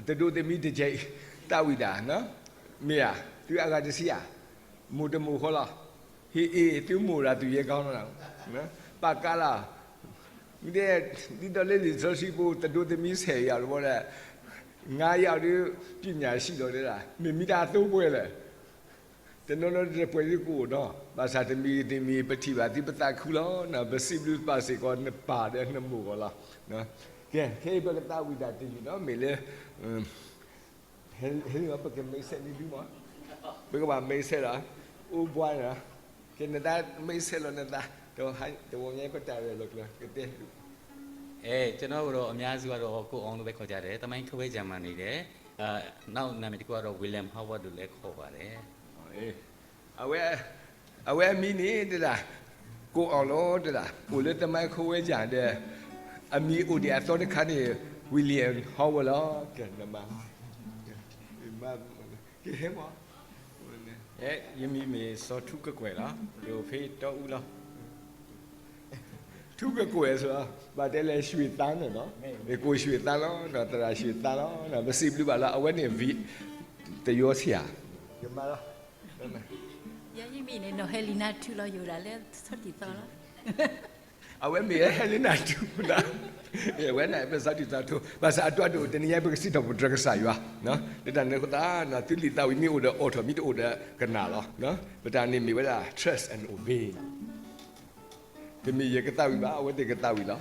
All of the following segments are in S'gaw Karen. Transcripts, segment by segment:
တဒိးသမံတကဲအံၤ, သးဝံၣ်တၢ်, မ့ၢ်ဧါ, သုအဂၤတဆံဧါ, မိၢ်တမိၢ်ဃီလီၤ, ဟ့ၣ်အ့ၣ်သုမိၢ်ဒၣ်သုယဲၢ်ကီလီၤ, ပာ်ကါလီၤ, ဒ်သိးလၢလံာ်စီဆှံပူၤ တဒိးသမံဆဲးယၤတဘီဒီး, ငါးယောက်ဒုး ပညာရှိလီၤဒဲဒၣ်, မ့ၢ်မ့ၢ်တၢ်အသိပှဲၤလဲၣ် တနီၤနီၤတပှဲၤဒုးကအိၣ်နီၤ, ဘၣ်ဆၣ်တမံၤတမံၤ ပထံၣ်ဘၣ်သုပသးခုလီၤ, ပစံးဘျုးပာ်စ့ၢ်ကီးနပၢ်ဒီးနမိၢ်ဂီၢ်လီၤ. ကဲ, ခဲအံၤပကသးဝံၣ်တၢ်တယုၢ်နီၤ, မ့ၢ်လၢ ဟဲလံ ပကမ့ၢ်ဆဲးန့ၣ်ဒုမး, ပကဘၣ်မ့ၢ်ဆဲးလီၤ, အိၣ်ဘှါန့ၣ်လီၤ, ကဲနသးမ့ၢ်ဆဲးလီၤနသး, တဝီညါပတၢ်ရဲၣ်လီၤကျၢၤ ကတဲ အဲ, ကျွန်တော်ကတော့ အများစုကတော့ ကိုအောင်လို့ပဲခေါ်ကြတယ်။ သမိုင်းခွဲဝေးရာမှာနေတယ်။ အဲ, နောက်နာမည်တစ်ခုကတော့ William Howard လို့လည်းခေါ်ပါတယ်။ အဝဲ, အဝဲအမံၤန့ၣ်တဒၣ်, ကိုအောင်လီၤတဒၣ်, အိၣ်လၢသမိုင်းခွဲဝေးရာဒီး, အမံၤအိၣ်ဒံးအသီတခါန့ၣ် William Howard လီၤ. ကဲ, ကဟဲမး အဲ, ယမံၤမ့ၢ်စီၤထူးကကွဲၢ်လီၤ, ယအိၣ်ဖဲတီအူလီၤ. ထူးကကွဲၢ်စ့ၢ်, ဘၣ်တဲလဲၣ် ရွှေသန်းန့ၣ်နီၤ, ကိုရွှေသန်းလီၤ, သရၣ်ရွှေသန်းလီၤ, ပစံးဘျုးဘၣ်လီၤ, အဝဲန့ၣ် တယီဆံးဧါ, ယမၤလီၤ, ယမံၤန့ၣ်နီၤ ဟဲလံနၢ်ထူလီၤ, ယအိၣ်ဒၣ်လၢဆီတံၢ်သီလီၤ. အဝဲမ့ၢ်ဟဲလံနၢ်ထူလီၤ, အဝဲန့ၣ်ပစီၤတံၢ်သီထူ, ဘၣ်ဆၣ်အတီအလိၤ တနံၤညါပကစံးထီၣ်ပတြၢၤကစၢ်ယွၤ, လၢတၢ်န့ၣ်အဃိသတး သုလံာ်သးဝံၣ်မ့ၢ်အိၣ်ဒီးအိးထီၣ်, မ့ၢ်တအိၣ်ဒီးကနၣ်လီၤ. ပတၢ်န့ၣ်မ့ၢ်ဝဲဒၣ် trust and obey လီၤ. တမ့ၢ်ယကသးဝံၣ်ဘၣ်, အဝဲသ့ၣ်ကသးဝံၣ်လီၤ.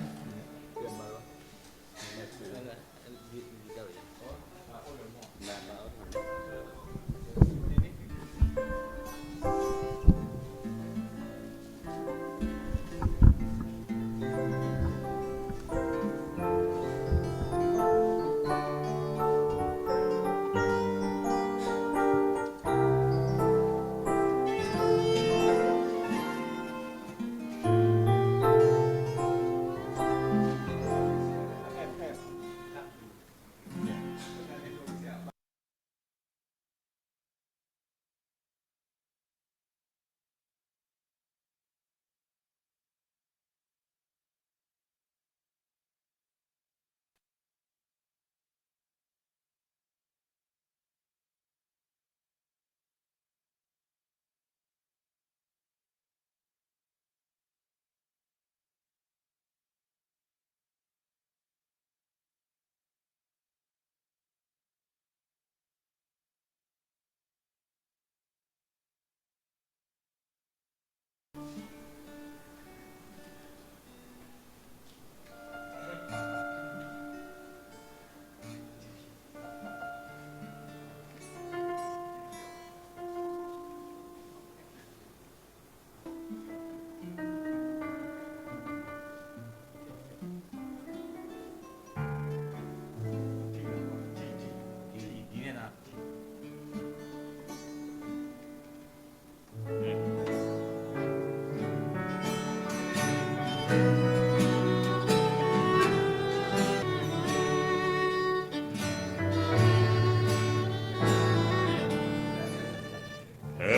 ဟဲ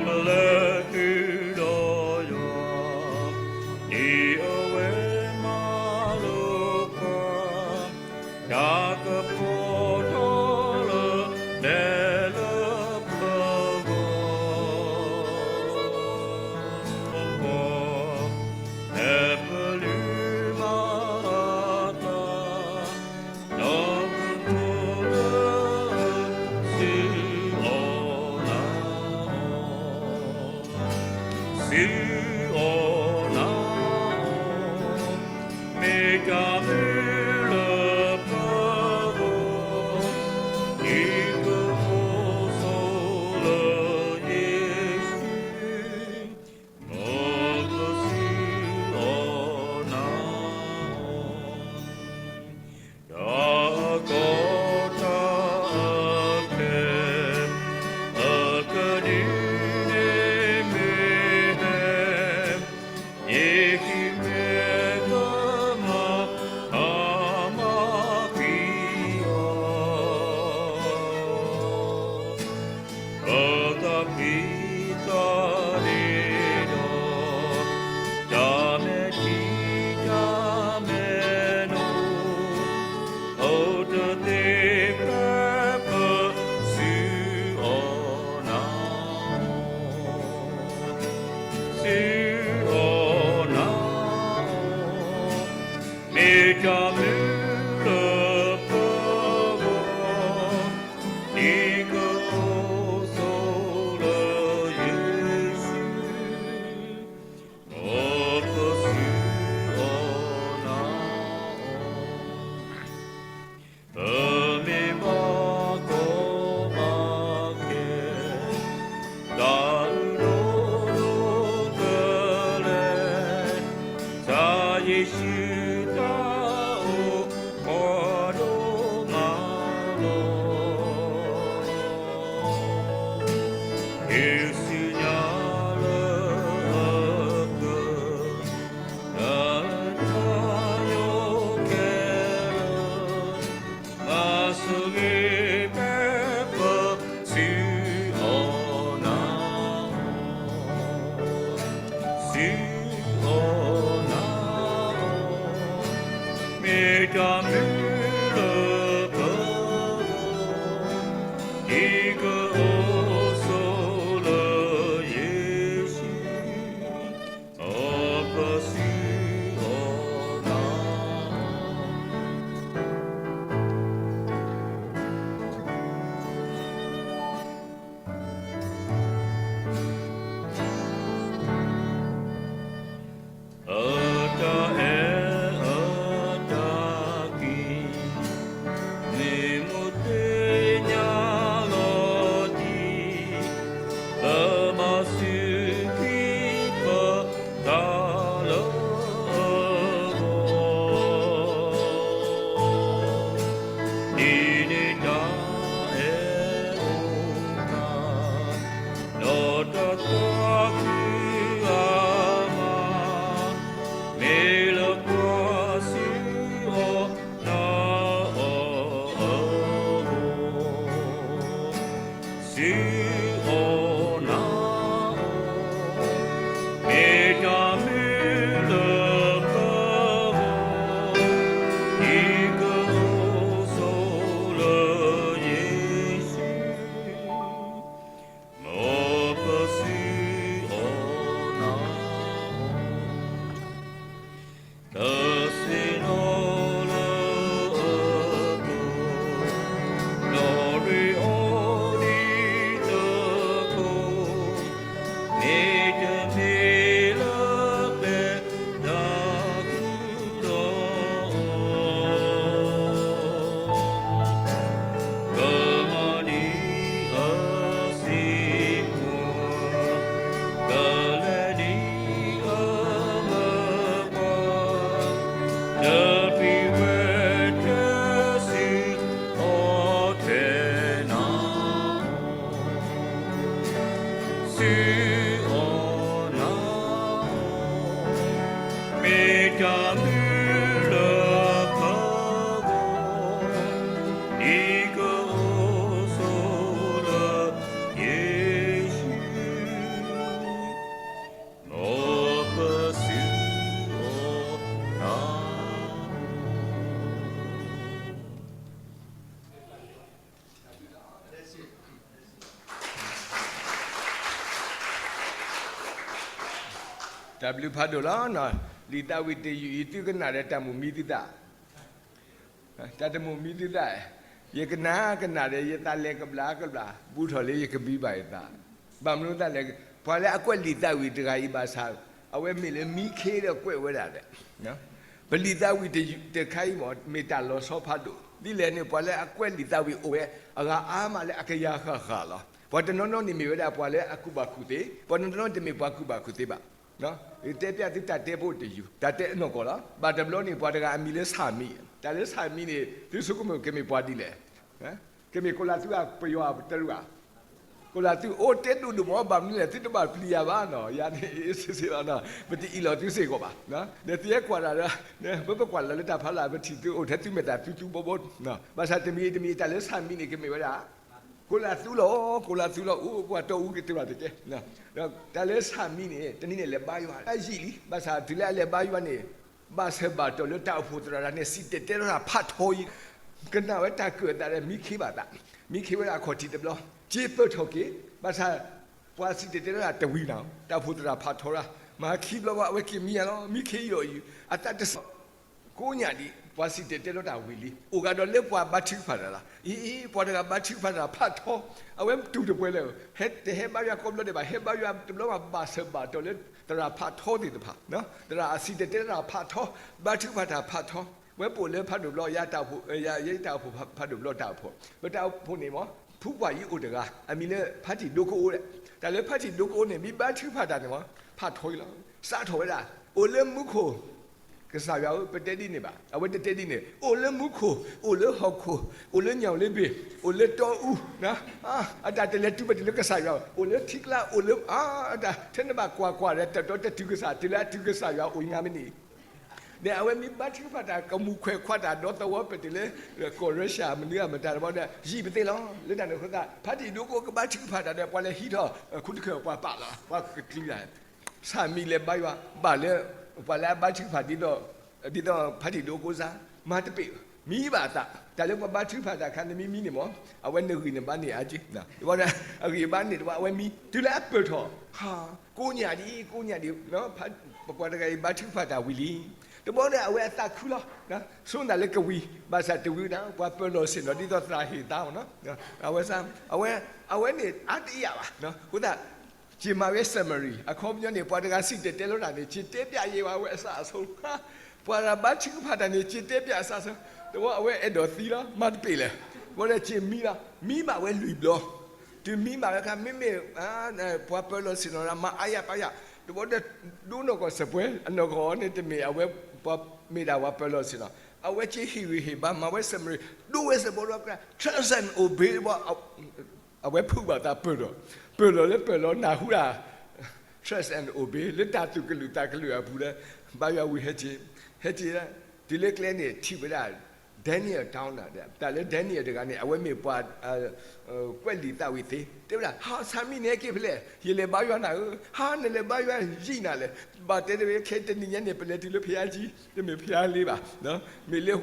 ပလဲၤဃုာ်ဒီးယွၤ, ဒ်အဝဲမၤလိာ်ပှၤ, တၢ်ကပီၤထီၣ်လၢ နဲလၢပဂီၢ်, ပှၤ, ဟဲပလုၢ်မၤအသး, ဒီးပကိးလၢ စံးအီၤနၤအီၤ, စံးအီၤနၤအီၤ, မ့ၢ်တၢ်မုာ်လၢပဂီၢ် ယ့ၣ်ၡူးညါလၢအက, လၢတၢ်ယိးကဲလၢ, မၤဆိၣ်ဂ့ၤဖဲပစုအီၤနၤ, စုအီၤနၤ, မ့ၢ်တၢ်မနုၤလၢပဂီၢ်, ဒ်ကအိၣ်ဆိးလၢယ့ၣ်ၡူး, ပစုအီၤနၤ. အတၢ်အဲၣ်အတၢ်ကွံ, မ့ၢ်မိၢ်သ့ၣ်ညါလီၤတံၢ်, လၢမၤစူၤကံၢ်ပသးလၢအဂီၢ်, ဒ်န့ၣ်တၢ်အဲၣ်အိၣ်သး, ဒီးတၢ်သးခုအါမး, မ့ၢ်လၢပှၤစုအီၤနၤအီၤအဂီၢ်, စုအီၤနၤအီၤ, မ့ၢ်တၢ်မနုၤလၢပဂီၢ်, ဒ်ကအိၣ်ဆိးလၢယ့ၣ်ၡူး, ပစုအီၤနၤအီၤ. တၢ်ဆ့ၣ်နီၤလၢအက, နီၣ်ရံၣ်အီၤဒ်တကီၢ်, မ့တမ့ၢ်လၢကျဲတၢ်ဃူဒီးအီၤ, ကမၤဒ်အစံး, ကလဲၤဒ်အမၢပှၤ, တပျံၤဝဲထဲစုအီၤထဲနၤ, စုအီၤနၤအီၤ, မ့ၢ်တၢ်မနုၤလၢပဂီၢ်, ဒ်ကအိၣ်ဆိးလၢယ့ၣ်ၡူး, မ်ပစုအီၤနၤအီၤ. တၢ်ဘျုးဖးဒိၣ်လီၤ. လံာ်သးဝံၣ်တယုၢ်အံၤ သုကနၣ်ဒီးတၢ်မိၣ်မံသုသး, တၢ်တမိၣ်မံသုသး, ယကနၣ်ကနၣ်ဒီး ယသးလဲၤကဘျါကဘျါ ဘူးထီၣ်လၢယကဘံဘၣ်ယသး, ဘၣ်မနုၤသးလဲၣ်, ပှၤလၢအကွဲးလံာ်သးဝံၣ်တဂၤအံၤဘၣ်ဆၣ်, အဝဲမ့ၢ်လၢမံခ့ဒီးကွဲးဝဲဒၣ်ဒီး ပလံာ်သးဝံၣ်တခါအံၤမ့ၢ် မ့ၢ်တၢ်လီၤဆီဖးဒိၣ်, ဒ်လဲၣ်န့ၣ် ပှၤလၢအကွဲးလံာ်သးဝံၣ်အိၣ်ဝဲ အဂၤအါမးလၢအကယၤဃၣ်ဃၣ်လီၤ. ပှၤတနီၤနီၤန့ၣ်မ့ၢ်ဝဲဒၣ်ပှၤလၢအကူၣ်ဘၣ်ကူၣ်သ့, ပှၤတနီၤနီၤတမ့ၢ်ပှၤကူၣ်ဘၣ်ကူၣ်သ့ဘၣ်. တဲပျးသုတၢ်တဲဖိတယုၢ်, တၢ်တဲအနီၢ်ကီၢ်လီၤ. ဘၣ်တဘျီန့ၣ် ပှၤတဂၤအမံၤလၢဆၣ်မံ, တၢ်လၢဆၣ်မံန့ၣ် သုဆိကမိၣ်ကမ့ၢ်ပှၤဒ်လဲၣ်. ကမ့ၢ်ကိးလးသူဧါ ပယီၤဧါ တရူးဧါ. ကိးလးသူအိၣ်တဲဒိၣ်ဒိၣ်မး ဘၣ်မနုၤလဲၣ် သုတဘၣ်ပျံၤယၤဘၣ်နီၤ, ယၤန့ၣ် စ့ၢ်စ့ၢ်လီၤ, ပတအံးလီၤသုစ့ၢ်ကီးဘၣ်. ဒီးသုဟဲကွၢ်တၢ်ဒီး ပပကွၢ်လၢတၢ်ဖးလၢ် ပထံၣ်သုအိၣ်ထဲသုမဲာ်သၣ်သူသူဘီဘီ, ဘၣ်ဆၣ်တမံၤတမံၤ တၢ်လၢဆၣ်မံန့ၣ် ကမ့ၢ်ဝဲဒၣ် ကိးလးသူလီၤ, ကိးလးသူလီၤ, အိၣ်ပှၤတီအူကတၢၢ်တကဲ. ဒီးတၢ်လၢဆၣ်မံန့ၣ် တနံၤန့ၣ်လဲၤဘါယွၤ အယံာ်လံ, ဘၣ်ဆၣ်တုၤလၢအလဲၤဘါယွၤန့ၣ် ဘၣ်ဆၢဘၣ်တီၢ်လၢတၢ်အိၣ်ဖှိၣ်သရၣ်တဂၤန့ၣ် စံၣ်တဲၤတဲလီၤတၢ်ဖးထီအံၤ, ကနၣ်ဝဲတၢ်ကၢၣ်အသးဒီးမံခ့ဘၣ်သး, မံခ့ဝဲဒၣ်အခီၣ်ထံးတဘျီ, က့ပၢၢ်ထီၣ်က့ၤ, ဘၣ်ဆၣ် ပှၤစံၣ်တဲၤတဲလီၤတၢ်တဝံၤနၤ, တၢ်အိၣ်ဖှိၣ်သရၣ်ဖးထီတၢ်, မၤခံဘျီဘၣ် အဝဲက့ၤမံယၤလီၤ, မံခ့ယီၤအံၤ, အသးတစဲး ကိးညၣ်ဒံး ပှၤစံၣ်တဲၤတဲလီၤတၢ်ဝံၤလံ, အိၣ်ဂၤဒီးလၢပှၤဘါထုကဖၣ်တၢ်လီၤ. အံၤ ပှၤတဂၤဘါထုကဖၣ်တၢ်ဖးထီ, အဝဲတူၢ်တပှဲၤလၢၤ, ဟဲတဟဲဘါယွၤကိးဘျီဒဲးဘၣ်, ဟဲဘါယွၤတဘျီဘၣ် ဘၣ်ဆၢဘၣ်တီၢ်လၢသရၣ်ဖးထီသ့ၣ်တဖၣ်, သရၣ်အစံၣ်တဲၤတဲလီၤတၢ်ဖးထီ, ဘါထုကဖၣ်တၢ်ဖးထီ, ဝဲပိာ်လၢဖးဒိၣ်ဘျီ ယတၢ်အိၣ်ဖှိၣ်, ယတၢ်အိၣ်ဖှိၣ်ဖးဒိၣ်ဘျီတၢ်အိၣ်ဖှိၣ်, ပတၢ်အိၣ်ဖှိၣ်န့ၣ်မ့ၢ် ဖုပှၢ်အံၤအိၣ်တဂၤ, အမံၤလၢဖါတံၢ်ဒိကအိဒဲး, တၢ်လၢဖါတံၢ်ဒိကအိန့ၣ် မ့ၢ်ဘါထုကဖၣ်တၢ်န့ၣ်မ့ၢ် ဖးထီအံၤလီၤ, စးထီၣ်ဝဲဒၣ်, အိၣ်လၢမူခိၣ်, ကစၢ်ယွၤဧၢ, ပတဲဒ်န့ၣ်ဘၣ်. အဝဲတတဲဒ်န့ၣ်, အိၣ်လၢမူခိၣ်, အိၣ်လၢဟီၣ်ခိၣ်, အိၣ်လၢညၣ်လၢဘ့ၣ်, အိၣ်လၢတီအူ, အတၢ်တလဲၤတုၤပတုၤလၢကစၢ်ယွၤ, အိၣ်လၢထံကျါ, အိၣ်လၢအတၢ်ထဲန့ၣ်ဘၣ်ကွၢ်ကွၢ်ဒီး တတီတတုၤကစၢ်, တုၤလၢအတုၤကစၢ်ယွၤအိၣ်ညါမ့ၢ်န့ၣ် ဒီးအဝဲမ့ၢ်ဘါထုကဖၣ်တၢ် ကမူၣ်ခွဲးခွါတၢ်ဒီသဝီပတုၤလၢ ကီၢ်ရၢရှၢၣ် မနုၤအမတၤတဘီဒီး ယံာ်ပသ့လီၤ. လၢတၢ်န့ၣ်အဃိသတး ဖါတံၢ်ဒိကိကဘါထုကဖၣ်တၢ်ဒီး ပှၤလဲၤဟံးထီၣ် ခူတခၢၣ်ပှၤပာ်လီၤ ပှၤကကျံၤတၢ် ဆၣ်မံၤလဲၤဘါယွၤ ဘၣ်လၢ ပှၤလၢအဘါထုကဖၣ်ဒ်သိး ဒ်သိးဖါတံၢ်ဒိကိစါ မၤတပ့ၢ် မံဘၣ်အသး တၢ်လၢပှၤဘါထုကဖၣ်တၢ်အခါ နမ့ၢ်မံန့ၣ်မ့ၢ် အဝဲနဂံၢ်နဘါန့ၢ်အါက့ အဂံၢ်ဘါန့ၢ်တဘၣ် အဝဲမံ တုၤလၢအပၢၢ်ထီၣ် ကိးညၣ်ဒံး ကိးညၣ်ဒံး ပပှၤတဂၤအံၤဘါထုကဖၣ်တၢ်ဝံၤလံ တဘီဒီးအဝဲအသးခုလီၤ ဆိနၤလၢကဝံၤ ဘၣ်ဆၣ်တဝံၤဒၣ် ပှၤပၢၤလီၢ်ဆ့ၣ်နီၤ ဒ်သိးသရၣ်ဟ့ၣ်သါမ့ၢ်နီၤ အဝဲစါ အဝဲ အဝဲန့ၣ်အါတယၣ်ဘၣ် အဃိသတး က့ၤမၤဝဲ summary အခီပညီန့ၣ် ပှၤတဂၤစံၣ်တဲၤတဲလီၤတၢ်န့ၣ် က့ၤတဲပျးယဲဘၣ်ဝဲအစးအဆိ ပှၤတဂၤဘါထုကဖၣ်တၢ်န့ၣ် က့ၤတဲပျးအစးအဆိ တဘီအဝဲအဲၣ်ဒိးသံလီၤ မၤတပ့ၢ်လဲၣ် တဘီဒီးက့ၤမံလီၤ မံဘၣ်ဝဲလွံၢ်ဘျီ တုၤမံဘၣ်ဝဲအခါ မ့မ့ၢ် ပှၤပၢၤလီၢ်ဆ့ၣ်နီၤ မၤအါယၢ်ပါယၢ် တဘီဒီး ဒိနီၢ်ကီၢ်စၢၢ်ပှဲၤ အနီၢ်ကီၢ်န့ၣ်တမ့ၢ်အဝဲ ပှၤမ့ၢ်ဒၣ်ပှၤပၢၤလီၢ်ဆ့ၣ်နီၤ အဝဲက့ၤဟ့ၣ်ဂံၢ်ဟ့ၣ်ဘါ မၤဝဲ summary ဒိဝဲစၢၢ်ဘီဒီး trust and obey အဝဲဖုးဘၣ်သးပၢၢ်ဒီး ပၢၢ်လီၤလၢပၢၢ်လီၤနၢ်ဟူဒၣ် trust and obey လၢတၢ်သူၣ်ကလုာ်သးကလုာ်အပူၤဒီး ဘါယွၤဝံၤဟဲက့ၤ ဟဲက့ၤ တုၤလၢကျဲန့ၣ် ထံၣ်ဝဲဒၣ် Daniel တၢ် တၢ်လၢ Daniel တဂၤန့ၣ် အဝဲမ့ၢ်ပှၤ ကွဲးလံာ်သးဝံၣ်သ့ တဲဝဲဒၣ် ဟါ ဆၣ်မံၤန့ၣ်ဟဲက့ၤဖဲလဲၣ် ယလဲၤဘါယွၤနၤဧၢ ဟါ နလဲၤဘါယွၤယံာ်နၤလဲၣ် ဘၣ်တဲတဝဲ ခဲတနံၤညါန့ၣ် ပလဲၤတုၤလၢဖယါကံ တမ့ၢ်ဖယါလ့ဘၣ် မ့ၢ်လၢ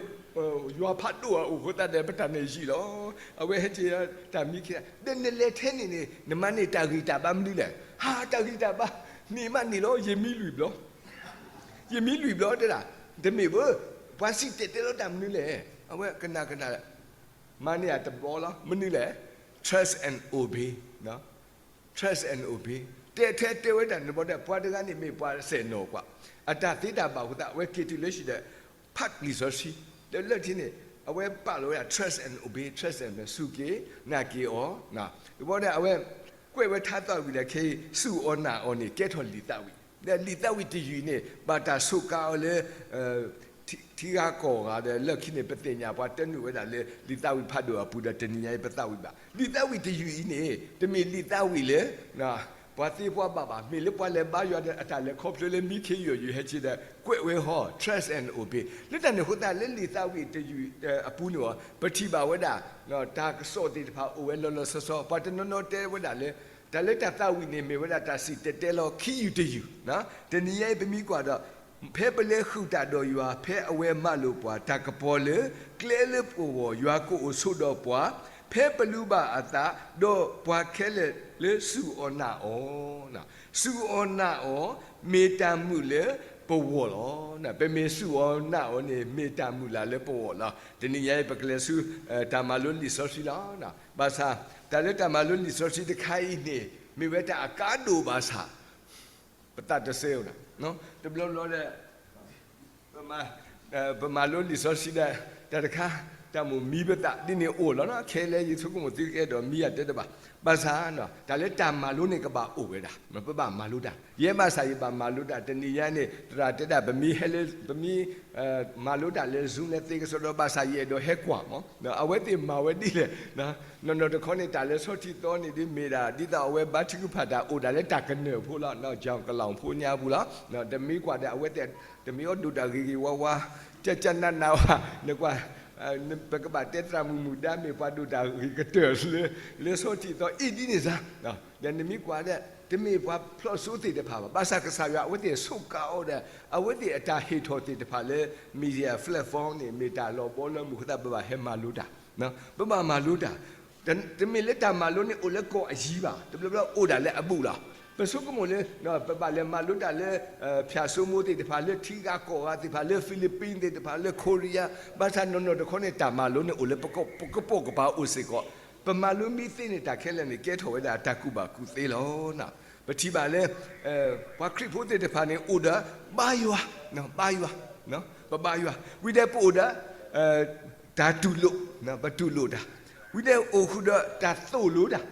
ယွၤဖးဒိၣ်အအိၣ်အဃိသတးဒီး ပတၢ်န့ၣ်ယံာ်လီၤ အဝဲဟဲက့ၤတၢ်မံခ့ ဒီးနလဲၤထဲန့ၣ်န့ၣ် နမၤန့ၢ်တၢ်ဂံၢ်တၢ်ဘါမနုၤလဲၣ် ဟါ တၢ်ဂံၢ်တၢ်ဘါ န့ၢ်မးန့ၢ်လီၤ ယမံလွံၢ်ဘျီ ယမံလွံၢ်ဘျီတဲဒၣ် တမ့ၢ်ဘၣ် ပှၤစံၣ်တဲၤတဲလီၤတၢ်မနုၤလဲၣ် အဝဲကနၣ်ကနၣ် မၤန့ၢ်ယၤတဘျီလီၤ မနုၤလဲၣ် trust and obey, trust and obey တဲထဲတဲဝဲတၢ်န့ၣ်ဘီဒီး ပှၤတဂၤန့ၣ်မ့ၢ်ပှၤစဲၣ်နီၤကွၢ် အတၢ်သ့တၢ်ဘၣ်အဃိသတး အဝဲက့ၤတုၤလၢဟံၣ်ဒီး ဖးလံာ်စီဆှံ ဒီးလၢခံန့ၣ် အဝဲပာ်လီၤဝဲဒၣ် trust and obey, trust and obey စူၢ်က့ၤနာ်က့ၤအီၤ တဘီဒီးအဝဲ ကွဲးဝဲထါသးဝံၣ်ဒီးခဲအံၤ စူၢ်အီၤနာ်အီၤန့ၣ် ကဲထီၣ်လံာ်သးဝံၣ် ဒီးလံာ်သးဝံၣ်တယုၢ်အံၤန့ၣ် ဘၣ်တၢ်ဆိးကါအီၤလၢ ထံဂၤကီၢ်ဂၤဒီး လၢခံန့ၣ် ပသ့ၣ်ညါပှၤတနုာ်ဝဲဒၣ်လၢ လံာ်သးဝံၣ်ဖးဒိၣ်အပူၤဒီး တနံၤညါအံၤပသးဝံၣ်ဘၣ် လံာ်သးဝံၣ်တယုၢ်အံၤန့ၣ် တမ့ၢ်လံာ်သးဝံၣ်လၢ ပှၤသ့ပှၤဘၣ်ဘၣ် မ့ၢ်လၢပှၤလဲၤဘါယွၤဒီး အတၢ်လဲၤခီဖျိလၢမံခ့ယိာ်ယုၢ်ဟဲက့ၤဒီး ကွဲးဝဲဟီ trust and obey လၢတၢ်န့ၣ်အဃိသတးလၢလံာ်သးဝံၣ်တယုၢ်အပူၤန့ၣ် ပထံၣ်ဘၣ်ဝဲဒၣ် တၢ်ကစီၣ်သ့ၣ်တဖၣ်အိၣ်ဝဲလီၤလီၤဆီဆီ ပှၤတနီၤနီၤတဲဝဲဒၣ်လၢ တၢ်လၢတၢ်သးဝံၣ်န့ၣ် မ့ၢ်ဝဲဒၣ်တၢ်စံၣ်တဲၤတဲလီၤခံယုၢ်တယုၢ် တနံၤညါအံၤပမ့ၢ်ကွၢ်ဒီး ဖဲပလဲၤဃုာ်တၢ်ဒီးယွၤ ဖဲအဝဲမၤလိာ်ပှၤ တၢ်ကပီၤလၢ ကျဲလၢပဂီၢ် ယွၤကအိၣ်ဆိးဒီးပှၤ ဖဲပလူၤဘၣ်အသး ဒီးပှၤခဲလၢာ်လၢစူၢ်အီၤနာ်အီၤ စူၢ်အီၤနာ်အီၤ မ့ၢ်တၢ်မုာ်လၢပဂီၢ်လီၤ. ပမ့ၢ်စူၢ်အီၤနာ်အီၤန့ၣ် မ့ၢ်တၢ်မုာ်လၢ်လၢပဂီၢ်လီၤ. တနံၤညါအံၤ ပကလဲၤဆူ တၢ်မၤလိလံာ်စီဆှံလီၤ. ဘၣ်ဆၣ် တၢ်လၢတၢ်မၤလိလံာ်စီဆှံတခါအံၤန့ၣ် မ့ၢ်ဝဲတၢ်အကါဒိၣ်ဘၣ်ဆၣ် ပသးတစဲအိၣ်နၤ, တဘျီဘျီဒီး ပမၤလိလံာ်စီဆှံဒီး တၢ်တခါ တၢ်မိၣ်မံပသး ဒ်န့ၣ်အိၣ်လီၤ. ခဲလၢာ်ယဆိကမိၣ်သုကအဲၣ်ဒိးမံယၤတဲတဘၣ်. ဘၣ်ဆၣ် တၢ်လၢတၢ်မၤလိန့ၣ်ကဘၣ်အိၣ်ဝဲဒၣ် ပဘၣ်မၤလိတၢ်. ယဲဘၣ်ဆၣ်ယဘၣ်မၤလိတၢ် တနံၤညါန့ၣ် သရၣ်တဲဒၣ် ပမ့ၢ်ဟဲလၢ ပမ့ၢ် မၤလိတၢ်လၢ Zoom လၢသ့ကစီဒီ ဘၣ်ဆၣ်ယအဲၣ်ဒိးဟဲကွၢ်မး အဝဲသ့ၣ်မၤဝဲဒ်လဲၣ်. နီၢ်နီၢ်တခီန့ၣ် တၢ်လၢဆီထံသီန့ၣ်ဒ်မ့ၢ်ဒၣ် ဒ်သိးအဝဲဘါထုကဖၣ်တၢ်အိၣ်ဒၣ်လၢတၢ်ကနၢၢ်ဖိလီၤ. ကၠီကလီၢ်ဖိညါပူၤလီၤ. တမ့ၢ်ကွၢ်ဒီး အဝဲသ့ၣ် တမ့ၢ်အီၤဒိၣ်တၢ်ဂ့ၤဂ့ၤဝါဝါ ကၠၢ်ကၠၢ်နးနးဝဲ နကွၢ် ပကဘၣ်တဲသရၣ်မုၣ်မုၣ်ဒါ မ့ၢ်ပှၤဒိၣ်တၢ်ဂ့ၤကတၢၢ်လၢ လၢဆီထံသီအံၤဒ်န့ၣ်စ့ၢ် ဒီးနမ့ၢ်ကွၢ်ဒီး တမ့ၢ်ပှၤဖျီၣ်စိသ့ၣ်တဖၣ်ဘၣ်. ဘၣ်ဆၣ်ကစၢ်ယွၤအဝဲသ့ၣ်ဆိးကါအီၤဒီး အဝဲသ့ၣ်အတၢ်ဟ့ၣ်ထီၣ်သ့ၣ်တဖၣ်လၢ media platform န့ၣ် မ့ၢ်တၢ်လီၤဘီလၢမုၢ်အဃိသတး ပဘၣ်ဟဲမၤလိတၢ် ပဘၣ်မၤလိတၢ်. တမ့ၢ်လၢတၢ်မၤလိန့ၣ်အိၣ်လၢကီၢ်အယံၤဘၣ်. တဘျီဘျီအိၣ်ဒၣ်လၢအဘူးလီၤ. ပဆိကမိၣ်လၢ ပဘၣ်လဲၤမၤလိတၢ်လၢ ဖၠၣ်စိမိသ့ၣ်တဖၣ် လၢထံဂၤကီၢ်ဂၤသ့ၣ်တဖၣ် လၢ Philippines သ့ၣ်တဖၣ် လၢ Korea ဘၣ်ဆၣ်နီၢ်နီၢ်တခီန့ၣ် တၢ်မၤလိန့ၣ်အိၣ်လၢပကပိာ်ကပၤအိၣ်စ့ၢ်ကီး. ပမၤလိမံသ့န့ၣ် တၢ်ခဲလၢာ်န့ၣ် ကဲထီၣ်ဝဲဒၣ်တၢ်ကူၣ်ဘၣ်ကူၣ်သ့လီၤ. ပထံၣ်ဘၣ်လၢ ပှၤခရံာ်ဖိသ့ၣ်တဖၣ်န့ၣ် အိၣ်ဒီး ဘါယွၤ ဘါယွၤ ပဘါယွၤ ဝံၤဒီးပအိၣ်ဒီး တၢ်တူၢ်လိာ် ပတူၢ်လိာ်တၢ် ဝံၤဒီးအိၣ်ဃုာ်ဒီးတၢ်သိၣ်လိတၢ်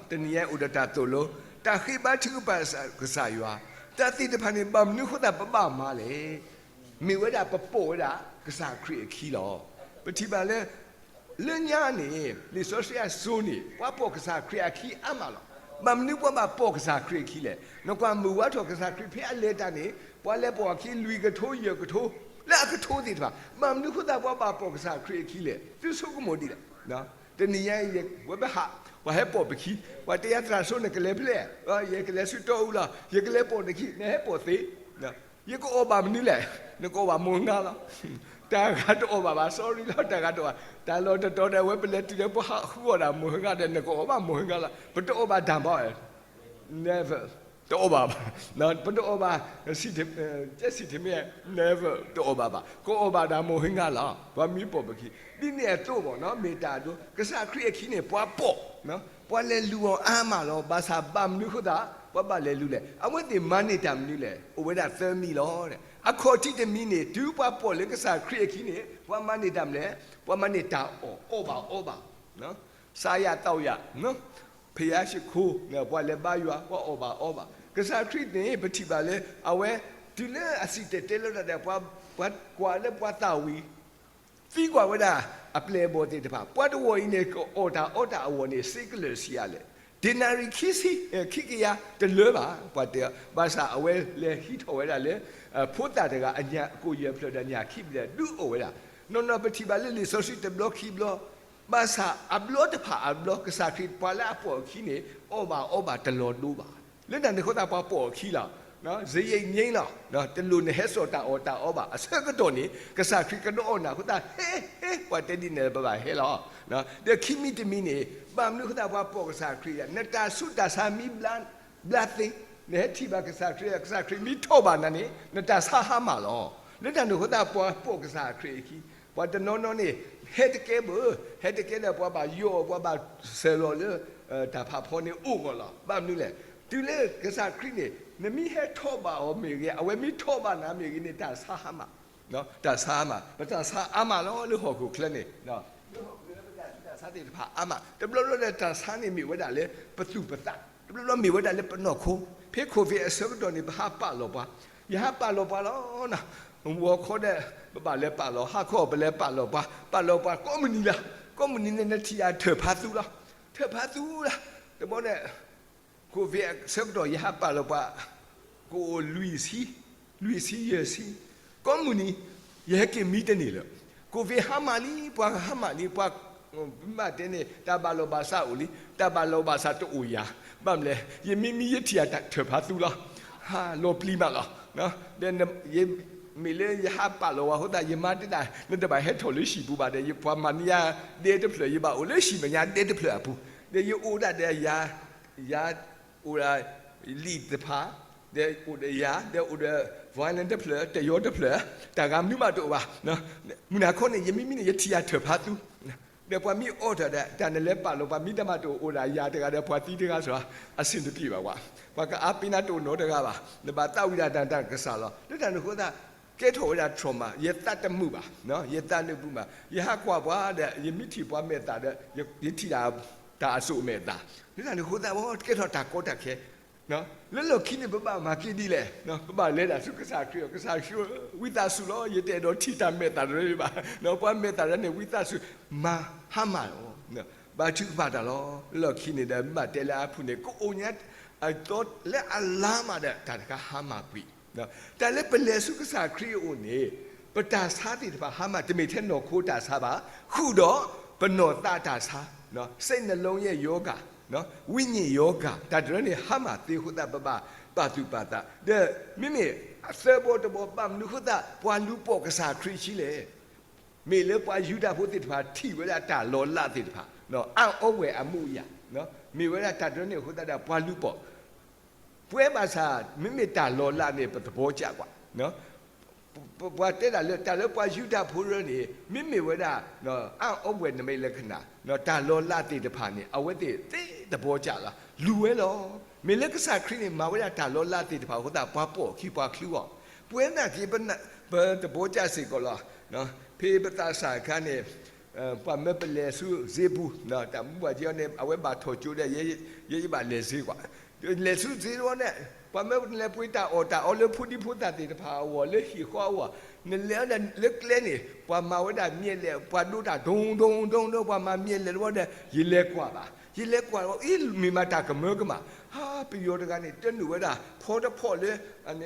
တနံၤညါအိၣ်ဒီးတၢ်သိၣ်လိ တၢ်ဃ့ဘါထုကဖၣ်ကစၢ်ယွၤ တၢ်သ့ၣ်တဖၣ်န့ၣ် ဘၣ်မနုၤအဃိသတးပဘၣ်မၤလဲၣ်. မ့ၢ်ဝဲဒၣ်ပပိာ်ဝဲဒၣ်ကစၢ်ခရံာ်အခံလီၤ. ပထံၣ်ဘၣ်လၢ လၢညါန့ၣ် လံာ်စီဆှံအစိၤန့ၣ် ပှၤပိာ်ကစၢ်ခရံာ်အခံအါမးလီၤ. ဘၣ်မနုၤပှၤဘၣ်ပိာ်ကစၢ်ခရံာ်အခံလဲၣ်. နကွၢ်မုၢ်ဝါထီၣ်ကစၢ်ခရံာ်ဖဲအလဲၤတၢ်န့ၣ် ပှၤလဲၤပိာ်အခံလွံၢ်ကထိယဲၢ်ကထိ လၢအကထိသ့ၣ်တဖၣ် ဘၣ်မနုၤဃိသတးပှၤဘၣ်ပိာ်ကစၢ်ခရံာ်အခံလဲၣ်. သုဆိကမိၣ်ဒ်လဲၣ်. တနံၤညါအံၤ ဝဲပဟး ပှၤဟဲပိာ်ပခံ ပှၤတဲယၤသရၣ်စိ နကလဲၤဖဲလဲၣ်. ယကလဲၤဆူတီအူလီၤ ယကလဲၤပိာ်နခံ နဟဲပိာ်သ့ ယကအီၣ်ဘၣ်မနုၤလဲၣ်. နကအီၣ်ဘၣ်မိၢ်ဟဲငါလီၤ. တၢ်ဂၤတအီၣ်ဘၣ်ဘၣ် sorry လီၤ တၢ်ဂၤတအီၣ်ဘၣ် တၢ်လီၢ်တတီၤဒီး အဝဲပလဲၤတုၤလၢပှၤဟးဃုအီၣ်ဒၣ်မိၢ်ဟဲငါဒီး နကအီၣ်ဘၣ်မိၢ်ဟဲငါလီၤ ပတအီၣ်ဘၣ်တၢ်ဘၣ် never တအီၣ်ဘၣ်ဘၣ် ပတအီၣ်ဘၣ် စံး ကဲစံးထမ့ၢ် never တအီၣ်ဘၣ်ဘၣ် ကအီၣ်ဘၣ်ဒၣ်မိၢ်ဟဲငါလီၤ ပှၤမ့ၢ်ပိာ်ပခံ ဒ်န့ၣ်အသိးမ့ၢ်နီၤ မ့ၢ်တၢ်အဒိ ကစၢ်ခရံာ်အခံန့ၣ် ပှၤပိာ် ပှၤလဲၤလူၤအီၤအါမးလီၤ. ဘၣ်ဆၣ်ဘၣ်မနုၤဃိသတး ပှၤဘၣ်လဲၤလူၤလဲၣ်. အဝဲသ့ၣ်မၤန့ၢ်တၢ်မနုၤလဲၣ်. အိၣ်ဝဲဒၣ်သၢမံၤလီၤ. အခီၣ်ထံးတမံၤန့ၣ် တုၤပှၤပိာ်လၢကစၢ်ခရံာ်အခံန့ၣ် ပှၤမၤန့ၢ်တၢ်မနုၤလဲၣ်. ပှၤမၤန့ၢ်တၢ်အီၣ် အီၣ်ဘၣ်အီဘၣ် စးယၤသီးယၤ ဖယါၡခိၣ် ပှၤလဲၤဘါယွၤ ပှၤအီၣ်ဘၣ်အီဘၣ်. ကစၢ်ခရံာ်န့ၣ် ပထံၣ်ဘၣ်လၢ အဝဲ တုၤလၢအစံၣ်တဲၤတဲလီၤတၢ်ဒီး ပှၤကွၢ်လၢပှၤသးဝံၤ သံကွၢ်ဝဲဒၣ်အပျဲၢ်အဘီၣ်သ့ၣ်တဖၣ် ပှၤတဝီၢ်အံၤန့ၣ် ကအီၣ်တၢ်အီတၢ်အဂီၢ်န့ၣ် စ့ကလၢာ်ဆံးအါလဲၣ်. ဒ့နၤရံၣ်ခံဆံ ခံကယၤတလၢဘၣ် ပှၤတဲ. ဘၣ်ဆၣ်အဝဲလဲၤဟံးထီၣ်ဝဲဒၣ်လၢ ဖိသၣ်တဂၤအညၣ်ကိၣ်ယဲၢ်ဖျၢၣ်ဒီးညၣ်ခံဘျဲၣ်ဒုးအီၣ်ဝဲဒၣ်. နီၢ်နီၢ်ပထံၣ်ဘၣ်လၢလံာ်စီဆှံတဘျီခံဘျီ ဘၣ်ဆၣ်အဘျီတဖၣ်အဘျီ ကစၢ်ခရံာ်ပှၤလၢအပိာ်အခံန့ၣ် အီၣ်ဘၣ်အီဘၣ်တလီၤဒိဘၣ်. လၢတၢ်န့ၣ်အဃိသတးပှၤပိာ်အခံလီၤ. စ့ယဲၢ်ညိလီၤ. တလိၣ်နဟဲစိာ်တၢ်အီၣ်တၢ်အီဘၣ်. အဆၢကတီၢ်န့ၣ် ကစၢ်ခရံာ်ကဒုးအီၣ်နၤအဃိသတး ဟဲ ဟဲ ပှၤတဲဒ်န့ၣ်လၢပဘၣ်ဟဲလီၤ. ဒီးခံမံၤတမံၤန့ၣ် ဘၣ်မနုၤအဃိသတးပှၤပိာ်ကစၢ်ခရံာ်လဲၣ်. နတၢ်ဆူးတၢ်ဆါမ့ၢ်ဘျါ ဘျါသ့, နဟဲထံၣ်ဘၣ်ကစၢ်ခရံာ် ကစၢ်ခရံာ်မ့ၢ်ထီၣ်ဘၣ်နၤန့ၣ် နတၢ်ဆါဟါမၢ်လီၤ. လၢတၢ်န့ၣ်အဃိသတးပှၤပိာ်ကစၢ်ခရံာ်အခံ ပှၤတနီၤနီၤန့ၣ် ဟဲတကဲဘၣ်, ဟဲတကဲဒီးပှၤဘၣ်ယိၣ်အီၤ ပှၤဘၣ်စဲၤလီၤလၢ တၢ်ဖးဖီန့ၣ်အိၣ်ဂီၢ်လီၤ. ဘၣ်မနုၤလဲၣ်. တုၤလၢကစၢ်ခရံာ်န့ၣ် နမ့ၢ်ဟဲထီၣ်ဘၣ်အီၤမ့ၢ်ဂ့ၤ အဝဲမ့ၢ်ထီၣ်ဘၣ်နၤမ့ၢ်ဂ့ၤန့ၣ် တၢ်ဆါဟါမၢ်, တၢ်ဆါဟါမၢ်, ပတၢ်ဆါအါမးလီၤလၢဟီၣ်ခိၣ်ချၢန့ၣ်, လၢဟီၣ်ခိၣ်ချၢပတၢ်ဆူးတၢ်ဆါသ့ၣ်တဖၣ်အါမး, တဘျီဘျီဒီးတၢ်ဆါန့ၣ်မ့ၢ်ဝဲဒၣ်လၢပသူၣ်ပသး, တဘျီဘျီမ့ၢ်ဝဲဒၣ်လၢပနီၢ်ခိ, ဖဲ COVID အဆၢကတီၢ်န့ၣ် ပဟးပာ်လီၤပှၤ, ယဟးပာ်လီၤပှၤလီၤ, ဝီၤခီဒီး ပဘၣ်လဲၤပာ်လီၤ, ဟါခီပလဲၤပာ်လီၤပှၤ, ပာ်လီၤပှၤကိးမုၢ်နံၤလီၤ, ကိးမုၢ်နံၤန့ၣ် နထံၣ်ယၤထၢၣ်ဖးသူလီၤ, ထၢၣ်ဖးသူလီၤ, တဘျီန့ၣ် COVID အဆၢကတီၢ် ယဟးပာ်လီၤပှၤ ကအိၣ်လွံၢ်ဆံ, လွံၢ်ဆံယဲၢ်ဆံ, ကိးမုၢ်နံၤ ယဟဲက့ၤမံတန့ၢ်လၢၤ, COVID ဟါမၢ်လံ, ပှၤဟါမၢ်လံ, ပှၤ ဘၣ်တဲန့ၣ် တၢ်ဘၣ်လီၤဘၣ်စးအိၣ်လံ, တၢ်ဘၣ်လီၤဘၣ်စးတအိၣ်ယၤ, ဘၣ်မနုၤလဲၣ်, ယမ့ၢ်မံယထံၣ်ယၤထၢၣ်ဖးသူလီၤ, ဟါလီၤပျံၤမးလီၤ, ဒီး မ့ၢ်လၢယဟးပာ်လီၤဝဲအဃိသတး ယမါတဲဒၣ် နတဘၣ်ဟဲထီၣ်လၢဟံၣ်ပူၤဘၣ်ဒီး ယပှၤမၤန့ၢ်ယၤဒဲတဖျၢၣ်, ယဘၣ်အိၣ်လၢဟံၣ်မဲာ်ညါဒဲတဖျၢၣ်အပူၤ, ဒီးယအိၣ်ဒၣ်ဒီးယၤ, ယအိၣ်ဒၣ် လံာ်တဖၣ်, ဒီးအိၣ်ဒီးယၤ, ဒီးအိၣ်ဒီး violin တဖျၢၣ်, တယီတဖျၢၣ်, တၢ်ဂၤမနုၤမးတအိၣ်ဘၣ်, မုၢ်နၤခီန့ၣ် ယမ့ၢ်မံန့ၣ် ယထံၣ်ယၤထၢၣ်ဖးသူ ဒီးပှၤမ့ၢ်အီၣ်တၢ်ဒီး တၢ်နလဲၤပာ်လီၤပှၤမံတၢ်မးတအိၣ်, အိၣ်ဒၣ်ယၤတဂၤဒီးပှၤသံတဂၤစီၤ, အဆင်တပြေဘၣ်ဝဲ, ပှၤကအါပ့ၤနၤတအိၣ်နီတဂၤဘၣ်, နဘၣ်သးဝံၣ်ဒၣ်တၢ်တၢ်ကစၢ်လီၤ. လၢတၢ်န့ၣ်အဃိသတး ကဲထီၣ်ဝဲဒၣ် trauma, ယသးတမုာ်ဘၣ်, ယသးနၢပူၤမး, ယဟးကွၢ်ပှၤဒီး ယမ့ၢ်ထံၣ်ပှၤမဲာ်သၣ်ဒီး ယထံၣ်ဒၣ်တၢ်အစိၣ်အမဲာ်အသၣ်, လၢတၢ်န့ၣ်အဃိသတး ကဲထီၣ်တၢ်ကီတၢ်ခဲ လၢလီၢ်ခံန့ၣ် ပဘၣ်မၤက့ၤဒ်လဲၣ်, ပဘၣ်လဲၤဒၣ်ဆူကစၢ်ခရံာ်အအိၣ်, ကစၢ်ခရံာ်ဧၢ, ဝံသးစူၤလီၤ, ယတအဲၣ်ဒိးထံၣ်တၢ်မဲာ်သၣ်တရၢဘၣ်, ပှၤမဲာ်သၣ်တရၢန့ၣ် ဝံသးစူၤမၤဟါမၢ်လီၤ, ဘါထုကဖၣ်တၢ်လီၤ. လၢလီၢ်ခံန့ၣ်ဒီး ဘၣ်တဲလၢအဖုၣ်န့ၣ် ကအိၣ်ညါအသီလၢအလါမးဒီး တၢ်တခါဟါမၢ်ကွံာ် တၢ်လၢပလဲၤဆူကစၢ်ခရံာ်အအိၣ်န့ၣ် ပတၢ်ဆါသ့ၣ်တဖၣ်ဟါမၢ်, တမ့ၢ်ထဲနီၢ်ခိတၢ်ဆါဘၣ်, ဃုာ်ဒီးပနီၢ်သးတၢ်ဆါ, စိတ်နှလုံးရဲ့ရောဂါ, ဝိညာဉ်ရောဂါ, တၢ်တရၢန့ၣ် ဟါမၢ်သ့အဃိသတး ပဘၣ်ပာ်သူၣ်ပာ်သး, ဒီးမ့မ့ၢ်အသၢဘီတဘီ ဘၣ်မနုၤအဃိသတး ပှၤလူၤပိာ်ကစၢ်ခရံာ်အခံလဲၣ်. မ့ၢ်လၢပှၤယူဒၤဖိသ့ၣ်တဖၣ်ထံၣ်ဝဲဒၣ်တၢ်လီၤလးသ့ၣ်တဖၣ်, အံၣ်အီဝဲအမူအယၤ, မ့ၢ်ဝဲဒၣ်တၢ်တရၢန့ၣ်အဃိသတးဒီး ပှၤလူၤပိာ် ပဝဲဘၣ်ဆၣ် မ့မ့ၢ်တၢ်လီၤလးန့ၣ် ပသဘောကျကွၢ်, ပှၤတဲဒၣ်လၢ တၢ်လၢပှၤယူဒၤဖိတရၢန့ၣ် မ့မ့ၢ်ဝဲဒၣ် အံၣ်အီဝဲနမဲာ်လၢခနၣ်, တၢ်လီၤလးသ့ၣ်တဖၣ်န့ၣ် အဝဲသ့ၣ်သ့သဘောကျလီၤ, လူၤဝဲလီၤ. မ့ၢ်လၢကစၢ်ခရံာ်န့ၣ် မၤဝဲဒၣ်တၢ်လီၤလးသ့ၣ်တဖၣ်အဃိသတး ပှၤပိာ်အခံပှၤချုးအီၤ, ပဝဲနာ်က့ ပသဘောကျစ့ၢ်ကီးလီၤ. ဖဲပသးစၢ်အခါန့ၣ် ပှၤမၢပလဲၤဆူစ့ပူၤ, တၢ်မူဘၣ်က့ၤအီၤန့ၣ် အဝဲဘၣ်ထီၣ်ကၠိဒီး ယဲယဘၣ်လဲၤစ့ကွၢ်, လဲၤဆူစ့တဝီန့ၣ် ပှၤမၢနလဲၤပှ့ၤတၢ်အီၣ်တၢ်အီလၢဖိဒံဖိသၣ်သ့ၣ်တဖၣ်အဂီၢ် လၢဟံၣ်ဃီအဂီၢ်, နလဲၤဝဲဒၣ်လၢကျဲန့ၣ် ပှၤမၤဝဲဒၣ်မၠဲးလဲၣ်, ပှၤဒိတၢ်ဒိၣ်ဒိၣ်ဒိၣ်ဒိၣ်, ပှၤမၤမၠဲးလဲၣ်တဘျီဒီး ယလဲၤကွၢ်ဘၣ်, ယလဲၤကွၢ်အီၤ အ့ မ့ၢ်မးတၢ်ကမၢကမၣ်, ဟါ ပယီၤတဂၤန့ၣ် တနုာ်ဝဲဒၣ် ဖီတဖီၣ်လၢ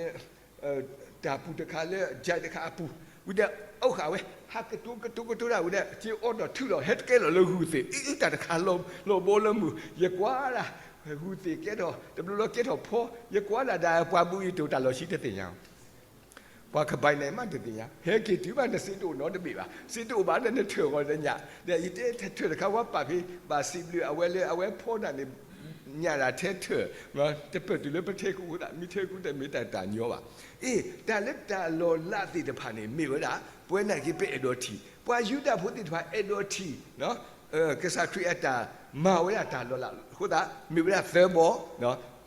တၢ်ပူၤတခါလၢ ကၠဲးတခါအပူၤ, ဝံၤဒီး အီၣ်ဃာ်ဝဲ ဟးကတိၤကတိၤကတိၤတၢ်ဝံၤဒီး က့ၤအီၣ်ဒီးထုးလီၤ ဟဲတကဲလီၤလၢဂုၢ်သ့ၣ်, အ့ တၢ်တခါလီၤဘီလၢမုၢ်, ယကွၢ်ဒၣ် ဂုၢ်သ့ၣ်ကဲထီၣ် တဘျီလီၤကဲထီၣ်ဖီ, ယကွၢ်ဒၣ်ဒၣ်ပှၤဘူၣ်အံၤတိၢ်တၢ်လီၢ်ဆံတသ့ၣ်ညါ ပှၤကဘၣ်န့ၣ်မးတသ့ၣ်ညါ, ဟဲက့ၤတုၤဘၣ်နစ့တအိၣ်နီတဘ့ၣ်ဘၣ်, စ့တအိၣ်ဘၣ်ဒီးနထၢၣ်ဂီၤတညၣ်, ဒီးယတဲထၢၣ်တခါဝဲပာ်ဖဲ ဘၣ်စံးဘျုးအဝဲလၢအဝဲဖီဒၣ်န့ၣ် ညၣ်ဒၣ်ထဲထၢၣ်, တပၢၢ်တုၤလၢပထဲကူၣ်အဃိသတး မ့ၢ်ထဲကူၣ်တမ့ၢ်တၢ်တၢ်ညီဘၣ်. အ့ တၢ်လၢတၢ်လီၤလးသ့ၣ်တဖၣ်န့ၣ် မ့ၢ်ဝဲဒၣ် ပဝဲနာ်က့ ပအဲၣ်ဒိးထံၣ်, ပှၤယူဒၤဖိသ့ၣ်တဖၣ်အဲၣ်ဒိးထံၣ် ကစၢ်ခရံာ်အတၢ်မၤဝဲဒၣ်တၢ်လီၤလးအဃိသတး မ့ၢ်ဝဲဒၣ်သၢဘီ,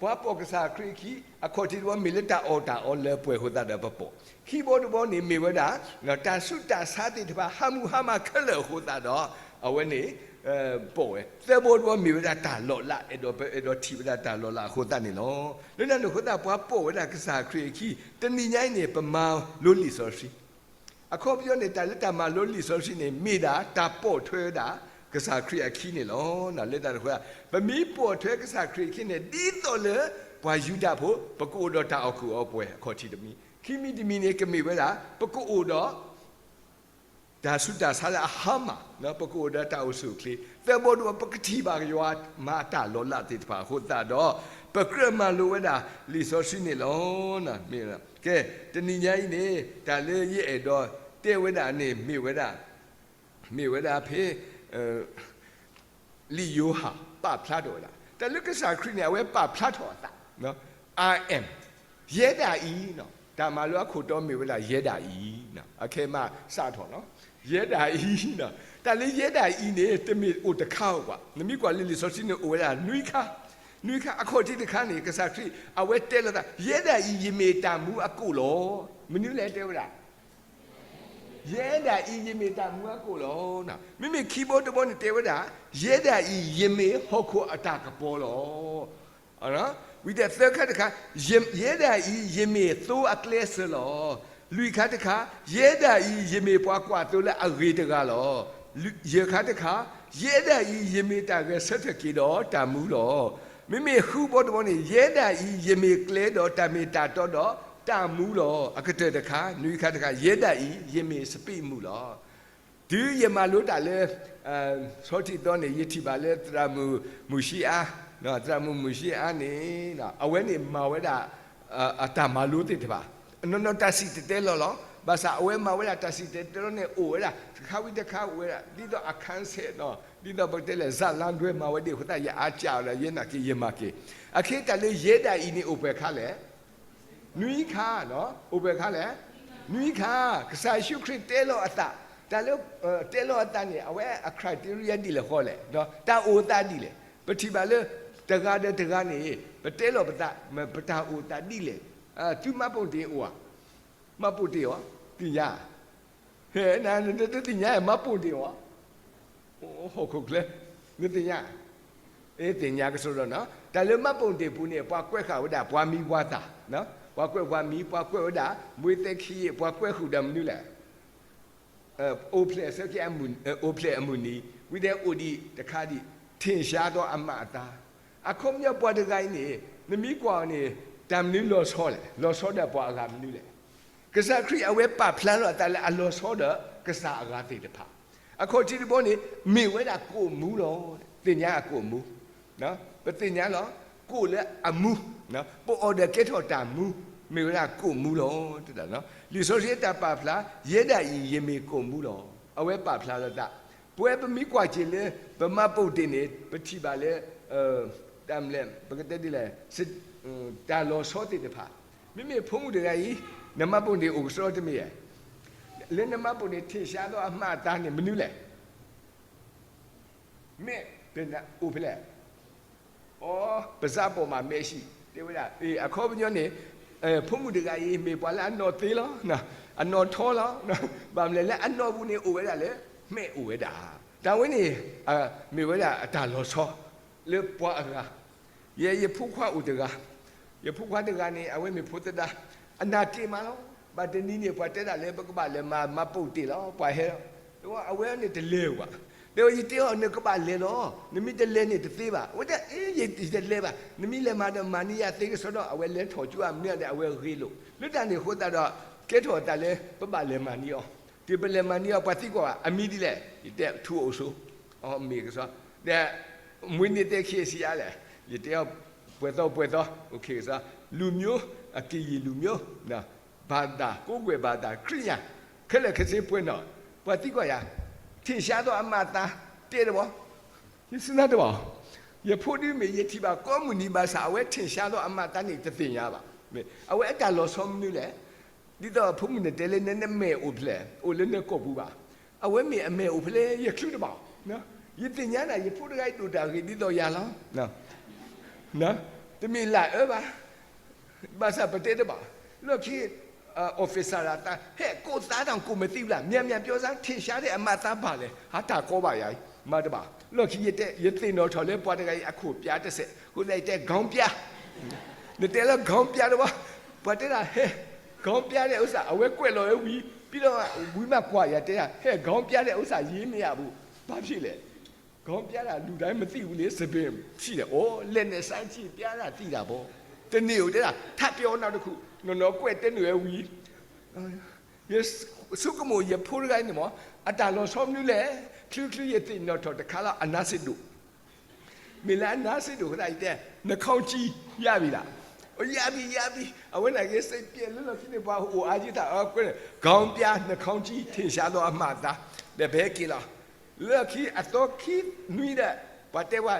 ပှၤပိာ်ကစၢ်ခရံာ်အခံ အခီၣ်ထံးတဘီမ့ၢ်လၢတၢ်အီၣ်တၢ်အီလၢပှဲၤအဃိသတးဒီးပပိာ်, ခံဘီတဘီန့ၣ်မ့ၢ်ဝဲဒၣ် တၢ်ဆူးတၢ်ဆါသ့ၣ်တဖၣ် ဟးမုၢ်ဟါမၢ်ခဲလၢာ်အဃိသတးဒီး အဝဲန့ၣ် ပိာ်ဝဲ, သၢဘီတဘီမ့ၢ်ဝဲဒၣ်တၢ်လီၤလး အဲၣ်ဒိး ပအဲၣ်ဒိးထံၣ်ဝဲဒၣ်တၢ်လီၤလးအဃိသတးန့ၣ်လီၤ. လၢတၢ်န့ၣ်အဃိသတး ပှၤပိာ်ဝဲဒၣ်ကစၢ်ခရံာ်အခံ တနံၤညါအံၤန့ၣ် ပမၤလိလံာ်စီဆှံ အခီပညီန့ၣ် တၢ်လၢတၢ်မၤလိလံာ်စီဆှံန့ၣ် မ့ၢ်ဒၣ်တၢ်ပိာ်ထွဲဝဲဒၣ် ကစၢ်ခရံာ်အခံန့ၣ်လီၤ. လၢတၢ်န့ၣ်အဃိ ပမ့ၢ်ပိာ်ထွဲကစၢ်ခရံာ်အခံန့ၣ် ဒ်သိးလၢ ပှၤယူဒၤဖိ ပကအိၣ်ဒီးတၢ်အီၣ်ကူၣ်အီပှဲၤအခီၣ်ထံးတမံၤ, ခံမံၤတမံၤန့ၣ် ကမ့ၢ်ဝဲဒၣ် ပကအိၣ်ဒီး တၢ်ဆူးတၢ်ဆါလၢအဟါမၢ်, ပကအိၣ်ဒီးတၢ်အိၣ်ဆူၣ်အိၣ်ချ့, သၢဘီတဘီ ပကထံၣ်ဘၣ်ကယွၤမၤတၢ်လီၤလးသ့ၣ်တဖၣ်အဃိသတးဒီး ပကြၢးမၤလိဝဲဒၣ်လံာ်စီဆှံန့ၣ်လီၤ. ကဲ တနံၤညါအံၤန့ၣ် တၢ်လၢယအဲၣ်ဒိးတဲဝဲဒၣ်န့ၣ် မ့ၢ်ဝဲဒၣ်, မ့ၢ်ဝဲဒၣ်ဖဲ လံာ်ယိၤဟၣ်ပာ်ဖျါထီၣ်ဝဲဒၣ် တၢ်လၢကစၢ်ခရံာ်န့ၣ် အဝဲပာ်ဖျါထီၣ်အသး, I am, ယဲဒၣ်အံၤ, တၢ်မၤလိအခိၣ်တီမ့ၢ်ဝဲဒၣ် ယဲဒၣ်အံၤ, အခဲမးစးထီၣ်လီၤ, ယဲဒၣ်အံၤ, တၢ်လၢယဲဒၣ်အံၤန့ၣ် တမ့ၢ်အိၣ်တခါဧိၤဘၣ်, နမ့ၢ်ကွၢ်လၢလံာ်စီဆှံန့ၣ်အိၣ်ဝဲဒၣ်နွံခါ, နွံခါ အခီၣ်ထံးတခါန့ၣ် ကစၢ်ခရံာ် အဝဲတဲလီၤသး ယဲဒၣ်အံၤ ယမ့ၢ်တၢ်မူအကိၣ်လီၤ. မနုၤလဲၣ်တဲဝဲဒၣ် ယဲဒၣ်အံၤ ယမ့ၢ်တၢ်မူအကိၣ်လီၤ. မ့မ့ၢ်ခံဘီတဘီန့ၣ်တဲဝဲဒၣ် ယဲဒၣ်အံၤ ယမ့ၢ်ဟီၣ်ခိၣ်အတၢ်ကပီၤလီၤ. ဝံၤဒီးသၢခါတခါ ယဲဒၣ်အံၤ ယမ့ၢ်သိအကျဲစၢၤလီၤ. လွံၢ်ခါတခါ ယဲဒၣ်အံၤ ယမ့ၢ်ပှၤကွၢ်သိလၢအဂ့ၤတဂၤလီၤ. ယဲၢ်ခါတခါ ယဲဒၣ်အံၤ ယမ့ၢ်တၢ်ဂဲၤဆၢထၢၣ်က့ၤဒီးတၢ်မူလီၤ. မ့မ့ၢ်ဃုဘီတဘီန့ၣ် ယဲဒၣ်အံၤ ယမ့ၢ်ကျဲဒီးတၢ်မ့ၢ်တၢ်တီဒီးတၢ်မူလီၤ. အကတၢၢ်တခါ နွံခါတခါ ယဲဒၣ်အံၤ ယမ့ၢ်စပံးမုၢ်လီၤ. တုၤယမၤလိတၢ်လၢ ဆီထံၣ်သီန့ၣ် ယထံၣ်ဘၣ်လၢသရၣ်မုၣ်မုၢ်ၡံအါ, သရၣ်မုၣ်မုၢ်ၡံအါန့ၣ် အဝဲန့ၣ်မၤဝဲဒၣ် အတၢ်မၤလိသ့ၣ်တဖၣ် နီၢ်နီၢ်တၢ်စံၣ်တဲၤတဲလီၤလီၤ. ဘၣ်ဆၣ်အဝဲမၤဝဲဒၣ်တၢ်စံၣ်တဲၤတဲလီၤန့ၣ် အိၣ်ဝဲဒၣ် တခါဝံၤတခါအိၣ်ဝဲဒၣ် ဒ်သိးအ concept နီၤ ဒ်သိးပကတဲလဲၣ် ဇာတ်လမ်းတွဲမၤဝဲဒၣ်အဃိသတး ယအါကၢ်ဒီး ယဲနာ်က့ၤယမၤက့ၤ အခဲတၢ်လၢယဲဒၣ်အံၤန့ၣ် အိၣ်ပှဲၤခါလဲၣ် နွံခါ, အိၣ်ပှဲၤခါလဲၣ် နွံခါ. ကစၢ်ယ့ၣ်ၡူးခရံာ်တဲလီၤအသး, တၢ်လၢ တဲလီၤအသးန့ၣ် အဝဲအ criteria ဒ်လဲၣ်ဃီလဲၣ်, တၢ်အိၣ်အသးဒ်လဲၣ်. ပထံၣ်ဘၣ်လၢ တဂၤဒီးတဂၤန့ၣ် ပတဲလီၤပသး ပတၢ်အိၣ်အသးဒ်လဲၣ်. သုမှတ်ပုံတင်အိၣ်ဧါ, မှတ်ပုံတင်အီၤ သ့ၣ်ညါ နတသ့ၣ်ညါ မှတ်ပုံတင်အီၤ ဟီၣ်ခိၣ်ချၢ နသ့ၣ်ညါ, သ့ၣ်ညါကစီဒီလီၤ. တၢ်လၢမှတ်ပုံတင်ပူၤန့ၣ် ပှၤကွဲးဃာ်ဝဲဒၣ် ပှၤမံၤပှၤသၣ်, ပှၤကွဲးပှၤမံၤ ပှၤကွဲးဝဲဒၣ် မွေးသက္ကရာဇ် ပှၤကွဲးဃုာ်ဒီးမနုၤလဲၣ် အိၣ်ဖျဲၣ်ဆၢက့ၤ အိၣ်ဖျဲၣ်အမုၢ်နံၤ ဝံၤဒီးအိၣ်ဒံးတခါဒံး ထင်ရှားသောအမှတ်အသား. အခီပညီပှၤတဂၤအံၤန့ၣ် နမ့ၢ်ကွၢ်အီၤန့ၣ် တၢ်မနုၤလီၤဆီလဲၣ်, လီၤဆီဒီးပှၤအဂၤမနုၤလဲၣ်. ကစၢ်ခရံာ်အဝဲပာ်ဖျါလီၤအသးလၢအလီၤဆီဒီးကစၢ်အဂၤသ့ၣ်တဖၣ်. အခီၣ်ထံးတဘီန့ၣ် မ့ၢ်ဝဲဒၣ်ကိၣ်မူလီၤ. သ့ၣ်ညါအကိၣ်မူ ပသ့ၣ်ညါလီၤ ကိၣ်လၢအမူ, ပအီၣ်ဒီးကဲထီၣ်တၢ်မူ, မ့ၢ်ဝဲဒၣ်ကိၣ်မူလီၤ. လံာ်စီဆှံအတၢ်ပာ်ဖျါ ယဲဒၣ်အံၤ ယမ့ၢ်ကိၣ်မူလီၤ. အဝဲပာ်ဖျါလီၤသး ပဝဲပမ့ၢ်ကွၢ်က့ၤလၢ ပမှတ်ပုံတင်န့ၣ် ပထံၣ်ဘၣ်လၢ တၢ်မလဲၣ် ပကတဲဒ်လဲၣ် တၢ်လီၤဆီသ့ၣ်တဖၣ်. မ့မ့ၢ်ဖိမုၣ်တဂၤအံၤ နမှတ်ပုံတင်အိၣ်ကစီဒီတမ့ၢ်ဧါ. လၢနမှတ်ပုံတင် ထင်ရှားသောအမှတ်အသားန့ၣ် မနုၤလဲၣ်. မဲာ် အိၣ်ဖဲလဲၣ်. အိ ပစးပိာ်မး မဲာ်ဆံး တဲဝဲဒၣ် အခီပညီန့ၣ် ဖိမုၣ်တဂၤအံၤ မ့ၢ်ပှၤလၢအနီၢ်သ့လီၤ, အနီၢ်ထီလီၤ. ဘၣ်မလဲၣ် လၢအနီၢ်ပူၤန့ၣ် အိၣ်ဝဲဒၣ်လၢ မဲာ်အိၣ်ဝဲဒၣ်. တၢ်ဝဲန့ၣ် မ့ၢ်ဝဲဒၣ်အတၢ်လီၤဆီ လၢပှၤအဂၤ. ယဲယဖိခွါအိၣ်တဂၤ ယဖိခွါတဂၤန့ၣ် အဝဲမ့ၢ်ဖိသဒါ, အနၢ်က့ၤမးလီၤ. ဘၣ်တနံၤန့ၣ် ပှၤတဲဒၣ်လၢပကဘၣ်လဲၤမၤ မှတ်ပုံတင် လီၤ, ပှၤဟဲလီၤ. အဝဲန့ၣ်တလဲၤဘၣ်. တဲဝဲယတဲအီၤနကဘၣ်လဲၤလီၤ, နမ့ၢ်တလဲၤန့ၣ်တသ့ဘၣ်. အဝဲတဲအ့ ယတလဲၤဘၣ်, နမ့ၢ်လဲၤမၤဒီးမၤန့ၢ်ယၤသ့ကစီဒီ, အဝဲလဲၤထီၣ်ကၠိအမနုၤဒီး အဝဲဂ့ၤလိာ်. လၢတၢ်န့ၣ်အဃိသတးဒီး ကဲထီၣ်အသးလၢ ပဘၣ်လဲၤမၤန့ၢ်အီၤ. တုၤပလဲၤမၤန့ၢ်အီၤ ပှၤသံကွၢ်ဘၣ် အမံၤဒ်လဲၣ်, ယတဲ ထူအိၣ်စိ, အမ့ၢ်ကစီ, ဒီး မွေးနေ့သစ် ခံဆံယါလဲၣ်, ယတဲအီၤ ပှဲၤသီပှဲၤသီ, ကစီ, လူမျိုး, အကယံၢ်လူမျိုး, ဘာသာ, ကိုးကွယ်ဘာသာ, ခရစ်ယာန်, ခဲလၢာ်ခဲဆ့ ပွဲတော်, ပှၤသံကွၢ်ယၤ, ထင်ရှားသောအမှတ်အသား တဲတဘီ, ယစံးနၤတဘၣ်, ယဖိဒုမ့ၢ်ယထံၣ်ဘၣ်ကိးမုၢ်နံၤဘၣ်ဆၣ် အဝဲ ထင်ရှားသောအမှတ်အသား န့ၣ် တသ့ၣ်ညါဘၣ်. အဝဲအတၢ်လီၤဆီမနုၤလဲၣ်. ဒ်သိးဖိမုၣ်န့ၣ်တဲလၢ နမဲာ်အိၣ်ဖျဲၣ်, အိၣ်လၢနကိာ်ပူၤဘၣ်. အဝဲမ့ၢ်အမဲာ်အိၣ်ဖျဲၣ် ယချုးတဘၣ်, ယသ့ၣ်ညါနၤ ယဖိတဂၤအံၤဒိၣ်တၢ်ဂ့ၤဒ်သိးယၤလီၤ. တမ့ၢ်လၢအၢဘၣ်, ဘၣ်ဆၣ်ပတဲတဘၣ်, လီၢ်ခံ officer ဟဲကိးသးတၢ်ကိးမသံးဘျၣ် မၠးမၠးပၠီသး ထ့ၣ်ဆါဒဲးအမၤသးဘၣ်လဲၣ် ဟးတၢ်ကီဘၣ်ယၤ, မၤတဘၣ်, လီၢ်ခံယတဲ ယသ့ၣ်နီၣ်ထီၣ်လၢပှၤတဂၤအံၤအခိၣ်ပၠါတစဲး အဃိသတးယတဲ ခေါင်းပြား, နတဲလၢ ခေါင်းပြား တဘီ, ပှၤတဲဒၣ်ဟဲ ခေါင်းပြား ဒဲးအုစၣ် အဝဲကွဲးလီၤဝဲဝံၤ ပြီးတော့ ဝံၤမးကွၢ်ယၤတဲဒၣ် ဟဲ ခေါင်းပြား ဒဲးအုစၣ် ရေးမရဘူး, ဘာဖြစ်လဲ, ခေါင်းပြား ဒၣ်လူၤတၢ်မသံးဝံၤလံ စပ့ၤ ထံၣ်ဒီး အိၣ် လက်နဲ့စမ်းကြည့် ပြားတၢ်သံးတၢ်ဘီ, တန့ၢ်အိၣ်တဲဒၣ် ထပ်ပြောနောက်တစ်ခု နီၢ်နီၢ်ကွဲးတဲနုာ်ဝဲဝံၤ ယဆိကမိၣ်ယဖိတဂၤအံၤန့ၣ်မ့ၢ် အတၢ်လီၤဆီမနုၤလဲၣ်, ချုးချုးယသ့ၣ်နီၣ်ထီၣ်တခါလီၤ အနါစ့ဒိၣ်, မ့ၢ်လၢအနါစ့ဒိၣ်အဃိသတးယတဲ နှာခေါင်းစည်း ရပြီလား, ရပြီ ရပြီ, အဝဲန့ၣ်ဂ့ၤ စိတ်ပျက် လၢလီၢ်ခံန့ၣ် ပှၤအိၣ်အါကံသးအီကွဲန့ၣ် ခေါင်းပြား နှာခေါင်းစည်း ထင်ရှားသောအမှတ်အသား ဒီးပဟဲက့ၤလီၤ, လၢခံအသီခံနွံဒီး ပှၤတဲဝဲ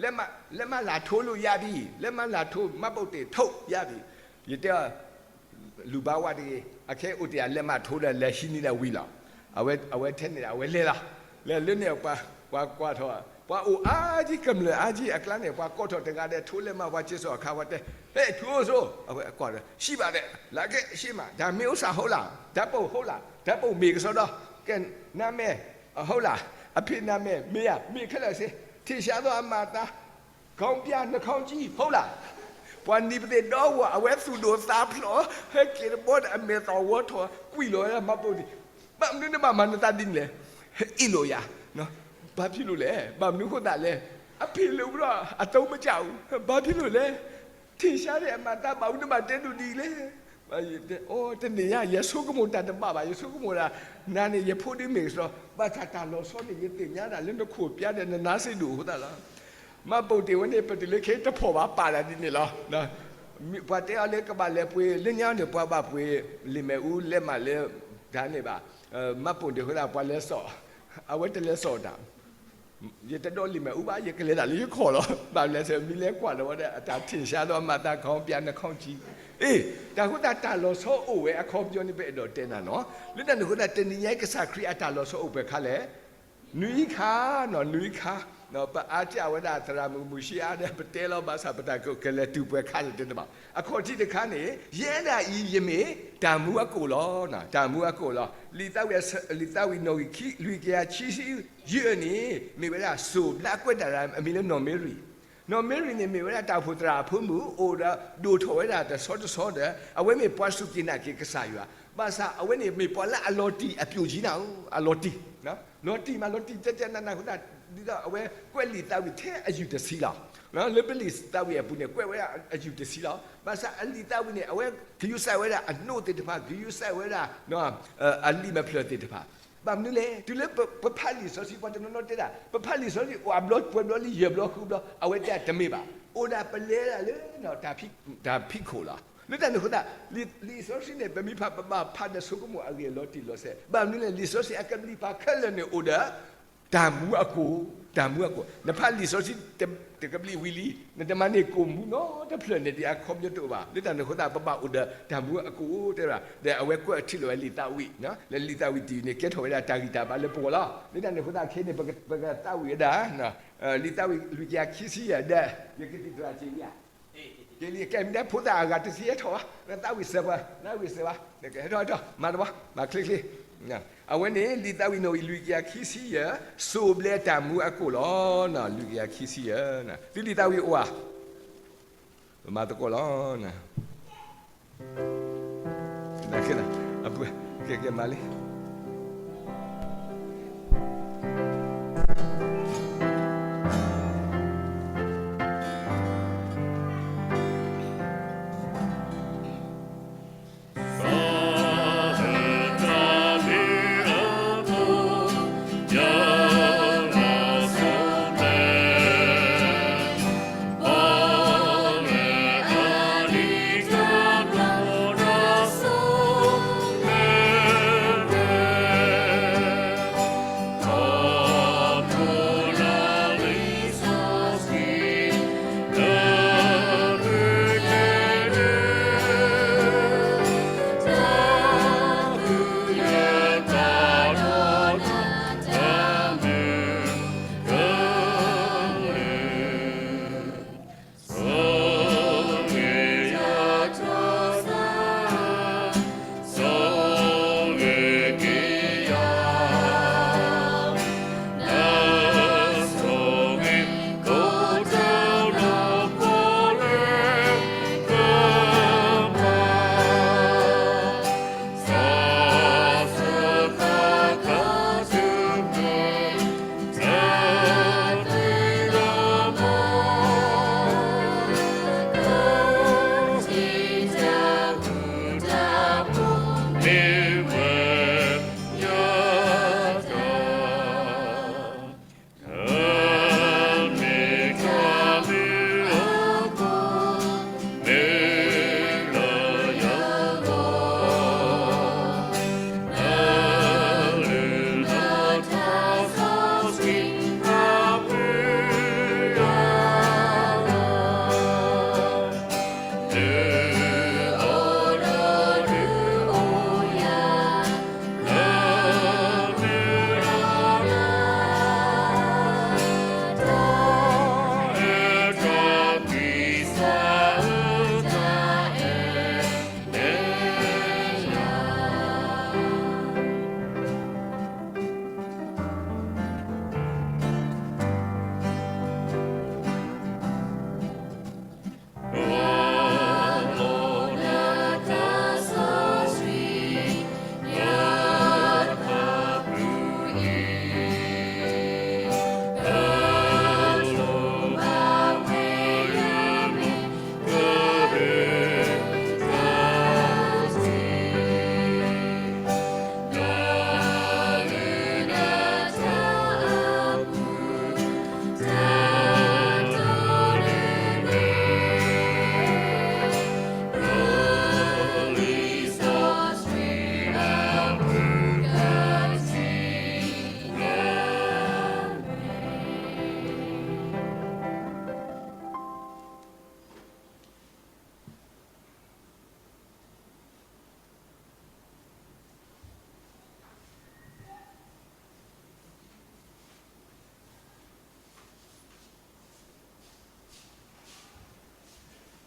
လက်မှတ်လာထိုးလို့ရပြီ, လက်မှတ်လာထိုး မှတ်ပုံတင်ထုတ် ရပြီ, ယတဲ လူၤဘါဝါတဂ့ၤ အခဲအိၣ်တ့ၢ် လက်မှတ်ထိုး ဒီးလဲၤဟံးန့ၢ်ဒီးဝံၤလီၤ, အဝဲထဲန့ၣ် အဝဲလဲၤလီၤ, လဲၤလၢန့ၣ် ပှၤကွၢ်ထီၣ် ပှၤအိၣ်အါကံ ကမျၢၢ်အါကံအကျါန့ၣ် ပှၤကိးထီၣ်တဂၤဒီး ထိုးလက်မှတ် ပှၤစ့စိၤအခါ ပှၤတဲ ဟဲ ထူအိၣ်စိ, အဝဲကွၢ်ဒီး ရှိပါတယ်, လာခဲ့ ရှေ့မှာ, ဒါ မင်းဥစ္စာ ဟုတ်လား, ဓာတ်ပုံ ဟုတ်လား, ဓာတ်ပုံ မ့ၢ်ကစီဒီ, ကဲ နာမည် ဟုတ်လား, အဖေနာမည် မင်းရ မ့ၢ်ခဲလၢာ်စ့, ထင်ရှားသောအမှတ်အသား ခေါင်းပြား နှာခေါင်းစည်း ဟုတ်လား, ပှၤနံၤပသ့ၣ်ဒီဝီၤ အဝဲသူၣ်ဒိၣ်သးဖျိး ဟဲက့ၤတဘီဒီး အမဲာ်သီၣ်ဝီထီၣ် ကွံာ်လီၤဝဲဒၣ် မှတ်ပုံတင်, ဘၣ်မနုၤနဘၣ်မၤနသးဒ်န့ၣ်လဲၣ်, အ့ၣ်လိာ်ယၤ, ဘာဖြစ်လို့လဲ, ဘၣ်မနုၤအဃိသတးလဲၣ်, အဖေလုပ်ပြီးတော့ အသုံးမကျဘူး, ဘာဖြစ်လို့လဲ, ထင်ရှားတဲ့ အမှတ်အသား ဘၣ်မနုၤနဘၣ်တဲဒိၣ်ဒ်လဲၣ် တနံၤညါ ယဆိကမိၣ်တၢ်တဘၣ်ဘၣ်, ယဆိကမိၣ်ဒၣ် နၤန့ၣ် ယဖိဒုမ့ၢ်ကစီဒီ, ဘၣ်ဆၣ်တၢ်လီၤဆီန့ၣ် ယသ့ၣ်ညါဒၣ်လၢနခိၣ်ပၠါဒီးနနါစ့ဒိၣ်အဃိသတးလီၤ. မှတ်ပုံတင် ဝဲန့ၣ် ပတုၤလၢခဲတဖီၣ်ဘၣ် ပာ်ဒၣ်ဒ်န့ၣ်လီၤ. ပှၤတဲအီၤလၢကဘၣ်လဲၤပှ့ၤ လၢညါန့ၣ် ပှၤဘၣ်ပှ့ၤ လံာ်မဲာ်အူ လဲးမးလၢ တၢ်န့ၣ်ဘၣ်, မှတ်ပုံတင် အဃိသတး ပှၤလဲၤစိာ်, အဝဲတလဲၤစိာ်တၢ် ယတဒိးလံာ်မဲာ်အူဘၣ် ယကလဲၤတၢ်လၢယခီၣ်လီၤ. ဘၣ်မနုၤလဲၣ် မ့ၢ်လဲၤကွၢ်လီၤဝဲဒၣ် အတၢ်ထင်ရှားသောအမှတ်အသား ခေါင်းပြား နှာခေါင်းစည်း, အ့ၣ်, တၢ်ဃိသတးတၢ်လီၤဆီအိၣ်ဝဲအခီပညီန့ၣ် ပအဲၣ်ဒိးတဲနၤနီၤ. လၢတၢ်န့ၣ်အဃိသတး တနံၤညါအံၤ ကစၢ်ခရံာ်အတၢ်လီၤဆီအိၣ်ပှဲၤခါလဲၣ်. နွံခါနီၤ, နွံခါ, ပအါတ့ၢ်ဝဲဒၣ်သရၣ်မုၣ်မုၢ်ဆံးအါဒီး ပတဲလီၤဘၣ်ဆၣ် ပတၢ်ကလဲၤတုၤပှဲၤခါလဲၣ်တဲတဘၣ်. အခီၣ်ထံးတခါန့ၣ် ယဲဒၣ်အံၤယမ့ၢ်တၢ်မူအကိၣ်လီၤ. တၢ်မူအကိၣ်လီၤ. လံာ်သးဝံၣ်, လံာ်သးဝံၣ်နီၣ်ဂံၢ် လွံၢ်ကယၤခံဆံယဲၢ်န့ၣ် မ့ၢ်ဝဲဒၣ်စိၣ်ဘျါကွဲးတၢ် အမံၤလၢနီၢ်မ့ရံ. နီၢ်မ့ရံန့ၣ် မ့ၢ်ဝဲဒၣ်တၢ်အိၣ်ဖှိၣ်သရၣ်အဖိမုၣ် အိၣ်ဒီးဒိၣ်ထီၣ်ဝဲဒၣ်တဆီတဆီဒီး အဝဲမ့ၢ်ပှၤစူၢ်က့ၤနာ်က့ၤကစၢ်ယွၤ, ဘၣ်ဆၣ်အဝဲန့ၣ်မ့ၢ်ပှၤလၢအလီၤတံၢ်အပျိၢ်ကံနၤဧိၤ, အလီၤတံၢ်, လီၤတံၢ်မး လီၤတံၢ်ကဲကဲနးနးအဃိသတး ဒ်သိးအဝဲကွဲးလံာ်သးဝံၣ်ထဲအယုၢ်တဆံလီၤ. လၢပလံာ်သးဝံၣ်အပူၤန့ၣ် ကွဲးဝဲဒၣ်အယုၢ်တဆံလီၤ. ဘၣ်ဆၣ်အလံာ်သးဝံၣ်န့ၣ် အဝဲဂုာ်စၢ်ဝဲဒၣ်အနိးသ့ၣ်တဖၣ်, ဂုာ်စၢ်ဝဲဒၣ် အလံာ်မဲာ်ဖျၢၣ်သ့ၣ်တဖၣ်. ဘၣ်မနုၤလဲၣ်, တုၤလၢပဖးလံာ်စီဆှံ ပှၤတနီၤနီၤတဲဒၣ် ပဖးလံာ်စီဆှံအိၣ်အဘျီပှဲၤဘျီလံ ယဲၢ်ဘျီဃုဘျီ အဝဲတဲတမ့ၢ်ဘၣ်. အိၣ်ဒၣ်ပလဲၤဒၣ်လၢ တၢ်ဖံးခိၣ်လီၤ. လၢတၢ်န့ၣ်အဃိသတး လံာ်စီဆှံန့ၣ် ပမ့ၢ်ဖး ပဘၣ်ဖးဒီးဆိကမိၣ်အဂ့ၢ်အလီၤတံၢ်လီၤဆဲး, ဘၣ်မနုၤလဲၣ် လံာ်စီဆှံအကဘျံးပၤခဲလၢာ်န့ၣ်အိၣ်ဒီး တၢ်မူအကိၣ်, တၢ်မူအကိၣ်. နဖးလံာ်စီဆှံတကဘျံးဝံၤလံ, နတမၤန့ၢ်ကိၣ်မူနီတဖျၢၣ်န့ၣ် ဒ်အခီပညီတအိၣ်ဘၣ်. လၢတၢ်န့ၣ်အဃိသတး ပဘၣ်အိၣ်ဒီးတၢ်မူအကိၣ်တဲဝဲဒၣ်, ဒီးအဝဲကွဲးထံၣ်လိာ်ဝဲလံာ်သးဝံၣ်, လၢလံာ်သးဝံၣ်တံၢ်န့ၣ် ကဲထီၣ်ဝဲဒၣ်တၢ်ဂံၢ်တၢ်ဘါလၢပဂီၢ်လီၤ. လၢတၢ်န့ၣ်အဃိသတးခဲအံၤန့ၣ် ပကသးဝံၣ်ဝဲဒၣ် လံာ်သးဝံၣ်လွံၢ်ကယၤခံဆံယဲၢ်ဒီး ယကသံၣ်သရၣ်က့ၤလံဧါ. က့ၤလံ ကဲမ့ၢ်ဒၣ်ဖိသၣ်အဂၤတဆံဟဲထီၣ်ဘၣ်, သးဝံၣ်စၢၤပှၤ, သးဝံၣ်စၢၤဘၣ်, ဟဲထီၣ်ဟဲထီၣ် မၤတဘၣ်, မၤချ့ချ့. အဝဲန့ၣ် လံာ်သးဝံၣ်နီၣ်ဂံၢ်လွံၢ်ကယၤခံဆံယဲၢ်, စိၣ်ဘျဲတၢ်မူအကိၣ်လီၤ. လွံၢ်ကယၤခံဆံယဲၢ်, သုလံာ်သးဝံၣ်အိၣ်ဧါ. ပမၤသကိးလီၤ. ကဲ, ကဲ, မၤလံ.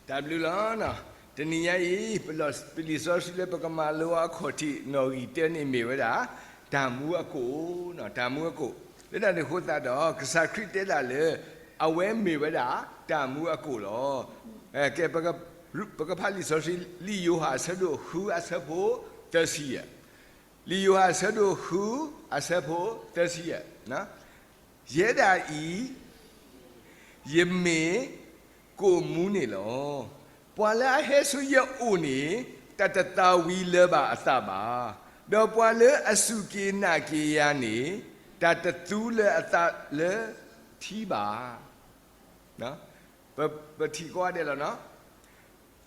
တၢ်ဘျုးလီၤ. တနံၤညါအံၤ ပလံာ်စီဆှံလၢပကမၤလိအခီၣ်ထံးနီၣ်ဂံၢ်တၢန့ၣ်မ့ၢ်ဝဲဒၣ် တၢ်မူအကိၣ်, တၢ်မူအကိၣ်. လၢတၢ်န့ၣ်အဃိသတးဒီး ကစၢ်ခရံာ်တဲဒၣ်လၢ အဝဲမ့ၢ်ဝဲဒၣ်တၢ်မူအကိၣ်လီၤ. ကဲ, ပကဖးလံာ်စီဆှံ လံာ်ယိၤဟၣ်အဆၢဒိၣ်ဃု အဆၢဖိသၢဆံယဲၢ်. လံာ်ယိၤဟၣ်အဆၢဒိၣ်ဃု အဆၢဖိသၢဆံယဲၢ်. ယဲဒၣ်အံၤ ယမ့ၢ်ကိၣ်မူန့ၣ်လီၤ. ပှၤလၢအဟဲဆူယအိၣ်န့ၣ် တၢ်တသၣ်ဝံၤလၢၤဘၣ်အသးဘၣ်. ဒီးပှၤလၢအစူၢ်က့ၤနာ်က့ၤယၤန့ၣ် တၢ်တသူလၢၤအသးလၢထံဘၣ်. ပထံၣ်ကိးဂၤဒဲးလီၤ.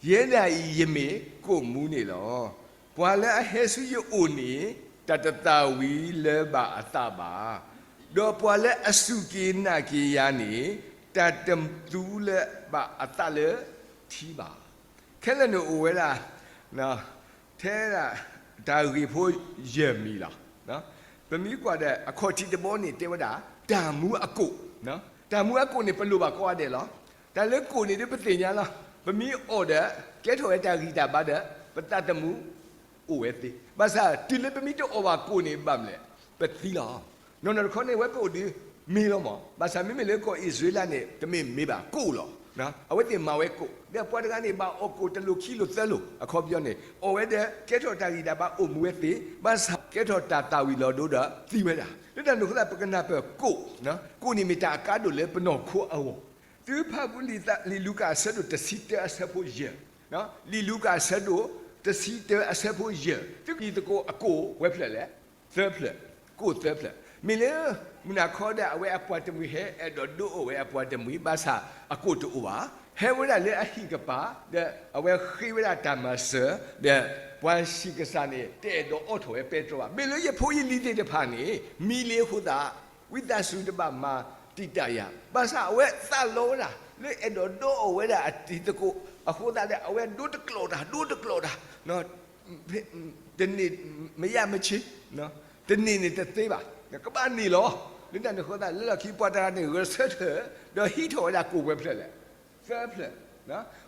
ယဲဒၣ်အံၤ ယမ့ၢ်ကိၣ်မူန့ၣ်လီၤ. ပှၤလၢအဟဲဆူယအိၣ်န့ၣ် တၢ်တသၣ်ဝံၤလၢၤဘၣ်အသးဘၣ်. ဒီးပှၤလၢအစူၢ်က့ၤနာ်က့ၤယၤန့ၣ် တၢ်တသူလၢၤဘၣ်အသးလၢထံဘၣ်. ခဲလၢာ်န့ၣ်အိၣ်ဝဲဒၣ် ထဲဒၣ်တၢ်ဂ့ၢ်ဖိယဲၢ်မံၤလီၤ. ပမ့ၢ်ကွၢ်ဒီး အခီၣ်ထံးတဘီန့ၣ် တဲဝဲဒၣ် တၢ်မူအကိၣ်. တၢ်မူအကိၣ်န့ၣ် ပလိၣ်ဘၣ်ကိးဂၤဒဲးလီၤ. တၢ်လၢကိၣ်န့ၣ်ဒ်ပသ့ၣ်ညါလီၤ. ပမ့ၢ်အီၣ်ဒီး ကဲထီၣ်ဝဲတၢ်ဂံၢ်တၢ်ဘါဒီး ပသးသမူအိၣ်ဝဲသ့. ဘၣ်ဆၣ် တုၤလၢပမ့ၢ်တအီၣ်ဘၣ်ကိၣ်န့ၣ် ဘၣ်မနုၤလဲၣ်, ပသံလီၤ. နီၢ်နီၢ်တခီန့ၣ် ဝဲပအိၣ်ဒုးမ့ၢ်လီၤမး. ဘၣ်ဆၣ်မ့မ့ၢ်လၢကီၢ်အံၣ်စရ့လးန့ၣ် တမ့ၢ်မ့ၢ်ဘၣ်, ကိၣ်လီၤ. အဝဲသ့ၣ်မၤဝဲကိၣ်, ဒီးပှၤတဂၤန့ၣ် ဘၣ်အီၣ်ကိၣ်တလိၣ်ခံလိၣ်သၢလိၣ်, အခီပညီန့ၣ် အီၣ်ဝဲဒီး ကဲထီၣ်တၢ်ဂံၢ်တၢ်ဘါအိၣ်မူဝဲသ့, ဘၣ်ဆၣ်ကဲထီၣ်တၢ်သၣ်ဝံၤလီၤဒိဒီးသံဝဲဒၣ်. လၢတၢ်န့ၣ်အဃိသတး ပကနၢ်ပၢၢ်ကိၣ်, ကိၣ်န့ၣ်မ့ၢ်တၢ်အကါဒိၣ်လၢပနီၢ်ခိအဂီၢ်. သုဖးဖူလံာ် လံာ်လူၤကၣ်အဆၢဒိၣ်တဆံတၢအဆၢဖိယဲၢ်, လံာ်လူၤကၣ်အဆၢဒိၣ် တဆံတၢအဆၢဖိယဲၢ်, သုတံၤသကိးအကိၣ်ပှဲၤဖျၢၣ်လဲၣ်, သၢဖျၢၣ်, ကိၣ်သၢဖျၢၣ်. မ့ၢ်လၢ မုၢ်နၤခီဒီး အဝဲအပှၤတမှံၤဟဲအဲၣ်ဒိးဒိအီၣ်ဝဲအပှၤတမှံၤ ဘၣ်ဆၣ်အကိၣ်တအိၣ်ဘၣ်. ဟဲဝဲဒၣ်လၢအဟံၣ်ကပၤ ဒီးအဝဲဃ့ဝဲဒၣ်တၢ်မၤစၢၤ, ဒီးပှၤဆံးကစၢ်န့ၣ် တအဲၣ်ဒိးအိးထီၣ်ဝဲပဲတြီဘၣ်. မ့ၢ်လၢယဖိယလံၤသ့ၣ်တဖၣ်န့ၣ် မံလ့အဃိသတး ဝံသးစူၤတဘၣ်မၤတံာ်တာ်ယၤ, ဘၣ်ဆၣ်အဝဲသးလီဝဲဒၣ် လၢအဲၣ်ဒိးဒိအီၣ်ဝဲဒၣ်အတံၤသကိးအဃိသတးဒီး အဝဲဒိတကျိာ်တၢ် ဒိတကျိာ်တၢ် တန့ၢ်မယါမဆ့, တန့ၢ်န့ၣ်တသ့ဘၣ်, ကဘၣ်န့ၢ်လီၤ. လၢတၢ်န့ၣ်အဃိသတး လၢလီၢ်ခံပှၤတဂၤန့ၣ် ဂဲၤဆၢထၢၣ် ဒီးဟံးထီၣ်ဝဲဒၣ်ကိၣ်ပှဲၤဖျၢၣ်လဲၣ်, သၢဖျၢၣ်,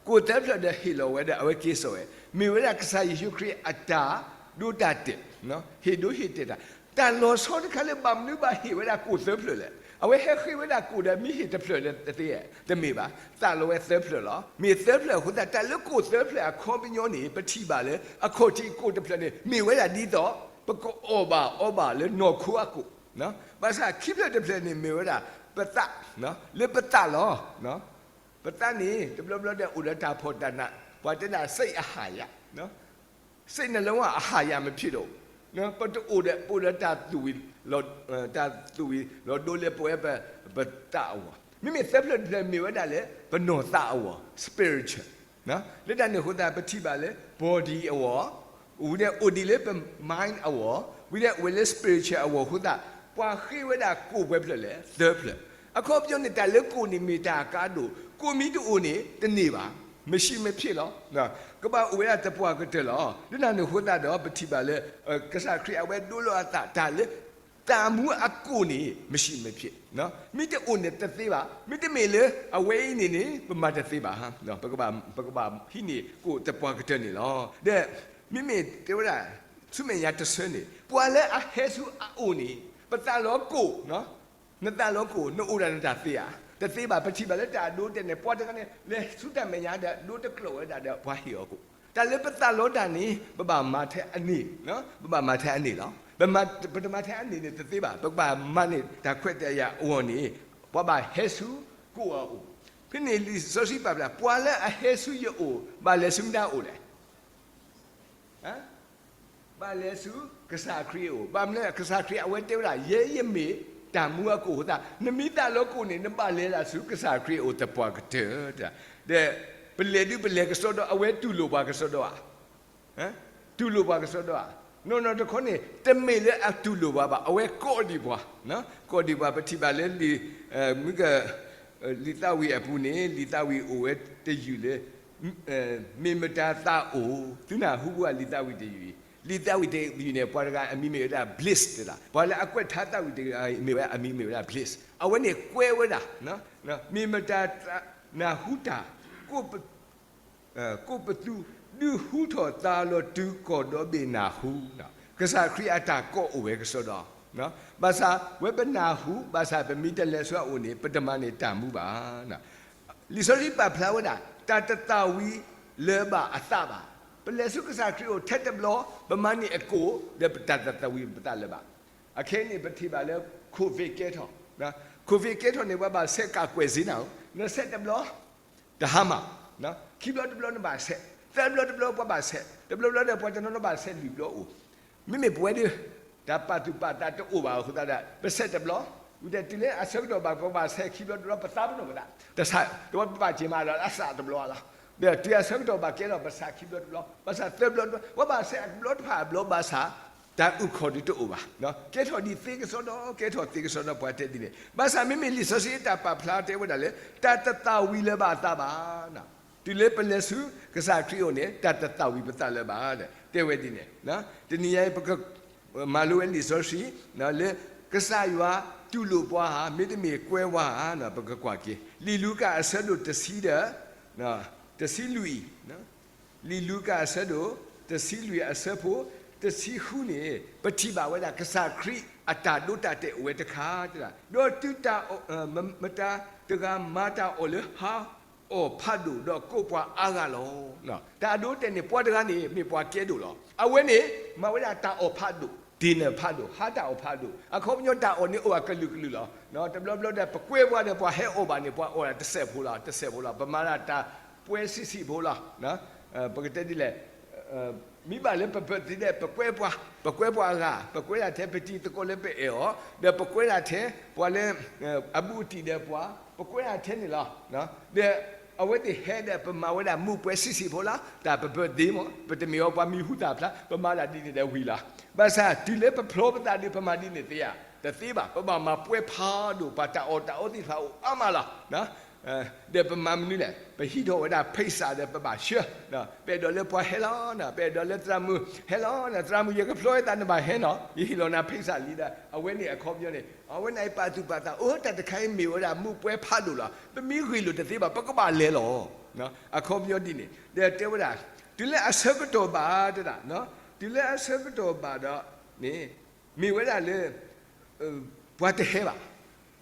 ကိၣ်သၢဖျၢၣ်ဒီးဟ့ၣ်လီၤဝဲဒီးအဝဲက့ၤစိာ်ဝဲ, မ့ၢ်ဝဲဒၣ်ကစၢ်ယ့ၣ်ၡူးခရံာ်အတၢ်ဒိတၢ်တဲာ်, ဟ့ၣ်ဒိဟ့ၣ်တဲာ်တၢ်, တၢ်လီၤဆီတခါလၢဘၣ်မနုၤဘၣ်ဟ့ၣ်ဝဲဒၣ်ကိၣ်သၢဖျၢၣ်လဲၣ်. အဝဲဟဲဃ့ဝဲဒၣ်ကိၣ်ဒီးမ့ၢ်ဟ့ၣ်တဖျၢၣ်ဒီးတသ့ဧါ, တမ့ၢ်ဘၣ်, သးလီဝဲသၢဖျၢၣ်လီၤ. မ့ၢ်သၢဖျၢၣ်အဃိသတး တၢ်လၢကိၣ်သၢဖျၢၣ်အခီပညီန့ၣ် ပထံၣ်ဘၣ်လၢ အခီၣ်ထံးကိၣ်တဖျၢၣ်န့ၣ် မ့ၢ်ဝဲဒၣ်ဒ်သိး ပကအီၣ်ဘၣ်အီဘၣ်လၢနီၢ်ခိအကိၣ်, ဘၣ်ဆၣ်ခံဖျၢၣ်တဖျၢၣ်န့ၣ်မ့ၢ်ဝဲဒၣ် ပသး, လၢပသးလီၤ. ပသးန့ၣ် တဘျီဘျီဒီးအိၣ်ဒီးတၢ်ဖှီၣ်တၢ်နး, ပှၤတဲဒၣ် စိတ်အဟာရ, စိတ်နှလုံးအဟာရမဖြစ်တော့ဘူး, ပတအိၣ်ဒီး ပအိၣ်ဒီးတၢ်သူၣ်ဝံၤ, တၢ်သူၣ်ဝံၤလီၤဒိလၢပဝဲပ, ပသးအဂီၢ်, မ့မ့ၢ်သၢဖျၢၣ်တဖျၢၣ်မ့ၢ်ဝဲဒၣ်လၢ ပနီၢ်သးအဂီၢ် spiritual, လၢတၢ်န့ၣ်အဃိသတး ပထံၣ်ဘၣ်လၢ body အဂီၢ်, ဝံၤဒီးအိၣ်ဒံးလၢပ mind အဂီၢ်, ဝံၤဒီးအိၣ်ဝဲလၢ spiritual အဂီၢ်အဃိသတး ပှၤဃ့ဝဲဒၣ်ကိၣ်ပှဲၤဖျၢၣ်လဲၣ်, သၢဖျၢၣ်. အခီပညီန့ၣ် တၢ်လၢကိၣ်န့ၣ်မ့ၢ်တၢ်အကါဒိၣ်, ကိၣ်မ့ၢ်တအိၣ်န့ၣ် တန့ၢ်ဘၣ်, မရှိမဖြစ်လီၤ. ကဘၣ်အိၣ်ဝဲဒၣ်သပှၢ်ကတၢၢ်လီၤ. လၢတၢ်န့ၣ်အဃိသတးဒီး ပထံၣ်ဘၣ်လၢ ကစၢ်ခရံာ်အဝဲဒိလီၤအသးတၢ်လၢ တၢ်မူအကိၣ်န့ၣ် မရှိမဖြစ်, မ့ၢ်တအိၣ်န့ၣ်တသ့ဘၣ်, မ့တမ့ၢ်လၢအဝဲအံၤန့ၣ်န့ၣ် ပမၤတသ့ဘၣ်, ပကဘၣ်, ပကဘၣ်ဟံးန့ၢ်ကိၣ်သပှၢ်ကတၢၢ်န့ၣ်လီၤ. ဒီး မ့မ့ၢ်တဲဝဲဒၣ် ဆူမဲာ်ညါတဆၢန့ၣ် ပှၤလၢအဟဲဆူအအိၣ်န့ၣ် ပသးလီကိၣ်, နသးလီကိၣ် နအိၣ်ဒၣ်နတၢ်သ့ဧါ, တသ့ဘၣ်. ပထံၣ်ဘၣ်လၢတၢ်အဒိတဲာ်န့ၣ် ပှၤတဂၤန့ၣ် လဲၤဆူတၢ်မဲာ်ညါဒီး ဒိတကျိာ်ဝဲဒၣ်ဒီးပှၤဟ့ၣ်အီၤကိၣ်, တၢ်လၢပသးလီတၢ်န့ၣ် ပဘၣ်မၤထဲအန့ၣ်, ပဘၣ်မၤထဲအန့ၣ်လီၤ. ပတမၤထဲအန့ၣ်န့ၣ်တသ့ဘၣ်, ပကဘၣ်မၤန့ၢ်တၢ်ခွဲးတၢ်ယာ်အဂီၢ်န့ၣ် ပှၤဘၣ်ဟဲဆူကိၣ်အအိၣ်. ဖဲန့ၣ်လံာ်စီဆှံပာ်ဖျါ ပှၤလၢအဟဲဆူယအိၣ် ဘၣ်လဲၤဆူမတၤအအိၣ်လဲၣ် ဘၣ်လဲၤဆူကစၢ်ခရံာ်အအိၣ်. ဘၣ်မနုၤလဲၣ် ကစၢ်ခရံာ်အဝဲတဲဝဲဒၣ် ယဲယမ့ၢ်တၢ်မူအကိၣ်အဃိသတး နမ့ၢ်သးလီကိၣ်န့ၣ် နဘၣ်လဲၤဒၣ်ဆူကစၢ်ခရံာ်အအိၣ်သပှၢ်ကတၢၢ်. ဒီး ပလဲၤဒုးပလဲၤကစီဒီ အဝဲတူၢ်လိာ်ပှၤကစီဒီဧါ, တူၢ်လိာ်ပှၤကစီဒီဧါ. နီၢ်နီၢ်တခီန့ၣ် တမ့ၢ်လၢအတူၢ်လိာ်ပှၤဘၣ်, အဝဲကိးဒံးပှၤ, ကိးဒံးပှၤ. ပထံၣ်ဘၣ်လၢ မုၢ်က လံာ်သးဝံၣ်အပူၤန့ၣ် လံာ်သးဝံၣ်အိၣ်ဝဲတယုၢ်လၢ မ့ၢ်မတၤသးအိၣ်, သုနၢ်ဟူဘၣ်လံာ်သးဝံၣ်တယုၢ်အံၤ. လံာ်သးဝံၣ်တယုၢ်န့ၣ် ပှၤတဂၤအမံၤမ့ၢ်ဝဲဒၣ် Bliss တဒၣ်, ပှၤလၢအကွဲးထါသးဝံၣ်တဂၤအံၤ မ့ၢ်ဝဲအမံၤမ့ၢ်ဝဲဒၣ် Bliss. အဝဲန့ၣ်ကွဲးဝဲဒၣ် မ့ၢ်မတၤ နၢ်ဟူတၢ် ကိးပသူ ဒုးဟူထီၣ်သါလီၤတုၤကီၢ်ဒီဘ့ၣ်နၢ်ဟူ, ကစၢ်ခရံာ်အတၢ်ကိးအိၣ်ဝဲကစီဒီ, ဘၣ်ဆၣ်ဝဲပနၢ်ဟူ ဘၣ်ဆၣ်ပမ့ၢ်တလဲၤဆူအအိၣ်န့ၣ် ပတမၤန့ၢ်တၢ်မူဘၣ်. လံာ်စီဆှံပာ်ဖျါဝဲဒၣ် တၢ်တသၣ်ဝံၤလၢၤဘၣ်အသးဘၣ်. ပလဲၤဆူကစၢ်ခရံာ်အအိၣ်ထဲတဘျီ ပမၤန့ၢ်အကိၣ် ဒီးပတၢ်တသၣ်ဝံၤပသးလၢၤဘၣ်. အခဲအံၤန့ၣ် ပထံၣ်ဘၣ်လၢ COVID ကဲထီၣ်, COVID ကဲထီၣ်န့ၣ် ပှၤဘၣ်ဆဲးကးကွဲးစ့နၤဧိၤ, နဆဲးတဘျီ တဟါမၢ်, ခံဘျီတဘျီနဘၣ်ဆဲး, သၢဘျီတဘျီပှၤဘၣ်ဆဲး, တဘျီဘျီဒီးပှၤတနီၤနီၤဘၣ်ဆဲးလွံၢ်ဘျီအိၣ်. မ့မ့ၢ်ပဝဲဒၣ် တၢ်ပာ်သူၣ်ပာ်သးတအိၣ်ဘၣ်အဃိသတးဒီး ပဆဲးတဘျီ, ဝံၤဒီးတုၤလၢအဆၢကတီၢ်ဘၣ် ပဘၣ်ဆဲးခံဘျီတဘျီ ပသးပနီၣ်ပသး, တဆး တဝဲပဘၣ်က့ၤမးလီၤ အစးတဘျီလီၤ. ဒီးတုၤအဆၢကတီၢ်ဘၣ်ကဲထီၣ် ပဆဲးခံဘျီတဘျီ, ဘၣ်ဆၣ်သၢဘျီတဘျီ ပှၤဘၣ်ဆဲးအဘျီတဖၣ်အဘျီ ဘၣ်ဆၣ် တၢ်အုၣ်ခီၣ်ဒုးတအိၣ်ဘၣ်. ကဲထီၣ်ဒံးသ့ကစီဒီ, ကဲထီၣ်သ့ကစီဒီ ပှၤတဲဒ်န့ၣ်. ဘၣ်ဆၣ်မ့မ့ၢ်လံာ်စီဆှံအတၢ်ပာ်ဖျါတဲဝဲဒၣ်လၢ တၢ်တသၣ်ဝံၤလၢၤဘၣ်အသးဘၣ်. တုၤလၢပလဲၤဆူကစၢ်ခရံာ်အအိၣ်န့ၣ် တၢ်တသၣ်ဝံၤပသးလၢၤဘၣ် တဲဝဲဒ်န့ၣ်. တနံၤညါအံၤ ပကမၤလိဝဲလံာ်စီဆှံ လၢ ကစၢ်ယွၤတူၢ်လိာ်ပှၤဧါ မ့တမ့ၢ်ကွဲဝဲဧါ ပကကွၢ်က့ၤ လံာ်လူၤကၣ်အဆၢဒိၣ်တဆံဒီး တဆံလွံၢ်, လံာ်လူၤကၣ်အဆၢဒိၣ် တဆံလွံၢ်အဆၢဖိ တဆံဃုန့ၣ် ပထံၣ်ဘၣ်ဝဲဒၣ် ကစၢ်ခရံာ်အတၢ်ဒိတၢ်တဲာ်အိၣ်ဝဲတခါ, ဒီးတုၤတၢ် မတၤတဂၤမၤတၢ်အီၣ်လၢဟါ အီၣ်ဖးဒိၣ်ဒီးကိးပှၤအါဂၤလီၤ. တၢ်အဒိအတဲာ်န့ၣ် ပှၤတဂၤန့ၣ် မ့ၢ်ပှၤကဲဒိၣ်လီၤ. အဝဲန့ၣ် မၤဝဲဒၣ်တၢ်အီၣ်ဖးဒိၣ်, တ့ၢ်နၢၣ်ဖးဒိၣ်, ဟါတၢ်အီၣ်ဖးဒိၣ်, အခီပညီတၢ်အီၣ်န့ၣ်အိၣ်အကလုာ်ကလုာ်လီၤ. တဘျီဘျီဒီး ပကွဲပှၤဒီးပှၤဟဲအီၣ်ဘၣ်န့ၣ် ပှၤအီၣ်တစဲးဖိလီၤ, တစဲးဖိလီၤ, ပမၤဒၣ်တၢ်ပှဲၤဆံးဆံးဖိလီၤ. ပကတဲဒ်လဲၣ်, မ့ၢ်ဘၣ်လၢပ birthday ဒီး ပကွဲပှၤ, ပကွဲပှၤအဂၤ, ပကွဲဒၣ်ထဲပတံၤသကိးလၢပအဲၣ်အီၤ, ဒီးပကွဲဒၣ်ထဲပှၤလၢ အဘူးအတံၢ်ဒီးပှၤ, ပကွဲဒၣ်ထဲန့ၣ်လီၤ. ဒီးအဝဲသ့ၣ်ဟဲဒီး ပမၤဝဲဒၣ်မူးပွဲဆံးဆံးဖိလီၤ. တၢ်ပ birthday မ့ၢ် ပတမ့ၢ်အီၤပှၤမံၤဟူသၣ်ဖျါ, ပမၤဒၣ်ဒ်န့ၣ်ဒီးဝံၤလီၤ. ဘၣ်ဆၣ်တုၤလၢပဖျီပသးဒီး ပမၤဒ်န့ၣ်သ့ဧါ, တသ့ဘၣ်. ပဘၣ်မၤပွဲဖးဒိၣ်, ပှၤတၢ်အီၣ်တၢ်အီသ့ၣ်တဖၣ်အိၣ်အါမးလီၤ. ဒီးပမၤမနုၤလဲၣ်, ပဟံးထီၣ်ဝဲဒၣ်ဖိသၣ်ဒီး ပဘၣ်ဆှၢ, ပအဲၣ်ဒိးလၢပှၤဟဲလီၤ, ပအဲၣ်ဒိးလၢသရၣ်မုၣ်ဟဲလီၤ, သရၣ်မုၣ် ယကဖျီဝဲသး နဘၣ်ဟဲနီၤ, ယဟ့ၣ်လီၤနၤဖိသၣ်လံဒီး အဝဲန့ၣ်အခီပညီန့ၣ် အဝဲန့ၣ်ပာ်သူၣ်ပာ်သး အိၣ်တၢ်တခါအံၤမ့ၢ်ဝဲဒၣ်မူးပွဲဖးဒိၣ်လီၤ. ပမ့ၢ်ဂ့ၢ်လိာ်တသ့ဘၣ်, ပကဘၣ်လဲၤလီၤ. အခီပညီဒ်န့ၣ် ဒီးတဲဝဲဒၣ်, တုၤလၢအဆၢကတီၢ်ဘၣ်တဒၣ်, တုၤလၢအဆၢကတီၢ်ဘၣ်ဒီးန့ၣ် မ့ၢ်ဝဲဒၣ်လၢ ပှၤတဟဲဘၣ်,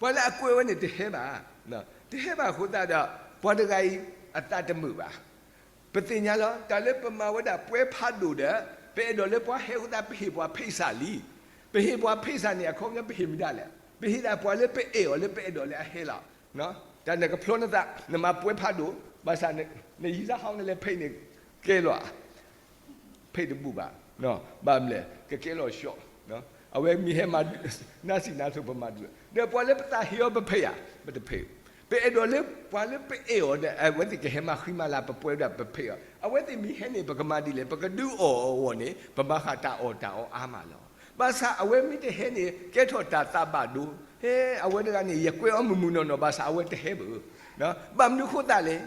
ပှၤလၢအကွဲဝဲန့ၣ်တဟဲဘၣ်, တဟဲဘၣ်အဃိသတးဒီး ပှၤတဂၤအံၤအသးတမုာ်ဘၣ်. ပသ့ၣ်ညါလီၤ, တၢ်လၢပမၤဝဲဒၣ်ပွဲဖးဒိၣ်ဒီး ပအဲၣ်ဒိးလၢပှၤဟဲအဃိသတး ပဟ့ၣ်ပှၤဖိသၣ်လံ. ပဟ့ၣ်ပှၤဖိသၣ်န့ၣ် အခီပညီပဟ့ၣ်မတၤလဲၣ်, ပဟ့ၣ်ဒၣ်ပှၤလၢပအဲၣ်အီၤလၢပအဲၣ်ဒိးလၢအဟဲလီၤ. တၢ်နကဖျီနသး နမၤပွဲဖးဒိၣ်, ဘၣ်ဆၣ် နယံၤစၢ်ဟီနလဲၤဖဲးန့ၣ် ကဲလီၤဧါ ဖဲးတဘူၣ်ဘၣ်, ဘၣ်မလဲၣ် ကကဲလီၤဆှီ, အဝဲမ့ၢ်ဟဲမၤ နါစံၣ်နါစိၤပမၤဒုး, ဒီးပှၤလၢပသးဟ့အီၤပဖဲးဧါ, ပတဖဲး, ပအဲၣ်ဒိးလၢပှၤလၢပအဲၣ်အီၤဒီး အဝဲသ့ၣ်ကဟဲမၤဃံမၤလၤပပွဲဒီးပဖဲးအီၤ, အဝဲသ့ၣ်မ့ၢ်ဟဲန့ၣ် ပကမၤဒ်လဲၣ်, ပကဒုးအီၣ်အဂီၢ်န့ၣ် ပမၤဃာ်တၢ်အီၣ်တၢ်အီအါမးလီၤ. ဘၣ်ဆၣ်အဝဲမ့ၢ်တဟဲန့ၣ် ကဲထီၣ်တၢ်သးဘၣ်ဒိ, ဟဲ အဝဲတဂၤန့ၣ် ယကွဲအီၤမုၢ်မုၢ်နီၢ်နီၢ် ဘၣ်ဆၣ်အဝဲတဟဲဘၣ်, ဘၣ်မနုၤအဃိသတးလဲၣ်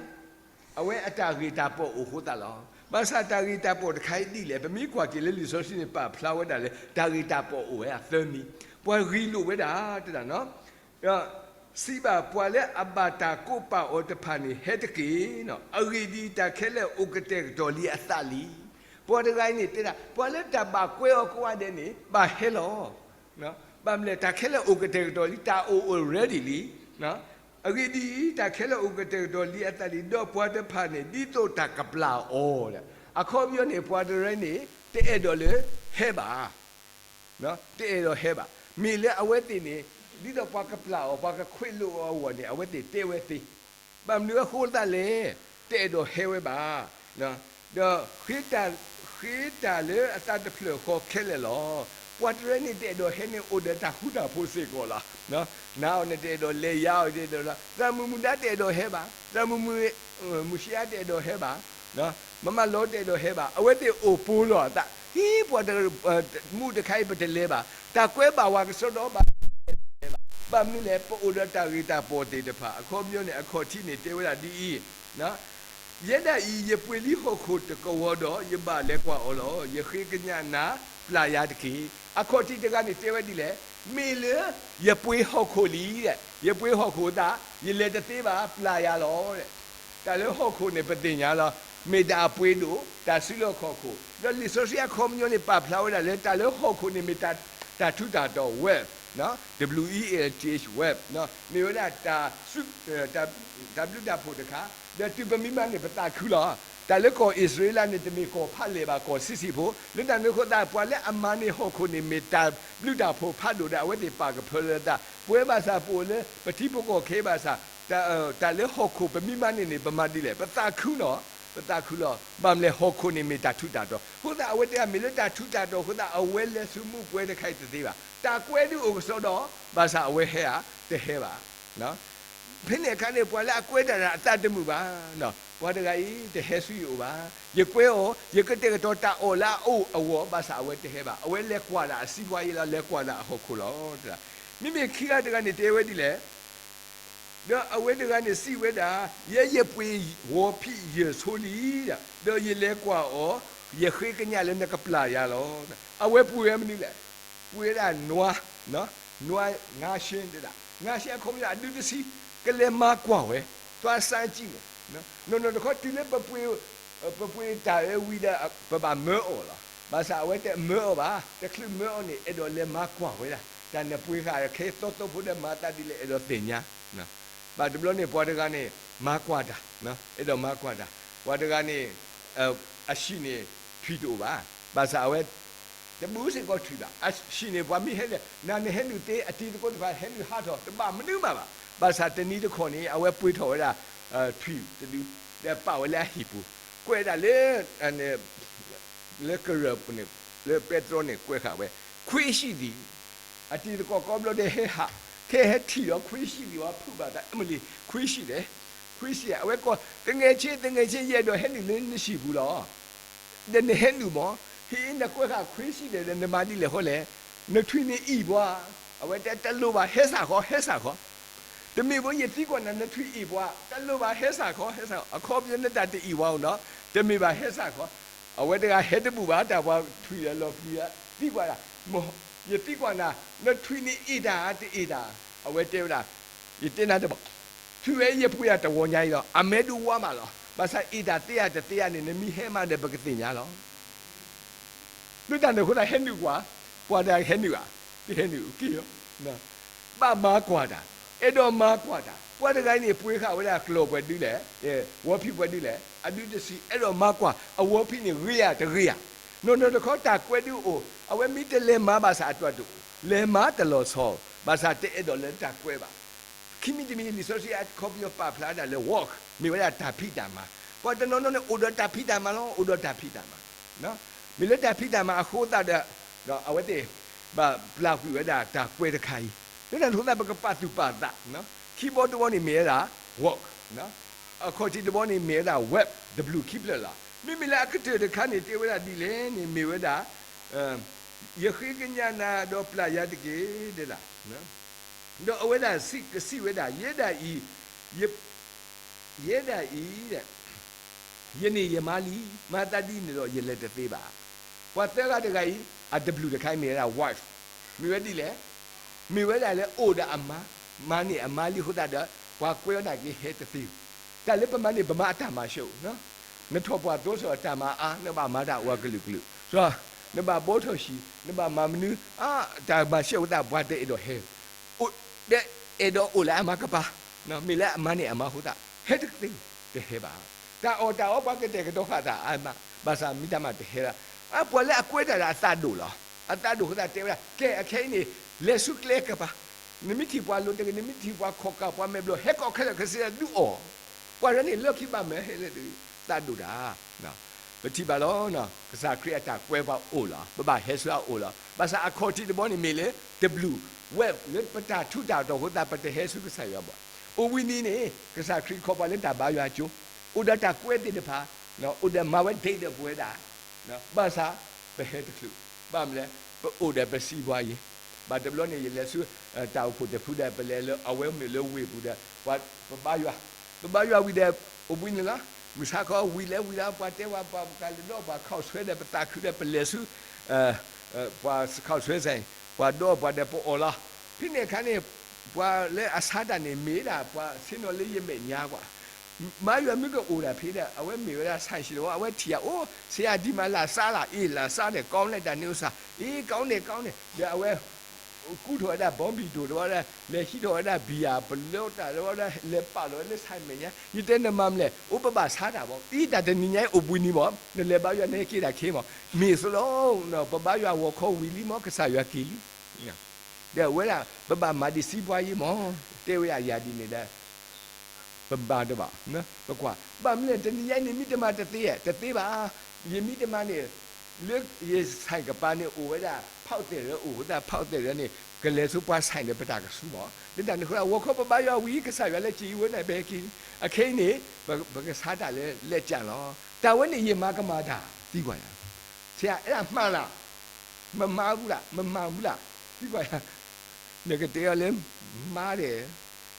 အဝဲအတၢ်ဂ့ၢ်တၢ်ပီၣ်အိၣ်အဃိသတးလီၤ. ဘၣ်ဆၣ်တၢ်ဂ့ၢ်တၢ်ပီၣ်တခါအံၤဒ်လဲၣ်, ပမ့ၢ်ကွၢ်က့ၤလၢလံာ်စီဆှံန့ၣ် ပာ်ဖျါဝဲဒၣ်လၢ တၢ်ဂ့ၢ်တၢ်ပီၣ်အိၣ်ဝဲဒၣ်သၢမံၤ, ပှၤဂ့ၤလိာ်ဝဲဒၣ်တဒၣ်နီၤ, စံးဘၣ်ပှၤလၢအဘၣ်တၢ်ကိးပာ်အီၤတဖၣ်န့ၣ် ဟဲတက့ၢ်. အဂ့ၢ်ဒ်အံၤ, တၢ်ခဲလၢာ်အိၣ်ကတဲာ်ကတီၤလံအသးလံ. ပှၤတဂၤအံၤန့ၣ်တဲဒၣ် ပှၤလၢတၢ်ဘၣ်ကွဲအီၤကိးဂၤဒဲးန့ၣ် ဘၣ်ဟဲလီၤ. ဘၣ်မနုၤလဲၣ်, တၢ်ခဲလၢာ်အိၣ်ကတဲာ်ကတီၤလံ, တၢ်အိၣ်အိၣ် ready လံ. အဂ့ၢ်ဒ်အံၤ, တၢ်ခဲလၢာ်အိၣ်ကတဲာ်ကတီၤလံအသးလံ, ဒီးပှၤတဖၣ်န့ၣ် ဒ်သိးတၢ်ကပျၢ်အီၤ. အခီပညီန့ၣ် ပှၤတရၢန့ၣ် တအဲၣ်ဒိးလၢဟဲဘၣ်, တအဲၣ်ဒိးဟဲဘၣ်. မ့ၢ်လၢအဝဲသ့ၣ်န့ၣ် ဒ်သိးပှၤကပျၢ်အီၤ, ပှၤကခွဲးလိာ်အီၤအဂီၢ်န့ၣ် အဝဲသ့ၣ်တဲဝဲသ့. ဘၣ်မနုၤအဃိသတးလဲၣ်, တအဲၣ်ဒိးဟဲဝဲဘၣ်. ဒီး ဃ့တၢ်လၢအသးတဖျၢၣ်ဃီခဲလၢာ်လီၤ. ပှၤတရၢန့ၣ် တအဲၣ်ဒိးဟဲန့ၣ် အိၣ်ဒီးတၢ်ဃူတၢ်ဖိးစ့ၢ်ကီးလီၤ. နၤအီၤန့ၣ် တအဲၣ်ဒိးလဲၤ, ယၤအီၤတအဲၣ်ဒိးလဲၤ, သရၣ်မုၣ်မုၢ်ဒါတအဲၣ်ဒိးဟဲဘၣ်, သရၣ်မုၣ်မုၢ်, မုၢ်ဆံးအါတအဲၣ်ဒိးဟဲဘၣ်, မမလီၤတအဲၣ်ဒိးဟဲဘၣ်, အဝဲသ့ၣ်အိၣ်ပိလီၤအသး, ဟံးပှၤတရၢ, မူးတခါအံၤပတလဲၤဘၣ်, တၢ်ကွဲဘၣ်ဝဲကစီဒီဘၣ်, ဘၣ်မနုၤလဲၣ်, ပအိၣ်ဒီးတၢ်ဂ့ၢ်တၢ်ပီၣ်သ့ၣ်တဖၣ်, အခီပညီန့ၣ် အခီၣ်ထံးန့ၣ် တဲဝဲဒၣ်ဒ်အံၤ, ယဲဒၣ်အံၤ ယပှ့ၤလံဟီၣ်ခိၣ်တကဝီၤဒီး ယဘၣ်လဲၤကွၢ်အီၤလီၤ. ယဃ့ကညးနၤ, ပျၢ်ယၤတက့ၢ်. အခီၣ်ထံးတဂၤန့ၣ် တဲဝဲဒ်လဲၣ်, မ့ၢ်လၢ ယပှ့ၤဟီၣ်ခိၣ်လံ, ယပှ့ၤဟီၣ်ခိၣ်သး, ယလဲၤတသ့ဘၣ်, ပျၢ်ယၤလီၤ. တၢ်လၢဟီၣ်ခိၣ်န့ၣ် ပသ့ၣ်ညါလီၤ, မ့ၢ်တၢ်အပှ့ၤဒိၣ်, တၢ်စုလီၢ်ခီၣ်ခိၣ်, ဒီးလံာ်စီဆှံအခီပညီန့ၣ် ပာ်ဖျါဝဲဒၣ်လၢ တၢ်လၢဟီၣ်ခိၣ်န့ၣ်မ့ၢ်တၢ်ထူးတၢ်တီၤ wealth, W E A L T H, wealth, မ့ၢ်ဝဲဒၣ်တၢ်, တၢ်ဘျုးတၢ်ဖှိၣ်တခါ, ဒီးတုၤပမံမၤန့ၣ် ပသးခုလီၤ. တၢ်လၢကီၢ်အံၣ်စရ့လးန့ၣ် တမ့ၢ်ကီၢ်ဖးလဲၢ်ဘၣ်, ကီၢ်ဆံးဆံးဖိ, လၢတၢ်န့ၣ်အဃိသတး ပှၤလၢအမၤန့ၢ်ဟီၣ်ခိၣ်န့ၣ် မ့ၢ်တၢ်ဘျုးတၢ်ဖှိၣ်ဖးဒိၣ်ဒီး အဝဲသ့ၣ်ပာ်ကဖၢလၢအသး, ပဝဲဘၣ်ဆၣ်ပအိၣ်လၢ ပထံဖိကီၢ်ချၢဘၣ်ဆၣ်, တၢ်လၢဟီၣ်ခိၣ်ပမံမၤန့ၢ်န့ၣ် ပမၤဒ်လဲၣ်, ပသးခုလီၤ, ပသးခုလီၤ. ဘၣ်မနုၤလဲၣ်, ဟီၣ်ခိၣ်န့ၣ်မ့ၢ်တၢ်ထူးတၢ်တီၤအဃိသတး အဝဲတဲမ့ၢ်လၢတၢ်ထူးတၢ်တီၤအဃိသတး အဝဲလဲၤဆူမူးပွဲတခါအံၤတသ့ဘၣ်. တၢ်ကွဲဒုးအိၣ်ကစီဒီ, ဘၣ်ဆၣ်အဝဲဟဲဧါ, တဟဲဘၣ်. ဖဲန့ၣ်အခါန့ၣ် ပှၤလၢအကွဲတၢ်တဂၤအသးတမုာ်ဘၣ်, ပှၤတဂၤအံၤ တဟဲဆူယအိၣ်ဘၣ်, ယကွဲအီၤ, ယကတဲာ်ကတီၤတၢ်အီၣ်လၢအအိၣ်အဂီၢ်, ဘၣ်ဆၣ်အဝဲတဟဲဘၣ်, အဝဲလဲၤကွၢ်ဒၣ်အစံးပှၤယဲလီၤ, လဲၤကွၢ်ဒၣ်အဟီၣ်ခိၣ်လီၤ. မ့မ့ၢ်ခံဂၤတဂၤန့ၣ် တဲဝဲဒ်လဲၣ်, ဒီးအဝဲတဂၤန့ၣ်စံးဝဲဒၣ်, ယဲယပှ့ၤဝီၤဖံးယဲၢ်ဆိလံ, ဒီးယလဲၤကွၢ်အီၤ, ယဃ့ကညးလၢနကပျၢ်ယၤလီၤ. အဝဲပှ့ၤဝဲမနုၤလဲၣ်, ပှ့ၤဝဲဒၣ်နွား, နွားငါးရှဉ်း, ငါးရှဉ်းအခီပညီအဒုတဆံ, ကလဲၤမၤကွၢ်ဝဲ, သွားစမ်းကြည့်, နီၢ်နီၢ်တခီတုၤလၢပပှ့ၤ, ပပှ့ၤတၢ်အဝံၤဒီး ပဘၣ်မၢအီၤလီၤ. ဘၣ်ဆၣ်အဝဲတမၢအီၤဘၣ်, တချုးမၢအီၤန့ၣ် အဲၣ်ဒိးလဲၤမၤကွၢ်ဝဲဒၣ်, တၢ်နပှ့ၤဃာ်ခဲသီသီဖိဒီးမၤသးဒ်လဲၣ် အဲၣ်ဒိးသ့ၣ်ညါ. ဘၣ်တဘျီန့ၣ် ပှၤတဂၤန့ၣ် မၤကွၢ်တၢ်, အဲၣ်ဒိးမၤကွၢ်တၢ်. ပှၤတဂၤန့ၣ် အဟံၣ်န့ၣ် ထွံၣ်တအိၣ်ဘၣ်, ဘၣ်ဆၣ်အဝဲ တဘူးစ့ၢ်ကီးထွံၣ်ဘၣ်. အဟံၣ်န့ၣ် ပှၤမ့ၢ်ဟဲလၢ နၤနဟဲနုာ်သ့ အတံၤသကိးတဖၣ် ဟဲနုာ်ဟးထီၣ် တဘၣ်မနုၤမးဘၣ်. ဘၣ်ဆၣ်တနံၤတခီန့ၣ် အဝဲပှ့ၤထီၣ်ဝဲဒၣ် ထွံၣ်တဒု ဒီးပာ်ဝဲလၢအဟံၣ်ပူၤ, ကွဲးဒၣ်လၢ လၢကရၢၢ်ပူၤန့ၣ် လၢပဲတြီန့ၣ်ကွဲးဃာ်ဝဲ, ခွေးရှိသည်, အတံၤသကိးကိးဘျီဒဲးဟဲဟး, ခဲဟဲထံၣ်ဒီး ခွေးရှိသည် ဝဲဖုးဘၣ်သး Emily ခွေးရှိတယ်, ခွေးရှိ အဝဲကိး သူငယ်ချင်း သူငယ်ချင်း ယအဲၣ်ဒိးဟဲနုာ်လၢနဟံၣ်ပူၤလီၤ. ဒီးနဟဲနုာ်မး, ဟ့ၣ် နကွဲးဃာ်ခွေးရှိတယ်ဒီး နမၤဒ်လဲၣ်ဃီလဲၣ်, နထွံၣ်န့ၣ်အ့ၣ်ပှၤ, အဝဲတဲတလိၣ်ဘၣ် ဟဲစၢ်ဃီ ဟဲစၢ်ဃီ တမ့ၢ်ဘၣ် ယသံကွၢ်နၤ နထွံၣ်အ့ၣ်ပှၤ, တလိၣ်ဘၣ် ဟဲစၢ်ဃီ ဟဲစၢ်ဃီ, အခီပညီနတၢ်တအ့ၣ်ပှၤအီၤနီၤ, တမ့ၢ်ဘၣ် ဟဲစၢ်ဃီ. အဝဲတဂၤဟဲတဘူၣ်ဘၣ် တၢ်ပှၤထွံၣ်အလီၤပျံၤ သံကွၢ်ဒၣ်, ယသံကွၢ်နၤ နထွံၣ်န့ၣ်အ့ၣ်တၢ်တအ့ၣ်တၢ်, အဝဲတဲဝဲဒၣ်, ယတဲနၤတဘၣ်, ထွံၣ်ဝဲယပှ့ၤအတဝီၤညါအံၤလီၤ, အမဲဒုးဝါမးလီၤ, ဘၣ်ဆၣ်အ့ၣ်တၢ်သ့ဧါတသ့ဧါန့ၣ် နမ့ၢ်ဟဲမးဒီးပကသ့ၣ်ညါလီၤ. လၢတၢ်န့ၣ်အဃိသတးဟဲနုာ်ကွၢ်, ပှၤတဂၤဟဲနုာ်ဧါ, တဟဲနုာ်က့ၤလီၤ. ဘၣ်မၤကွၢ်တၢ်, အဲၣ်ဒိးမၤကွၢ်တၢ်, ပှၤတဂၤန့ၣ် ပှ့ၤဃာ်ဝဲဒၣ်ကျီၢ်ပှဲၤဒုလဲၣ်, ဝီဖံးပှဲၤဒုလဲၣ်, အဒုတဆံး အဲၣ်ဒိးမၤကွၢ်, အဝီဖံးန့ၣ် ဂ့ၤဧါတဂ့ၤဧါ, နီၢ်နီၢ်တခီတၢ်ကွဲးဒုအိၣ်, အဝဲမ့ၢ်တလဲၤမၤဘၣ်ဆၣ်အတၢ်တအိၣ်, လဲၤမၤတလီၤဆီ, ဘၣ်ဆၣ်တအဲၣ်ဒိးလၢတၢ်ကွဲးဘၣ်. ခံမံၤတမံၤ လံာ်စီဆှံအခီပညီပာ်ဖျါဒၣ်လၢ walk မ့ၢ်ဝဲဒၣ်တၢ်ဖံးတၢ်မၤ, ပှၤတနီၤနီၤန့ၣ် အိၣ်ဒီးတၢ်ဖံးတၢ်မၤလီၤ, အိၣ်ဒီးတၢ်ဖံးတၢ်မၤ, မ့ၢ်လၢတၢ်ဖံးတၢ်မၤအဃိသတးဒီး အဝဲသ့ၣ် ဘၣ်ပျၢ်ကွံာ်ဝဲဒၣ်တၢ်ကွဲးတခါအံၤ, လၢတၢ်န့ၣ်အဃိသတး ပကပာ်သူၣ်ပာ်သး, ခံဘီတဘီန့ၣ်မ့ၢ်ဝဲဒၣ် walk, အခီၣ်ထံးတဘီန့ၣ်မ့ၢ်ဝဲဒၣ် web တဘျုးခံဖျၢၣ်လီၤ. မ့မ့ၢ်လၢအကတၢၢ်တခါန့ၣ် တဲဝဲဒၣ်ဒ်လဲၣ်န့ၣ် မ့ၢ်ဝဲဒၣ် ယဃ့ကညးနၤဒီးပျၢ်ယၤတက့ၢ် တဲဒၣ်, ဒီးအဝဲဒၣ်စံးကစံးဝဲဒၣ်, ယဲဒၣ်အံၤ, ယ ယဲဒၣ်အံၤ, ယန့ၢ်ယမါလံ, မၤသးဒ်န့ၣ်ဒီးယလဲၤတသ့ဘၣ်. ပှၤသၢဂၤတဂၤအံၤ အတဘျုးတခါအံၤမ့ၢ်ဝဲဒၣ် wife, မ့ၢ်ဝဲဒ်လဲၣ်, မ့ၢ်ဝဲဒၣ်လၢအိၣ်ဒီးအမါ, မၤန့ၢ်အမါလံအဃိသတးဒီး ပှၤကွဲးဝဲဒၣ်က့ၤဟဲတသ့, တၢ်လၢပမၤန့ၢ်ပမါအတၢ်မၤစၢၤအိၣ်, နထီၣ်ပှၢ်သိးစ့ၢ်ကီးတၢ်မၤအါ, နဘၣ်မၤတၢ်အိၣ်အကလုာ်ကလုာ်, နဘၣ်ဘီထီၣ်ဟံၣ်, နဘၣ်မၤမနုၤ, အါ, တၢ်မၤစၢၤအဃိသတး ပှၤတအဲၣ်ဒိးဟဲ ဒီးအဲၣ်ဒိးအိၣ်လၢအမါကပၤ, မ့ၢ်လၢအမါန့ၢ်အမါအဃိသတး ဟဲတသ့, တဟဲဘၣ်. တၢ်အီၣ်တၢ်အီပှၤကတဲာ်ကတီၤဃာ်သးအါမး, ဘၣ်ဆၣ်မ့ၢ်တၢ်မၤတဟဲဒၣ်, အပှၤလၢအကွဲးတၢ်ဒီးအသးဒိၣ်လီၤ. အသးဒိၣ်အဃိသတးတဲဝဲဒၣ်, ကဲအခဲအံၤန့ၣ် လဲၤဆူကျဲကပၤ, နမ့ၢ်ထံၣ်ပှၤလိၤတဂ့ၤ, နမ့ၢ်ထံၣ်ပှၤခီၣ်ကၢ်ပှၤမဲာ်ဘျီၣ် ဟဲကိးခဲလၢာ်ခဲဆ့ဒုးအီၣ်, ပှၤတဂၤန့ၣ်လၢခံဘၣ်မၢဟဲလၢတဂ့ၤ, သးဒိၣ်တၢ် ပထံၣ်ဘၣ်လီၤ, ကစၢ်ခရံာ်အတၢ်ကွဲးပှၤအိၣ်လီၤ, ပဘၣ်ဟဲဆူအအိၣ်လီၤ. ဘၣ်ဆၣ်အခီၣ်ထံးတဘီန့ၣ်မ့ၢ်လၢ တဘျုး ဝဲလၢပတၢ်ထူးတၢ်တီၤအဃိသတး ပတဟဲဆူကစၢ်ယွၤဘၣ်. အိၣ်ဘှံးနံၤန့ၣ် ကစၢ်ခရံာ်ခီပှၤလၢတၢ်ဘါယွၤကၠိ, အိၣ်ဒီးတၢ်ကွဲးသ့ၣ်တဖၣ်, အိၣ်ဒီးမၤဝဲဒ့ဒီးပဝဲဒၣ်, ဘၣ်ဆၣ် ပဟဲတချုး, ဘၣ်မနုၤလဲၣ်, ပအိၣ်ဒီးပစံးပှၤယံၤ, ဘၣ်တဘျီန့ၣ် ယလဲၤဆူ တၢ်အိၣ်ဖှိၣ်တဖုဒီး ပလဲၤလၢအဝဲမ့ၢ်လၢဝ့ၢ်ပူၤဒီး ပဘါယွၤ, ပဘါယွၤဝံၤဒီး အိၣ်ဘှံးနံၤလီၤ, မုၢ်ဆါခီဝံၤလဲၤဝံၤလီၤ ပှၤတဲဝဲပှၤကလဲၤဒီးပှၤ ခီၣ်ဆွဲဒီး ပသးခုဒီး ပလဲၤဆူ ပှၤခီၣ်ဆွဲစ့ၢ်, ပှၤဒီးပှၤဒီးပအီၣ်လီၤ. ဖဲန့ၣ်အခါန့ၣ် ပှၤလၢအဆါတၢ်န့ၣ် မ့ၢ်ဒၣ်ပှၤဆ့ၣ်နီၤလၢယမဲာ်ညါကွၢ်, ဘါယွၤမ့ၢ်ကအိၣ်ဒၣ်ဖဲဒီး အဝဲမ့ၢ်ဝဲဒၣ်ဆၣ်ဆံးလီၤ, အဝဲထံၣ်ဧါ, အိၣ် ဆရာ ဒ်မးလၢ်ဆါလၢ်, အ့ လၢ်ဆါန့ၣ် ကောင်းလိုက်တာ န့ၣ် ဥစ္စာ, အ့ ကောင်းတယ် ကောင်းတယ်, ဒီးအဝဲ ကူထီၣ်ဝဲဒၣ် ဘီဘံၣ်ဒိၣ်တဝီဒီး လဲၤဟံးထီၣ်ဝဲဒၣ် ဘံၣ်ယၣ်ပလီတၢ်တဝီဒီး လဲၤပာ်လီၤဝဲလၢဆၣ်မဲာ်ညါ, ယတဲနမၤမလဲၣ်, အိၣ် ပဘၣ်ဆါတၢ်ဘၣ်, အံၤတၢ်တနံၤညါအံၤအိၣ်ဘှံးနံၤဘၣ်, နလဲၤဘါယွၤနဟဲက့ၤတၢ်ခဲမး, မ့ၢ်သိးလီၤ, ပဘါယွၤဂီၤခီဝံၤလံမး ကစၢ်ယွၤက့ၤလံ, ဒီးအဝဲဒၣ် ပဘၣ်မၤဒံးစံးပှၤယံၤမး, တဲဝဲဒၣ်ယၤဒ်န့ၣ်ဒီး ပဘါတဘၣ်, ပကွၢ်, ဘၣ်မနုၤလဲၣ် တနံၤညါအံၤန့ၣ် မ့ၢ်တမၤတသ့ဧါ, တသ့ဘၣ်, ယမ့ၢ်တမၤန့ၣ် လၢယဆၣ်ကပၤန့ၣ်အိၣ်ဝဲဒၣ် ဖီၣ်သဲးရၢအိၣ်အဃိသတး ဖီၣ်သဲးရၢန့ၣ် ကလဲၤဆူပှၤဆၣ်ဒီးပတၢ်ကဆူမး, လၢတၢ်န့ၣ်အဃိ ဂီၤခီပဘါယွၤဝံၤ ကစၢ်ယွၤလၢက့ၤဝဲန့ၣ် ပဟဲက့ၤ, အခဲအံၤန့ၣ် ပကဆါတၢ်လၢလဲၤကၢ်လီၤ, တၢ်ဝဲန့ၣ်ယမၤကမၣ်တၢ်, သံကွၢ်ယၤ, ဆရာ အဲဒါမှန်လား, မမၤဘူးလား, မမှန်ဘူးလား, သံကွၢ်ယၤ နကတဲအီၤလၢ မါဒီး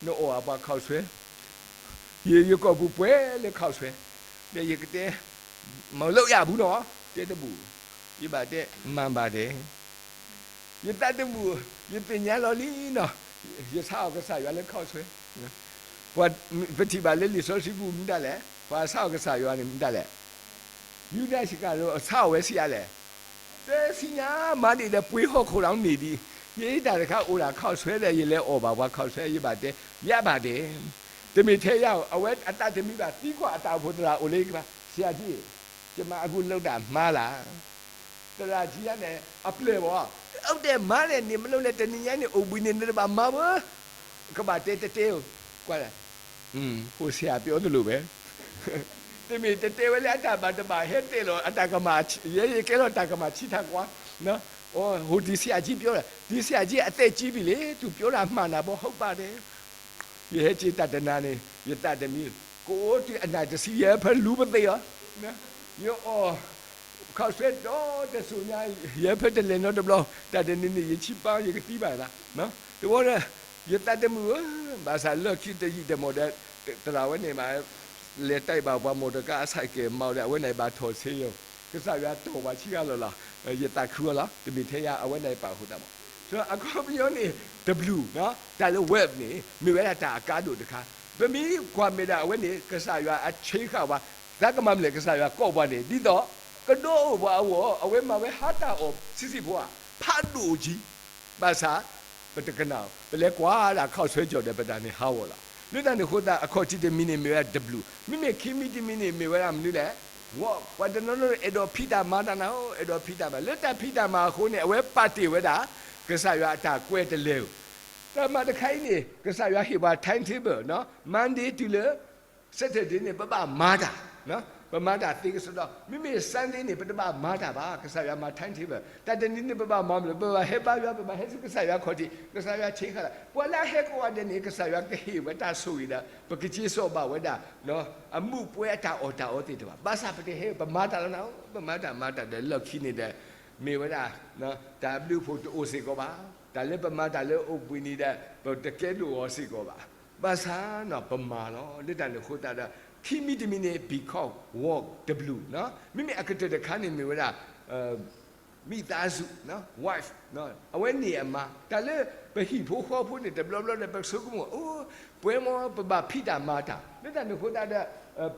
နအီၣ်အပှၤခီၣ်ဆွဲ, ယ ယကိာ်ပူၤပှဲၤလၢခီၣ်ဆွဲ, ဒီးယကတဲ မလုပ်ရဘူးနော်, တဲတဘူၣ်, ယဘၣ်တဲ မှန်ပါတယ်, ယသးတဘူၣ်, ယသ့ၣ်ညါလီၤလံနီၤ, ယဆါအီၣ်ကစၢ်ယွၤလၢခီၣ်ဆွဲ, ပှၤ ပထံၣ်ဘၣ်လၢလံာ်စီဆှံပူၤမတၤလဲၣ်, ပှၤဆါအီၣ်ကစၢ်ယွၤန့ၣ်မတၤလဲၣ်, ယူဒၤစကၤရိၤ ဆါအီၣ်ဝဲဆံးအါလဲၣ်, တဲဆံညါ မၤဒံးဒီးပှ့ၤဟီၣ်ခိၣ်ဒီးန့ၢ်ဒံး, ယတၢ်တခါအိၣ်ဒၣ်ခီၣ်ဆွဲဒီး ယလဲၤအီၣ်ဘၣ်ပှၤခီၣ်ဆွဲ ယဘၣ်တဲ ယဘၣ်တဲ တမ့ၢ်ထဲယၤဧိၤ, အဝဲအသးတမံဘၣ်, သံကွၢ်အတၢ်အိၣ်ဖှိၣ်သရၣ်အိၣ်လၢကဘၣ်, ဆရာကြီး, ကျွန်မအခုလုပ်တာမှားလား, သရၣ်ကြီးကန့ၣ် အပျဲၢ်ဘၣ်, အဝဲတဲမၤလဲၣ်န့ၣ် မလုပ်နဲ့, တနံၤညါန့ၣ် အိၣ်ဘှံးနံၤန့ၣ် နတဘၣ်မၤဘၣ်, ကဘၣ်တဲတတဲဧိၤ, ကွၢ်လဲၣ်, ဟိုဆရာပြောသလိုပဲ, တမ့ၢ်တတဲဝဲလၢအတၢ်ဘၣ်တဘၣ် ဟဲတဲလီၤအတၢ်ကမၣ်, ယဲယကဲလီၤတၢ်ကမၣ်ဆံးထးကွၢ်, ဟိုဒီးဆရာကြီးပြောတာ, ဒီးဆရာကြီးအသက်ကြီးပြီလေ, သူပြောတာမှန်တာပေါ့, ဟုတ်ပါတယ်, ယဟဲက့ၤတၢ်တနၤန့ၣ် ယသးတမံ, ကအိၣ်တုၤအနၢ်တဆံ ယဟဲဖဲလူပသ့ၣ်အီၤ, ယအီၣ် ခီၣ်ဆွဲဒီတစိၤညါ, ယဟဲဖဲတလဲၤနီတဘျီ, တၢ်တနံၤန့ၣ် ယဆံးပာ် ယကသံဘၣ်သး, တဝီဒီး ယသးတမုာ်ဧၢ, ဘၣ်ဆၣ်လၢခံတယံာ်တမီၢ်ဒီး သရၣ်ဝဲန့ၣ်ဘၣ် လဲၤတၢ်ဘၣ်ပှၤမိၢ်တကါအဆၣ်ကဲၤမၤဒီး အဝဲန့ၣ်ဘၣ်ထီၣ်ဆ့ယိၤ, ကစၢ်ယွၤတီၢ်ပှၤဆံးဂၤလီၤလီၤ, ယသးခုအီၤလီၤ, တမ့ၢ်ထဲယၤ အဝဲန့ၣ်ပာ်ဃုာ်သးမး, အခီပညီန့ၣ် တဘျုး, တၢ်လၢ web န့ၣ် မ့ၢ်ဝဲဒၣ်တၢ်အကါဒိၣ်တခါ, ပမ့ၢ်ကွၢ်မဲာ်ဒၣ်အဝဲန့ၣ် ကစၢ်ယွၤအဆ့ဃာ်ပှၤ, သးကမၤမလဲၣ် ကစၢ်ယွၤကိးပှၤန့ၣ် ဒ်သိး ကဒိးအိၣ်ပှၤအဂီၢ်, အဝဲမၤဝဲဟါတၢ်အီၣ်ဆံးဆံးဖိဧါ, ဖးဒိၣ်ကံ ဘၣ်ဆၣ် ပတကနၣ်, ပလဲၤကွၢ်ဒၣ်ခီၣ်ဆွဲကၠီၣ်ဒီး ပတၢ်န့ၣ်ဟးဂီၤလီၤ. လၢတၢ်န့ၣ်အဃိသတး အခီၣ်ထံးတမံၤန့ၣ် မ့ၢ်ဝဲဒၣ်တဘျုး, မ့မ့ၢ်ခံမံၤတမံၤန့ၣ် မ့ၢ်ဝဲဒၣ်မနုၤလဲၣ်, ပှၤတနီၤနီၤ အဲၣ်ဒိးဖံးတၢ်မၤတၢ်နၤဧိၤ, အဲၣ်ဒိးဖံးတၢ်မၤ, လၢတၢ်ဖံးတၢ်မၤအဃိန့ၣ် အဝဲပာ်တ့ၢ်ဝဲဒၣ် ကစၢ်ယွၤအတၢ်ကွဲးတလဲာ်ဧိၤ, တၢ်မၤတခါအံၤန့ၣ် ကစၢ်ယွၤဟ့ၣ်ပှၤ timetable, Monday တုၤလၢ Saturday န့ၣ် ပဘၣ်မၤတၢ်, ပမၤတၢ်သ့ကစီဒီ, မ့မ့ၢ် Sunday န့ၣ် ပတဘၣ်မၤတၢ်ဘၣ်, ကစၢ်ယွၤမၤ timetable, တၢ်တနံၤန့ၣ် ပဘၣ်မၤမနုၤလဲၣ်, ပဘၣ်ဟဲဘါယွၤ, ပဘၣ်ဟဲဆူကစၢ်ယွၤခီၣ်ထံး, ကစၢ်ယွၤဆ့ဃာ်လီၤ, ပှၤလၢအဟဲကိးဂၤဒဲးန့ၣ် ကစၢ်ယွၤကဟ့ၣ်ဝဲတၢ်ဆိၣ်ဂ့ၤဒီး ပကစ့စီဘၣ်ဝဲဒၣ် အမူးပွဲအတၢ်အီၣ်တၢ်အီသ့ၣ်တဖၣ်, ဘၣ်ဆၣ်ပတဟဲ ပမၤတၢ်လီၤနၤ, ပမၤတၢ်မၤတၢ်ဒီး လီၢ်ခံန့ၣ်ဒီး မ့ၢ်ဝဲဒၣ် တၢ်ဘျုးဖှိၣ်တအိၣ်စ့ၢ်ကီးဘၣ်, တၢ်လၢပမၤတၢ်လၢအိၣ်ဘှံးနံၤဒီး ပတကဲဒိၣ်အီၤစ့ၢ်ကီးဘၣ်, ဘၣ်ဆၣ်နီၤ ပမၤလီၤ. လၢတၢ်န့ၣ်အဃိသတးဒီး ခံမံၤတမံၤန့ၣ် because work တဘျုး, မ့မ့ၢ်အကတၢၢ်တခါန့ၣ်မ့ၢ်ဝဲဒၣ် မိသားစု, wife, အဝဲန့ၣ်အမါ, တၢ်လၢပဟံၣ်ဖိဃီဖိန့ၣ် တဘျီဘျီဒီး ပဆိကမိၣ် အိ ပှဲၤမ့ၢ်ပဘၣ်ဖံးတၢ်မၤတၢ်, လၢတၢ်န့ၣ်အဃိသတ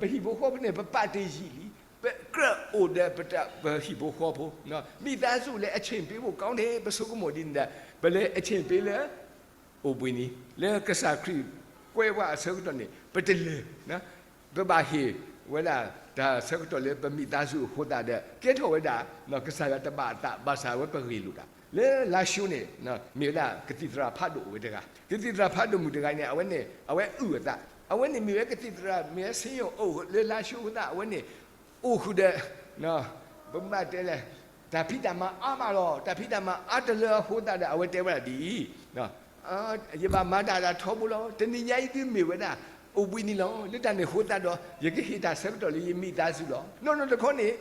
းဒီး ပဟံၣ်ဖိဃီဖိန့ၣ် ပပာ်တ့ၢ်ယံာ်လံ, ပကြၢးအိၣ်ဒီးပတၢ် ပဟံၣ်ဖိဃီဖိ, မိသားစုလည်း အချိန်ပေးဖို့ကောင်းတယ် ပဆိကမိၣ်ဒ်န့ၣ်ဒီး ပလဲၤ အချိန်ပေး လၢ အိၣ်ဘှံးနံၤ လၢကစၢ်ခရံာ်ကွဲးပှၤအဆၢကတီၢ်န့ၣ် ပတလဲၤ, ပဘၣ်ဟ့ၣ်ဝဲဒၣ်တၢ်ဆၢကတီၢ်လၢပမိသားစုအဃိသတးဒီး ကဲထီၣ်ဝဲဒၣ် ကစၢ်ယွၤတဘၣ်အသး ဘၣ်ဆၣ်ဝဲပဂ့ၢ်လိာ်တၢ် လၢလါၡိန့ၣ် မ့ၢ်ဝဲဒၣ်ကသံၣ်သရၣ်ဖးဒိၣ်ဝဲတဂၤ, ကသံၣ်သရၣ်ဖးဒိၣ်မုၣ်တဂၤန့ၣ် အဝဲန့ၣ် အဝဲအုၣ်အသး, အဝဲန့ၣ်မ့ၢ်ဝဲကသံၣ်သရၣ် မ့ၢ်ဝဲဆ့ယိၣ်အိၣ်လၢလါၡိအဃိသတး အဝဲန့ၣ် အိၣ်ဃုာ်ဒီး ပမ့ၢ်တဲလဲၣ် တၢ်ဖံးတၢ်မၤအါမးလီၤ. တၢ်ဖံးတၢ်မၤအါတလၢအဃိသတးဒီး အဝဲတဲဝဲဒၣ်ဒ်အံၤ, ယဘၣ်မၤတၢ်ဒၣ်ထီဘိလီၤ. တနံၤညါအံၤဒုးမ့ၢ်ဝဲဒၣ် အိၣ်ဘှံးနံၤလီၤ. လၢတၢ်န့ၣ်အဃိသတးဒီး ယကဟ့ၣ်တၢ်ဆၢကတီၢ်လၢယမိသားစုလီၤ. နီၢ်နီၢ်တခီန့ၣ်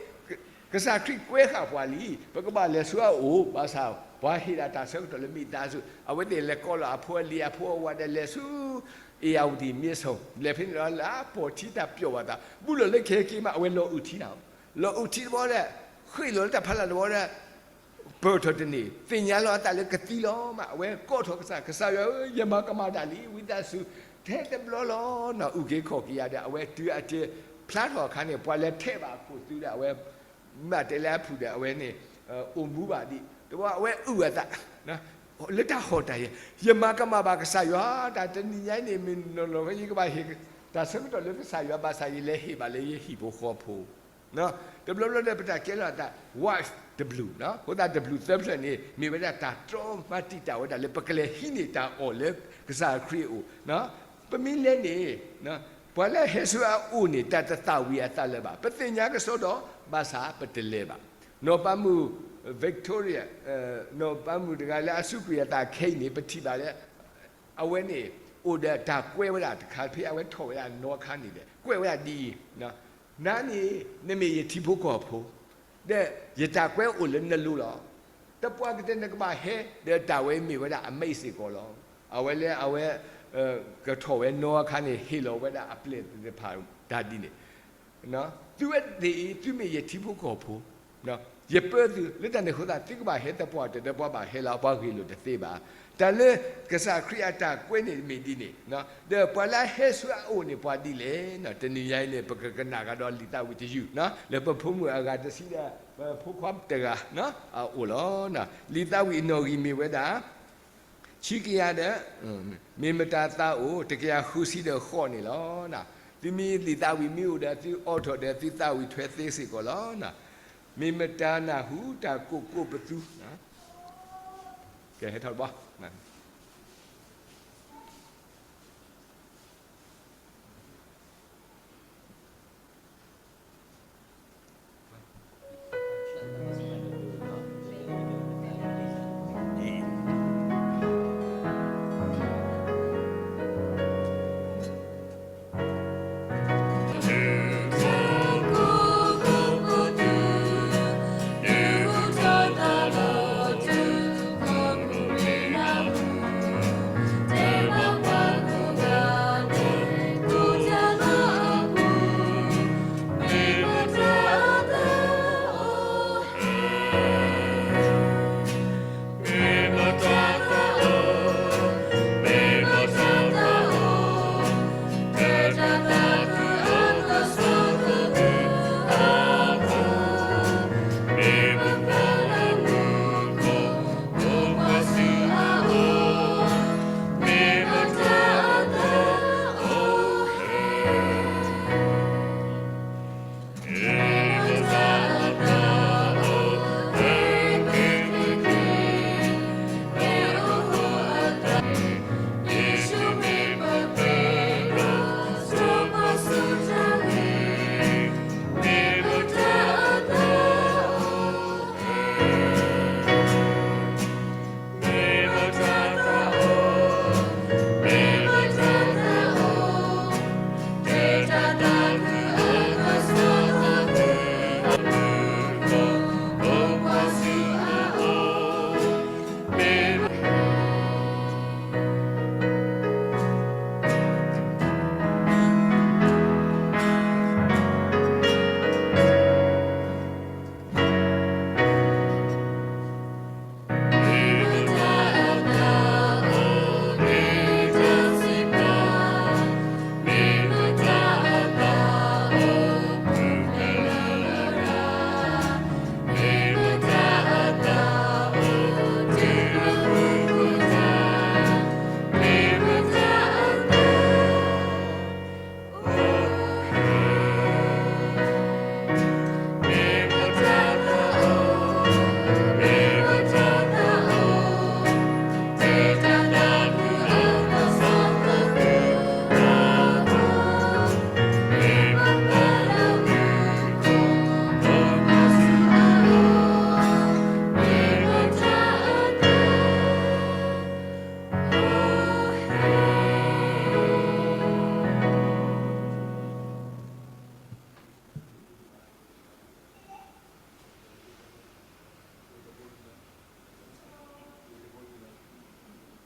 ကစၢ်ခရံာ်ကွဲးဃာ်ပှၤလံ, ပကဘၣ်လဲၤဆူအအိၣ်, ဘၣ်ဆၣ် ပှၤဟ့ၣ်ဒၣ်တၢ်ဆၢကတီၢ်လၢမိသားစု, အဝဲသ့ၣ်လဲၤကိးလီၤအဖိအလံၤအဖိအဝၤဒီးလဲၤဆူ ဧရာဝတီမြစ်ဆုံ လဲၤဖဲန့ၣ်ဒီးလၢအပိာ်ထံတၢ်ပျီၢ်ဘၣ်သး ဘူးလီၤလၢခဲက့မး အဝဲလီၤအုၣ်ထံနၤ, လီၤအုၣ်ထံတဘျီဒီး ဃ့ၢ်လီၤလၢတၢ်ဖီလာ်တဘျီဒီး ပၢၢ်ထီၣ်တန့ၢ် သ့ၣ်ညါလီၤအသးလၢကသံလီၤမး အဝဲကိးထီၣ်ကစၢ်, ကစၢ်ယွၤဧၢ, ယမၤကမၣ်တၢ်လံ ဝံသးစူၤ ထဲတဘျီလီၤ. နီၢ်အုၣ်က့ၤခီၣ်က့ၤယၤဒီး အဝဲတုၤအတ့ၢ်ဖျါထီၣ်အခါန့ၣ် ပှၤလဲၤထဲးဘၣ်အခိၣ်သူဒီး အဝဲ မ့ၢ်တဲလၢအဖုၣ်ဒီး အဝဲန့ၣ် အိၣ်မူဘၣ်ဒံး တဘျီအဝဲအုၣ်အသး လၢတၢ်ဟီၣ်တၢ်ယၢၤ, ယမၤကမၣ်ဘၣ်ကစၢ်ယွၤ တၢ်တနံၤညါအံၤန့ၣ် မ့ၢ်နီၢ်နီၢ် ယကဘၣ်ဟ့ၣ်တၢ်ဆၢကတီၢ်လၢကစၢ်ယွၤ ဘၣ်ဆၣ်ယလဲၤဟ့ၣ်ဘၣ်လၢယဟံၣ်ဖိဃီဖိ တဘျီဘျီဒီး ပတၢ်ကဲလီၤအသး wife တဘျုး, အဃိသတးတဘျုးသၢဖျၢၣ်န့ၣ် မ့ၢ်ဝဲဒၣ်တၢ်တြီမၤတံာ်တာ်ဝဲဒၣ်လၢ ပကလဲၤဟံးန့ၢ်တၢ်အီၣ်လၢကစၢ်ခရံာ်အအိၣ်, ပမ့ၢ်လဲၤန့ၣ် ပှၤလၢအဟဲဆူအအိၣ်န့ၣ် တၢ်တသၣ်ဝံၤအသးလၢၤဘၣ်, ပသ့ၣ်ညါကစီဒီး ဘၣ်ဆၣ်ပတလဲၤဘၣ်. နီၢ်ပၤမုၣ် Victoria, နီၢ်ပၤမုၣ်တဂၤလၢအစူးကွံာ်အသးခဲအံၤန့ၣ် ပထံၣ်ဘၣ်လၢ အဝဲန့ၣ် အိၣ်ဒီးတၢ်ကွဲးဝဲဒၣ်တခါ ဖဲအဝဲထီၣ်ဝဲဒၣ်နီၢ်အခါန့ၣ်ဒီး ကွဲးဝဲဒၣ်ဒ်အံၤ, နၤန့ၣ် နမ့ၢ်ယထံဖိကီၢ်ဖိ ဒီးယတၢ်ကွဲးအိၣ်လၢနလိၤလီၤ. တပှၢ်ကတၢၢ်နကဘၣ်ဟဲ ဒီးတၢ်ဝဲမ့ၢ်ဝဲဒၣ်အမိန့်စ့ၢ်ကီးလီၤ. အဝဲလၢအဝဲ ကထီၣ်ဝဲနီၢ်အခါန့ၣ် ဟ့ၣ်လီၤဝဲဒၣ်အပျဲၢ်သ့ၣ်တဖၣ်တၢ်ဒ်န့ၣ် သုဝဲသ့ၣ်အံၤ သုမ့ၢ်ယထံဖိကီၢ်ဖိ, ယပၢသု လၢတၢ်န့ၣ်အဃိသတး သုကဘၣ်ဟဲသပှၢ်တၢၢ်ဒီး ပှၤဘၣ်ဟဲလီၤ ပှၤဂ့ၢ်လိာ်တသ့ဘၣ်. တၢ်လၢကစၢ်ခရံာ်အတၢ်ကွဲးန့ၣ်မ့ၢ်ဒ်န့ၣ်, ဒီးပှၤလၢအဟဲဆူအအိၣ်န့ၣ် ပှၤဒ်လဲၣ်. တနံၤညါအံၤန့ၣ် ပကကနၣ်ကဒီးလံာ်သးဝံၣ်တယုၢ် လၢပဖိမုၣ်အဂၤတဆံဒီး ပဖိခွါတဂၤအအိၣ်လီၤ. လံာ်သးဝံၣ်အနီၣ်ဂံၢ်မ့ၢ်ဝဲဒၣ် ဆံကယၤဒီး မ့ၢ်မတၤသးအိၣ် တကယၤဃုဆံဒီးဃိးန့ၣ်လီၤ. သုမ့ၢ်လံာ်သးဝံၣ်မ့ၢ်အိၣ်ဒီး သုအိးထီၣ်ဒီးသုသးဝံၣ်ထွဲသ့စ့ၢ်ကီးလီၤ. မ့ၢ်မတၤနၢ်ဟူတၢ်ကိးကိးပသူ ကဟဲထီၣ်တဘျီ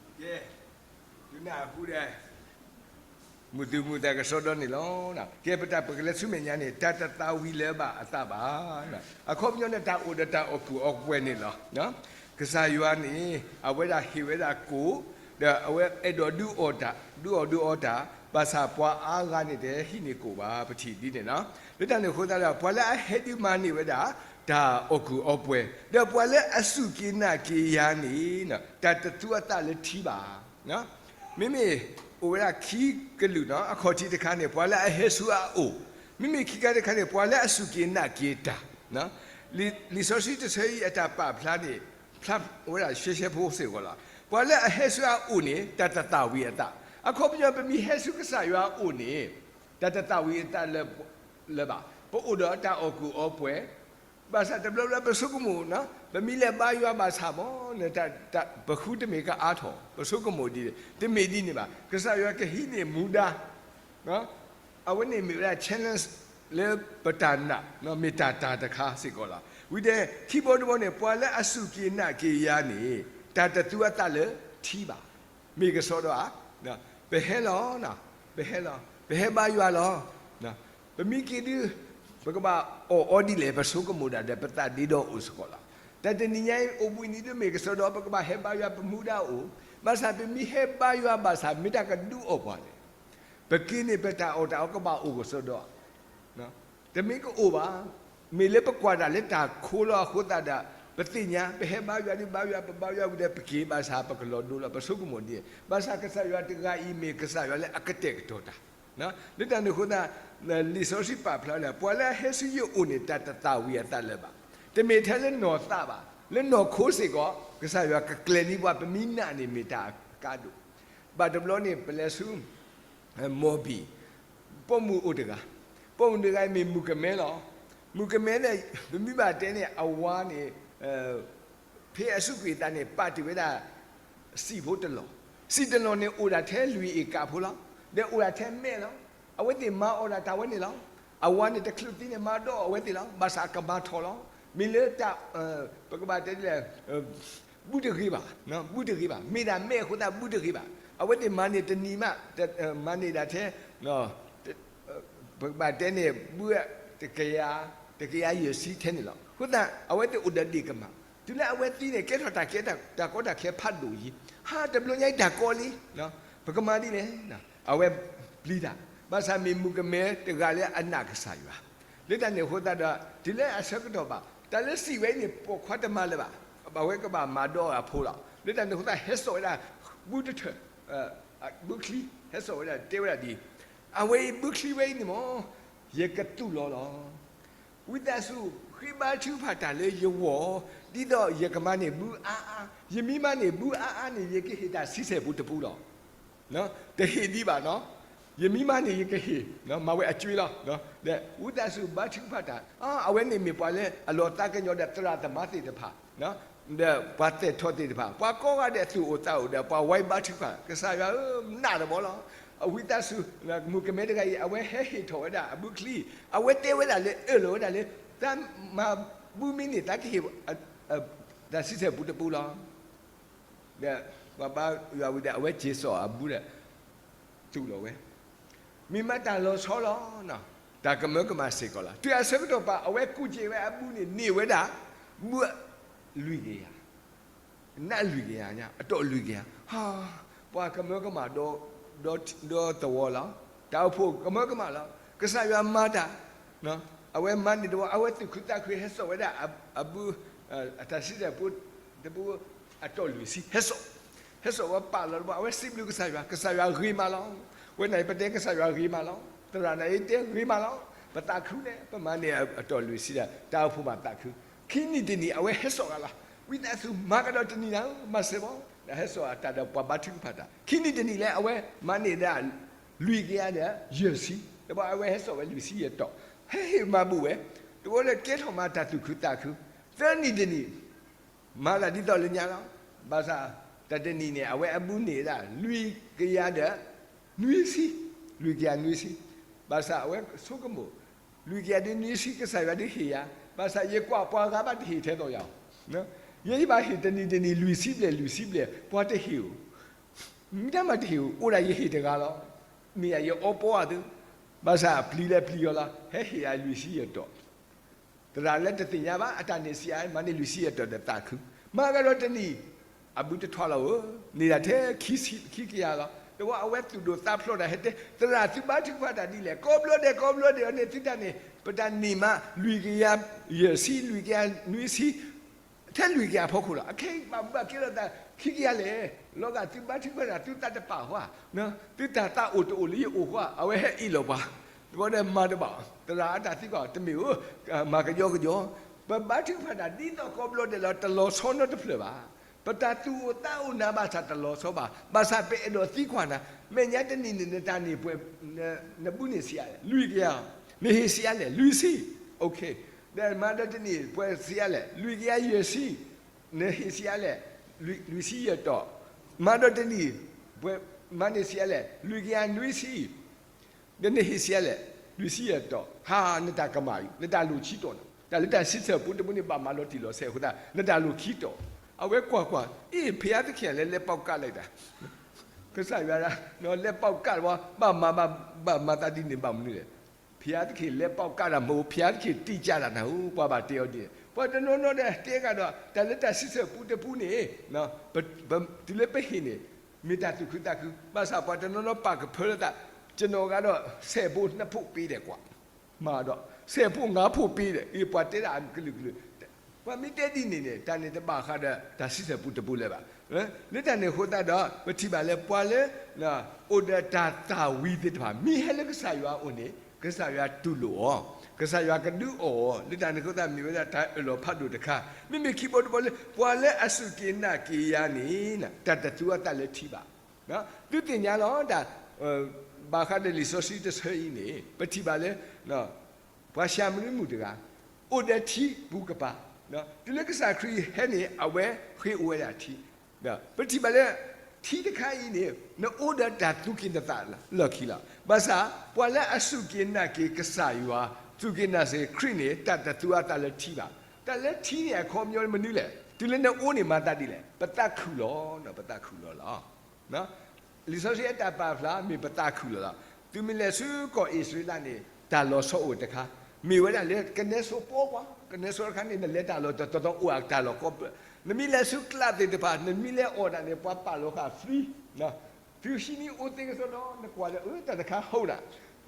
ကဲ, ဒုးနၢ်ဟူဒီး မုာ်သူၣ်မုာ်သးကစီဒီန့ၣ်လီၤ. ကဲပတၢ်ပကလဲၤဆူမဲာ်ညါန့ၣ် တၢ်တသးဝံၤလၢၤဘၣ်အသးဘၣ်. အခီပညီန့ၣ် တၢ်အိၣ်ဒီးတၢ်အီၣ်ကူၣ်အီပှဲၤန့ၣ်လီၤ. ကစၢ်ယွၤန့ၣ် အဝဲဒၣ်ဟ့ၣ်ဝဲဒၣ်ကိၣ်, ဒီးအဝဲအဲၣ်ဒိးဒုးအီၣ်တၢ်, ဒုးအီၣ်ဒုးအီတၢ်, ဘၣ်ဆၣ်ပှၤအါဂၤန့ၣ်တဟံးန့ၢ်ကိၣ်ဘၣ်, ပထံၣ်ဒ်န့ၣ်လီၤ. လၢတၢ်န့ၣ်အဃိသတးဒီး ပှၤလၢအဟဲဒုးမၤန့ၢ်ဝဲဒၣ် တၢ်အီၣ်ကူၣ်အီပှဲၤ, ဒီးပှၤလၢအစူၢ်က့ၤနာ်က့ၤယၤန့ၣ် တၢ်တသူအသးလၢထံဘၣ်. မ့မ့ၢ်အိၣ်ဝဲဒၣ်ခံကလုာ်နီၤ, အခီၣ်ထံးတခါန့ၣ် ပှၤလၢအဟဲဆူအအိၣ်, မ့မ့ၢ်ခံခါတခါန့ၣ် ပှၤလၢအစူၢ်က့ၤနာ်က့ၤတၢ်. လံာ်စီဆှံတဆၢအံၤအတၢ်ပာ်ဖျါန့ၣ် ဖျါဝဲဒၣ်ရှဲရှဲဖိစ့ၢ်ကီးလီၤ. ပှၤလၢအဟဲဆူအအိၣ်န့ၣ် တၢ်တသးဝံၤအသး, အခီပညီပမ့ၢ်ဟဲဆူကစၢ်ယွၤအအိၣ်န့ၣ် တၢ်တသးဝံၤအသးလၢၤဘၣ်, ပအိၣ်ဒီးတၢ်အီၣ်ကူၣ်အီပှဲၤ, ဘၣ်ဆၣ်တဘျီဘျီပဆိကမိၣ်, ပမ့ၢ်လဲၤဘါယွၤဘၣ်ဆၣ်မ့ၢ်န့ၣ် ပဃုတမ့ၢ်ကအါထီၣ်, ပဆိကမိၣ်ဒ်န့ၣ်, တမ့ၢ်ဒ်န့ၣ်ဘၣ်. ကစၢ်ယွၤကဟံးန့ၢ်မူဒါ, အဝဲန့ၣ်မ့ၢ်ဝဲဒၣ် challenge လၢပတၢ်နာ်, မ့ၢ်တၢ်တၢ်တခါစ့ၢ်ကီးလီၤ. ဝံၤဒီးခံဘီတဘီန့ၣ် ပှၤလၢအစူၢ်က့ၤနာ်က့ၤယၤန့ၣ် တၢ်တသူအသးလၢထံဘၣ်. မ့ၢ်ကစီဒီဧါ, ပဟဲလီၤ, ပဟဲလီၤ, ပဟဲဘါယွၤလီၤ. ပမ့ၢ်က့ၤဒုး ပကဘၣ်အီၣ်အီဒ်လဲၣ် ပဆိကမိၣ်ဒၣ်ဒီးပသးဒ့ဒီအိၣ်စ့ၢ်ကီးလီၤ. တၢ်တနံၤညါအံၤ အိၣ်ဘှံးနံၤဒုးမ့ၢ်ကစီဒီ ပကဘၣ်ဟဲဘါယွၤပမူဒါအိၣ်, ဘၣ်ဆၣ်ပမ့ၢ်ဟဲဘါယွၤဘၣ်ဆၣ် မ့ၢ်တၢ်ကဒုးအီၣ်ပှၤလဲၣ်. ပက့ၤန့ၣ်ပတၢ်အီၣ်တၢ်အီကဘၣ်အိၣ်ကစီဒီဧါ. တမ့ၢ်ကအိၣ်ဘၣ်, မ့ၢ်လၢပကွၢ်တၢ်လၢတၢ်ခိလီၤအဃိသတးဒီး ပသ့ၣ်ညါ ပဟဲဘါယွၤဒ်ဘါယွၤ ပဘါယွၤဝံၤဒီး ပက့ၤဘၣ်ဆၣ် ပကလီၤဒိလီၤ ပဆိကမိၣ်ဒ် ဘၣ်ဆၣ်ကစၢ်ယွၤတဂၤအံၤမ့ၢ်ကစၢ်ယွၤလၢအကတဲာ်ကတီၤတၢ်. လၢတၢ်န့ၣ်အဃိသတး လံာ်စီဆှံပာ်ဖျါလၢ ပှၤလၢအဟဲဆူယအိၣ်န့ၣ် တၢ်တသၣ်ဝံၤအသးလၢၤဘၣ်. တမ့ၢ်ထဲလၢနီၢ်သးဘၣ်, လၢနီၢ်ခိစ့ၢ်ကီး ကစၢ်ယွၤကကျဲၤန့ၢ်ပှၤ ပမံနးန့ၣ် မ့ၢ်တၢ်အကါဒိၣ်. ဘၣ်တဘျီန့ၣ် ပလဲၤဆူ မီၢ်ဘံၣ်, ပိာ်မုၣ်အိၣ်တဂၤ, ပိာ်မုၣ်တဂၤအံၤမ့ၢ်မုၣ်ကမဲလီၤ. မုၣ်ကမဲန့ၣ် ပမ့ၢ်ဘၣ်တဲန့ၣ် အဝၤန့ၣ် ဖဲအစူၢ်က့ၤသးန့ၣ် ပာ်တ့ၢ်ဝဲဒၣ် စံာ်ဖိတလီၢ်, စံာ်တလီၢ်န့ၣ် အိၣ်ဒၣ်ထဲလွံၢ်အ့ၣ်ကးဖိလီၤ. ဒီးအိၣ်ဒၣ်ထဲမဲာ်လီၤ. အဝဲသ့ၣ်မၤအီၣ်ဒၣ်တၢ်ဝဲန့ၣ်လီၤ. အဝၤန့ၣ်တချုးသံန့ၣ် မၤဒီးအဝဲသ့ၣ်လီၤ. ဘၣ်ဆၣ်အကမၤထီၣ်လီၤ. မ့ၢ်လၢတၢ် ပကဘၣ်တဲဒ်လဲၣ် ဘုတဂ့ၤဘၣ်, ဘုတဂ့ၤဘၣ်, မ့ၢ်ဒၣ်မဲာ်အဃိသတး ဘုတဂ့ၤဘၣ်. အဝဲသ့ၣ်မၤန့ၢ်တနံၤမး, မၤန့ၢ်ဒၣ်ထဲ ပကဘၣ်တဲန့ၣ် ဘုတကယၤ, တကယၤယဲၢ်ဆံထဲန့ၣ်လီၤ. အဃိသတး အဝဲသ့ၣ်အိၣ်ဒီးဒ့ၣ်ကမၣ်, တုၤလၢအဝဲသံန့ၣ် ကဲထီၣ်တၢ်ကဲတၢ်ကီတၢ်ခဲဖးဒိၣ်အံၤ, ဟါ တဘျီညါအံၤတၢ်ကီလံ, ပကမၤဒ်လဲၣ်. အဝဲပျံၤတၢ်, ဘၣ်ဆၣ်မ့ၢ်မုၣ်ကမဲတဂၤလၢအနာ်ကစၢ်ယွၤ, လၢတၢ်န့ၣ်အဃိသတးဒီး တုၤလၢအဆၢကတီၢ်ဘၣ် တၢ်လၢစံာ်ဝဲအံၤန့ၣ် ပိာ်ခွါတမၤလၢၤဘၣ်, အဝဲကဘၣ်မၤဒီးအဖိလီၤ. လၢတၢ်န့ၣ်အဃိသတး ဟဲစိာ်ဝဲဒၣ် ဘုတထၢၣ်, ဘုချံ, ဟဲစိာ်ဝဲဒၣ် တဲဝဲဒၣ်ဒ်အံၤ, အဝဲအံၤဘုချံဝဲအံၤန့ၣ်မ့ၢ် ယကသူၣ်လီၤလီၤ. ဝံသးစူၤ ဃ့ဘါထုကဖၣ်တၢ်လၢယဂီၢ်, ဒ်သိးယကမၤန့ၢ်ဘုအါအါ, ယမ့ၢ်မၤန့ၢ်ဘုအါအါန့ၣ် ယကဟ့ၣ်တၢ်ဆံဆဲၣ်ပူတပူလီၤ. တဟ့ၣ်ဒံးဘၣ်နီၤ, ယမ့ၢ်မၤန့ၢ်ယကဟ့ၣ်, မၤဝဲအကၠွ့လီၤ. ဒီးဝံသးစူၤဘါထုကဖၣ်တၢ်, အဝဲန့ၣ်မ့ၢ်ပှၤလၢအလီၤသးကညီၤဒီးသရၣ်သမါသ့ၣ်တဖၣ် ဒီးပှၤသဲးထီၣ်သ့ၣ်တဖၣ်, ပှၤကိးဂၤဒဲးသူၣ်အိၣ်သးအိၣ်ဒီး ပှၤဝဲဘါထုကဖၣ်, ကစၢ်ယွၤဧၢ, နးတဘီလီၤ. ဝံသးစူၤ မုၣ်ကမဲတဂၤအံၤ အဝဲဟဲဟ့ၣ်ထီၣ်ဝဲဒၣ်အဘုချံ, အဝဲတဲဝဲဒၣ်လၢ အၢၣ်လီၤဝဲဒၣ်လၢ တၢ်မၤဘုမ့ၢ်န့ၢ် တၢ်ကဟ့ၣ် တၢ်ဆံဆဲၣ်ပူတပူလီၤ. ဒီးပှၤဘါယွၤဝံၤဒီး အဝဲစ့ၢ်စိာ်အဘုဒီး သူၣ်လီၤဝဲ, မ့ၢ်မးတၢ်လီၤဆီလီၤ. တၢ်ကမၢကမၣ်စ့ၢ်ကီးလီၤ. တုၤအဆၢကတီၢ်ပာ် အဝဲကူၣ်က့ၤဝဲအဘုန့ၣ် န့ၢ်ဝဲဒၣ် ဘု လွံၢ်ကယၤ, နးလွံၢ်ကယၤညါ, အတီၢ်လွံၢ်ကယၤ, ပှၤကမၢကမၣ် ဒီသဝီလီၤ. တၢ်အိၣ်ဖှိၣ်ကမၢကမၣ်လီၤ. ကစၢ်ယွၤမၤတၢ်, အဝဲမၤန့ၢ်တဝီ အဝဲသူၣ်ခုသးခုဟဲစိာ်ဝဲဒၣ်အဘု တၢ်ဆံဆဲၣ်ပူတပူ အတီၢ်လွံၢ်ဆံ ဟဲစိာ်, ဟဲစိာ်ဝဲပာ်လီၤတဘျီ အဝဲစံးဘျုးကစၢ်ယွၤ, ကစၢ်ယွၤဂ့ၤမးလီၤ. ဝဲန့ၣ်ပတဲကစၢ်ယွၤဂ့ၤမးလီၤ. သရၣ်န့ၣ်အံၤတဲဂ့ၤမးလီၤ. ပသးခုန့ၣ် ပမၤန့ၢ်အတီၢ်လွံၢ်ဆံဒီး တၢ်အိၣ်ဖှိၣ်ဘၣ်သးခု. ခံနံၣ်တနံၣ် အဝဲဟဲစိာ်ဂၤလီၤ. ဝံသးစူၤ မၤကဒီးတနံၣ်နၤဧၢ, မၤစၢၤဘၣ်, ဒီးဟဲစိာ်အတၢ်ဒီးပှၤဘါထုကဖၣ်တၢ်. ခံနံၣ်တနံၣ်လၢအဝဲမၤန့ၢ်ဒၣ် လွံၢ်ကယၤဒီးယဲၢ်ဆံ, တဘျီအဝဲဟဲစိာ်ဝဲလွံၢ်ဆံယဲၢ်တီၢ်, ဟဲဟ့ၣ်မၤဘူၣ်ဝဲ, တဘျီလၢကဲထီၣ်မၤတၢ်သူၣ်ခုသးခု. သၢနံၣ်တနံၣ် မၤသးဒ်သိးလၢညါလီၤ. ဘၣ်ဆၣ် တၢ်တနံၣ်န့ၣ် အဝဲအဘုန့ၢ်ဒၣ် လွံၢ်ကယၤဒီး နွံဆံ, လွံၢ်ကယၤနွံဆံ. ဘၣ်ဆၣ်အဝဲဆိကမိၣ်, လွံၢ်ကယၤဒ်နွံဆံ ကစၢ်ယွၤဒ်ဟ့ၣ်ယၤ, ဘၣ်ဆၣ်ယကွၢ်ပှၤဂၤဘၣ်တဟ့ၣ်ထဲသိးယၤ, ယဲယဘၣ်ဟ့ၣ်တနံၣ်တနံၣ် လွံၢ်ဆံဘျဲၣ် လွံၢ်ဆံဘျဲၣ် ပှၤတဟ့ၣ်ဧိၤ, မ့ၢ်တၢ်မၤတဟ့ၣ်ဧိၤ, အိၣ်ဒၣ်ယဟ့ၣ်တဂၤလီၤ. မ့ၢ်ယၤယအီပီအသု, ဘၣ်ဆၣ်အပျံၤလၢပျံၤအီၤလီၤ, ဟဲဟ့ၣ်ယၤလွံၢ်ဆံယဲၢ်တီၢ်. သရၣ်လၢတသ့ၣ်ညါဘၣ် အတၢ်န့ၣ်စံးအါ, မၤန့ၢ်လွံၢ်ဆံယဲၢ်တီၢ်ဒီးသးခု, မၤကဒီးတနံၣ်, အဘုတထွါလီၤဧိၤ, န့ၢ်ဒၣ်ထဲခံဆံခံကယၤလီၤ. တဝီအဝဲသူၣ်ဒိၣ်သးဖျိးတၢ်ဟဲတဲ, သရၣ်သုဘါထုကဖၣ်တၢ်ဒ်လဲၣ်, ကိးဘျီဒဲး ကိးဘျီဒဲးအီၤန့ၣ် သုတၢ်န့ၣ် ပတၢ်န့ၢ်မး လွံၢ်ကယၤယဲၢ်ဆံ လွံၢ်ကယၤနွံဆံ ထဲလွံၢ်ကယၤအဖီခိၣ်လီၤ. အခဲအံၤဘၣ်ဘၣ်ကဲထီၣ်သးခံကယၤလဲၣ်, လီၤဂာ်သုဘါထုကဖၣ်တၢ် သုသးတပာ်ဃီဧါ, သုတၢ်သးအိၣ်တအိၣ်လၢယအိၣ်ဃီဧါ, အဝဲဟဲအ့ၣ်လိာ်ပှၤ, တဘျီဒီးမၤတဘၣ်, သရၣ်အတၢ်သံကွၢ်တမ့ၢ်ဧိၤ, မၤကယီကယီ, ပဘါထုကဖၣ်တၢ်ဒ်သိးကိးဘျီဒဲးလီၤ တလီၤဆီနီတဖျၢၣ်ဘၣ်. ပတၢ်သူၣ်အိၣ်သးအိၣ်နၤဘၣ်ဆၣ်တလီၤဆီဘၣ်, ဘၣ်ဆၣ်ပအဲၣ်ဒိးသံကွၢ်နၤ, မဲာ်ညါတနံၣ်န့ၣ် နတၢ်န့ၢ်ပှဲၤ, နဘုန့ၢ်ဆံးအါလဲၣ်, လွံၢ်ကယၤ, နဟ့ၣ်ဆံးအါလဲၣ်, လွံၢ်ဆံ, ဒီးမၤဒီးတနံၣ်ပှဲၤဆံးအါလဲၣ်, လွံၢ်ကယၤယဲၢ်ဆံ, နဟ့ၣ်ဆံးအါလဲၣ်, လွံၢ်ဆံယဲၢ်တီၢ်, မၤဒီးတနံၣ်, ပှဲၤ, မၤန့ၢ်ဆံးအါလဲၣ်, လွံၢ်ကယၤနွံဆံ, ဒီးနဟ့ၣ်ဆံးအါလဲၣ်, လွံၢ်ဆံယဲၢ်တီၢ်, ဟါ နတၢ်ကမၣ်အံၤ နတၢ်လိၣ်ခံတီၢ်န့ၣ်, တၢ်လၢတၢ်ဆံဆဲၣ်ပူတပူန့ၣ် ဘၣ်မၤလီၤတံၢ်လီၤဆဲးအဃိသတး နတၢ်လိၣ်ခံတီၢ်, အဝဲကွၢ်ကွၢ်, အ့ၣ် ဖယါသခ့ၣ်လဲၤလဲၤပီးကးလဲၤတၢ် ကစၢ်ယွၤဒၣ်, လဲၤပီးကးတဝီ ဘၣ်မၤဘၣ်မၤသးဒ်န့ၣ်ဘၣ်မနုၤလဲၣ်, ဖယါသခ့ၣ်လဲၤပီးကးတၢ်မ့ၢ် ဖယါသခ့ၣ်တံာ်ကၢ်တၢ်နၤဧိၤ, ပှၤဘၣ်တဲအီၤဒ်န့ၣ်, ပှၤတနီၤနီၤဒီးတဲကဒီး တၢ်လၢတၢ်ဆံဆဲၣ်ပူတပူန့ၣ်, တုၤလၢပဟ့ၣ်န့ၣ်, မ့ၢ်တၢ်သူၣ်ခုသးခု, ဘၣ်ဆၣ်ပှၤတနီၤနီၤပာ်ကဖၢလၢသး, ကျွန်တော်ကတော့ ဆယ်ဖို့နှစ်ဖို့ပေးတယ်ကွာ, မၤဒီး ဆယ်ဖို့ငါးဖို့ပေးတယ်, အ့ၣ် ပှၤတဲဒၣ်အကလုာ်ကလုာ်, ပှၤမ့ၢ်တဲဒ်န့ၣ်န့ၣ် တၢ်န့ၣ်တဘၣ်ဃးဒီးတၢ်စံးထီၣ်ပူၤတပူၤလၢၤဘၣ်. လၢတၢ်န့ၣ်အဃိသတးဒီး ပထံၣ်ဘၣ်လၢပှၤလၢ အိၣ်ဒီးတၢ်သၣ်ဝံၤသ့ၣ်တဖၣ် မ့ၢ်ဟဲလၢကစၢ်ယွၤအအိၣ်န့ၣ် ကစၢ်ယွၤတူၢ်လိာ်အီၤ, ကစၢ်ယွၤကဒုးအီၣ်အီၤ, လၢတၢ်န့ၣ်အဃိသတး မ့ၢ်ဝဲဒၣ်တၢ်အၢၣ်လီၤဖးဒိၣ်တခါ. မ့မ့ၢ်ခံဘီတဘီလၢ ပှၤလၢအစူၢ်က့ၤနာ်က့ၤယၤန့ၣ် တၢ်တသူအသးလၢထံဘၣ်. သုသ့ၣ်ညါလီၤ တၢ် ဘၣ်ဃးဒီးလံာ်စီဆှံတဆၢအံၤန့ၣ် ပထံၣ်ဘၣ်လၢ ပှၤၡၤမရံမုၣ်တဂၤ အိၣ်ဒီးထံပူၤကပၤ, တုၤလၢကစၢ်ခရံာ်ဟဲန့ၣ် အဝဲဃ့အိၣ်ဝဲဒၣ်ထံ. ပထံၣ်ဘၣ်လၢ ထံတခါအံၤန့ၣ် နအိၣ်ဒီးတၢ်သူၣ်က့ၤနသးလီၢ်ခံလီၤ. ဘၣ်ဆၣ် ပှၤလၢအစူၢ်က့ၤနာ်က့ၤကစၢ်ယွၤ စူၢ်က့ၤနာ်က့ၤခရံာ်န့ၣ် တၢ်တသူအသးလၢထံဘၣ်. တၢ်လၢထံန့ၣ် အခီပညီမနုၤလဲၣ်. တုၤလၢနအိၣ်န့ၣ်မၤသးဒ်လဲၣ်. ပသးခုၣ်လီၤ, ပသးခုၣ်လီၤလီၤ. လံာ်စီဆှံအတၢ်ပာ်ဖျါ မ့ၢ်ပသးခုၣ်လီၤလီၤ. သုမ့ၢ်လဲၤဆူကီၢ်အံၣ်စရ့လးန့ၣ် တၢ်လီၤဆီအိၣ်တခါ မ့ၢ်ဝဲဒၣ်လၢကနဲစီၤပီကွၢ်, ကနဲစီၤတခါန့ၣ် နလဲၤတၢ်လီၢ်တတီၤတီၤအိၣ်အတၢ်လီၢ်ကီပၢၢ်, နမ့ၢ်လဲၤဆူကျးသ့ၣ်တဖၣ် နမ့ၢ်လဲၤအီၣ်တၢ်န့ၣ် ပှၤပာ်လီၤဃာ် free, သုးဟံးန့ၢ်အိၣ်သ့ကစီဒီ နကွၢ်လၢအၢတၢ်တခါဟီၣ်နၤ,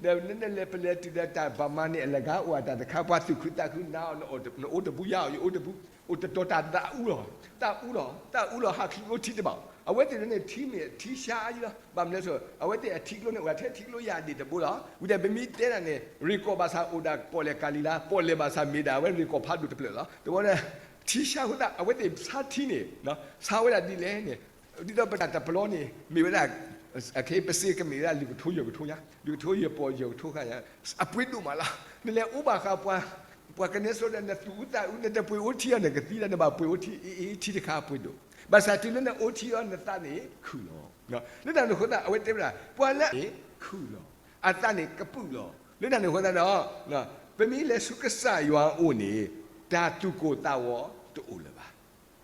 ဒီးနလဲၤပလဲၤတုၤဒီးတၢ်ဘၣ်မၤန့ၢ်အလဂၤအိၣ်အတၢ်တခါ ပှၤသူၣ်ခုသးခုနၤအီၤ နအိၣ်တပူၤယၤအီၤ ယအိၣ်တပူၤ, အိၣ်တတီၤတၢ်သးအူလီၤ, သးအူလီၤ, သးအူလီၤ ဟးချံးကျိထံတဘၣ်. အဝဲသ့ၣ်န့ၣ် ထံမ့ၢ်ထံဆါအံၤလီၤ. ဘၣ်မနုၤလဲၣ်, အဝဲသ့ၣ်အထံကျိန့ၣ် အိၣ်ထဲထံကျိယၤဒၣ်တဘိလီၤ. ဝံၤဒီးပမ့ၢ်တဲဒၣ်န့ၣ် ရ့ၣ်ကီၢ်ဘၣ်ဆၣ်အိၣ်ဒၣ်ပီၣ်လဲၣ်ကၤလံၤလါ, ပီၣ်လဲၣ်ဘၣ်ဆၣ်မ့ၢ်ဒၣ်အဝဲရ့ၣ်ကီၢ်ဖးဒိၣ်တဖျၢၣ်လီၤ. တဘျီဒီး ထံဆါအဃိသတး အဝဲသ့ၣ်ဆါထံန့ၣ် ဆါဝဲဒၣ်ဒ်လဲၣ်န့ၣ် ဒ်သိးပတၢ်တပျီန့ၣ် မ့ၢ်ဝဲဒၣ် အခ့ပစ့ကမ့ၢ်ဝဲဒၣ် လွံၢ်ကထိယဲၢ်ကထိညါ, လွံၢ်ကထိယဲၢ်ပီၢ်ယဲၢ်ကထိဃါညါ, အပှ့ၤဒိၣ်မးလီၤ. နလဲၤအိၣ်ဘၣ်ဃးပှၤ ပှၤကနဲစီဒီး နသူၣ်အူသးအူ နတပှ့ၤအိၣ်ထံအီၤ နကသံလီၤ, နဘၣ်ပှ့ၤအိၣ်ထံအံၤအံၤ ထံတခါအပှ့ၤဒိၣ်. ဘၣ်ဆၣ်တုၤလၢနအိၣ်ထံအီၤ နသးန့ၣ် ခုၣ်လီၤ. လၢတၢ်န့ၣ်အဃိသတး အဝဲတဲဝဲဒၣ် ပှၤလၢအခုၣ်လီၤ, အသးန့ၣ်ကပုာ်လီၤ. လၢတၢ်န့ၣ်အဃိသတးဒီး ပမ့ၢ်လဲၤဆူကစၢ်ယွၤအအိၣ်န့ၣ် တၢ်သူၣ်ကိၢ်သးဂီၤတအိၣ်လၢၤဘၣ်.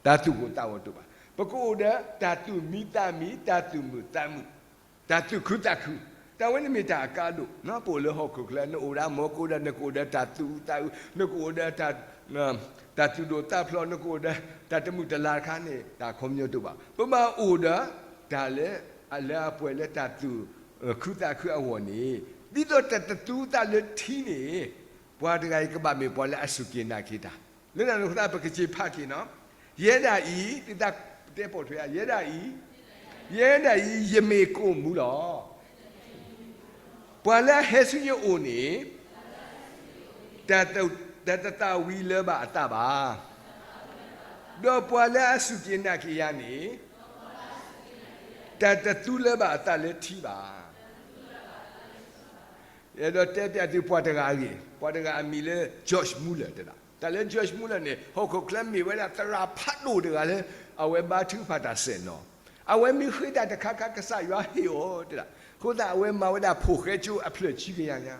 တၢ်သူၣ်ကိၢ်သးဂီၤတအိၣ်ဘၣ်. ပကအိၣ်ဒီးတၢ်သူၣ်မံသးမံ, တၢ်သူၣ်မုာ်သးမုာ်, တၢ်သူၣ်ခုသးခု, တၢ်ဝဲန့ၣ်မ့ၢ်တၢ်အကါဒိၣ်. ပအိၣ်လၢဟီၣ်ခိၣ်ချၢ နအိၣ်ဒီးမီၤကိၢ်ဒီး နကအိၣ်ဒီးတၢ်သူၣ်အူသးအူ, နကအိၣ်ဒီး တၢ်သူၣ်ဒိၣ်သးဖျိး, နကအိၣ်ဒီးတၢ်တမုာ်တလၤတခါန့ၣ် တၢ်ခီပညီတအိၣ်ဘၣ်. ပဘၣ်အိၣ်ဒီးတၢ်လၢ လၢအပှဲၤလၢတၢ်သူၣ်ခုသးခုအဂီၢ်န့ၣ် ဒ်သိးတၢ်တသူသးလၢထံန့ၣ် ပှၤတဂၤအံၤကဘၣ်မ့ၢ်ပှၤလၢအစူၢ်က့ၤနာ်က့ၤတၢ်. လၢတၢ်န့ၣ်အဃိသတး ပကစ့ဖးက့ၤနီၤ. ယဲဒၣ်အံၤ သုသးတဲပိာ်ထွဲဧါ, ယဲဒၣ်အံၤ, ယဲဒၣ်အံၤ ယမ့ၢ်ကိာ်မူလီၤ. ပှၤလၢအဟဲဆူယအိၣ်န့ၣ် တၢ်တသၣ်ဝံၤလၢၤဘၣ်အသးဘၣ်. ဒီးပှၤလၢအစူၢ်က့ၤနာ်က့ၤယၤန့ၣ် တၢ်တသူလၢၤဘၣ်အသးလၢထံဘၣ်. ယအဲၣ်ဒိးတဲပျးသုပှၤတဂၤအဂ့ၢ်, ပှၤတဂၤအမံၤလၢ George Muller တဲဒၣ်. တၢ်လၢ George Muller န့ၣ် ဟီၣ်ခိၣ်ချၢမ့ၢ်ဝဲဒၣ်သရၣ်ဖးဒိၣ်တဂၤလၢ အဝဲဘါထုကဖၣ်တၢ်စဲၣ်နီၤ. အဝဲမ့ၢ်ဃ့တၢ်တခါခါ ကစၢ်ယွၤဟ့ၣ်အီၤတဲဒၣ်. အဃိသတး အဝဲမၤဝဲဒၣ်ဖိၣ်ဃဲကၠိအဖျၢၣ်ခံကယၤညါ.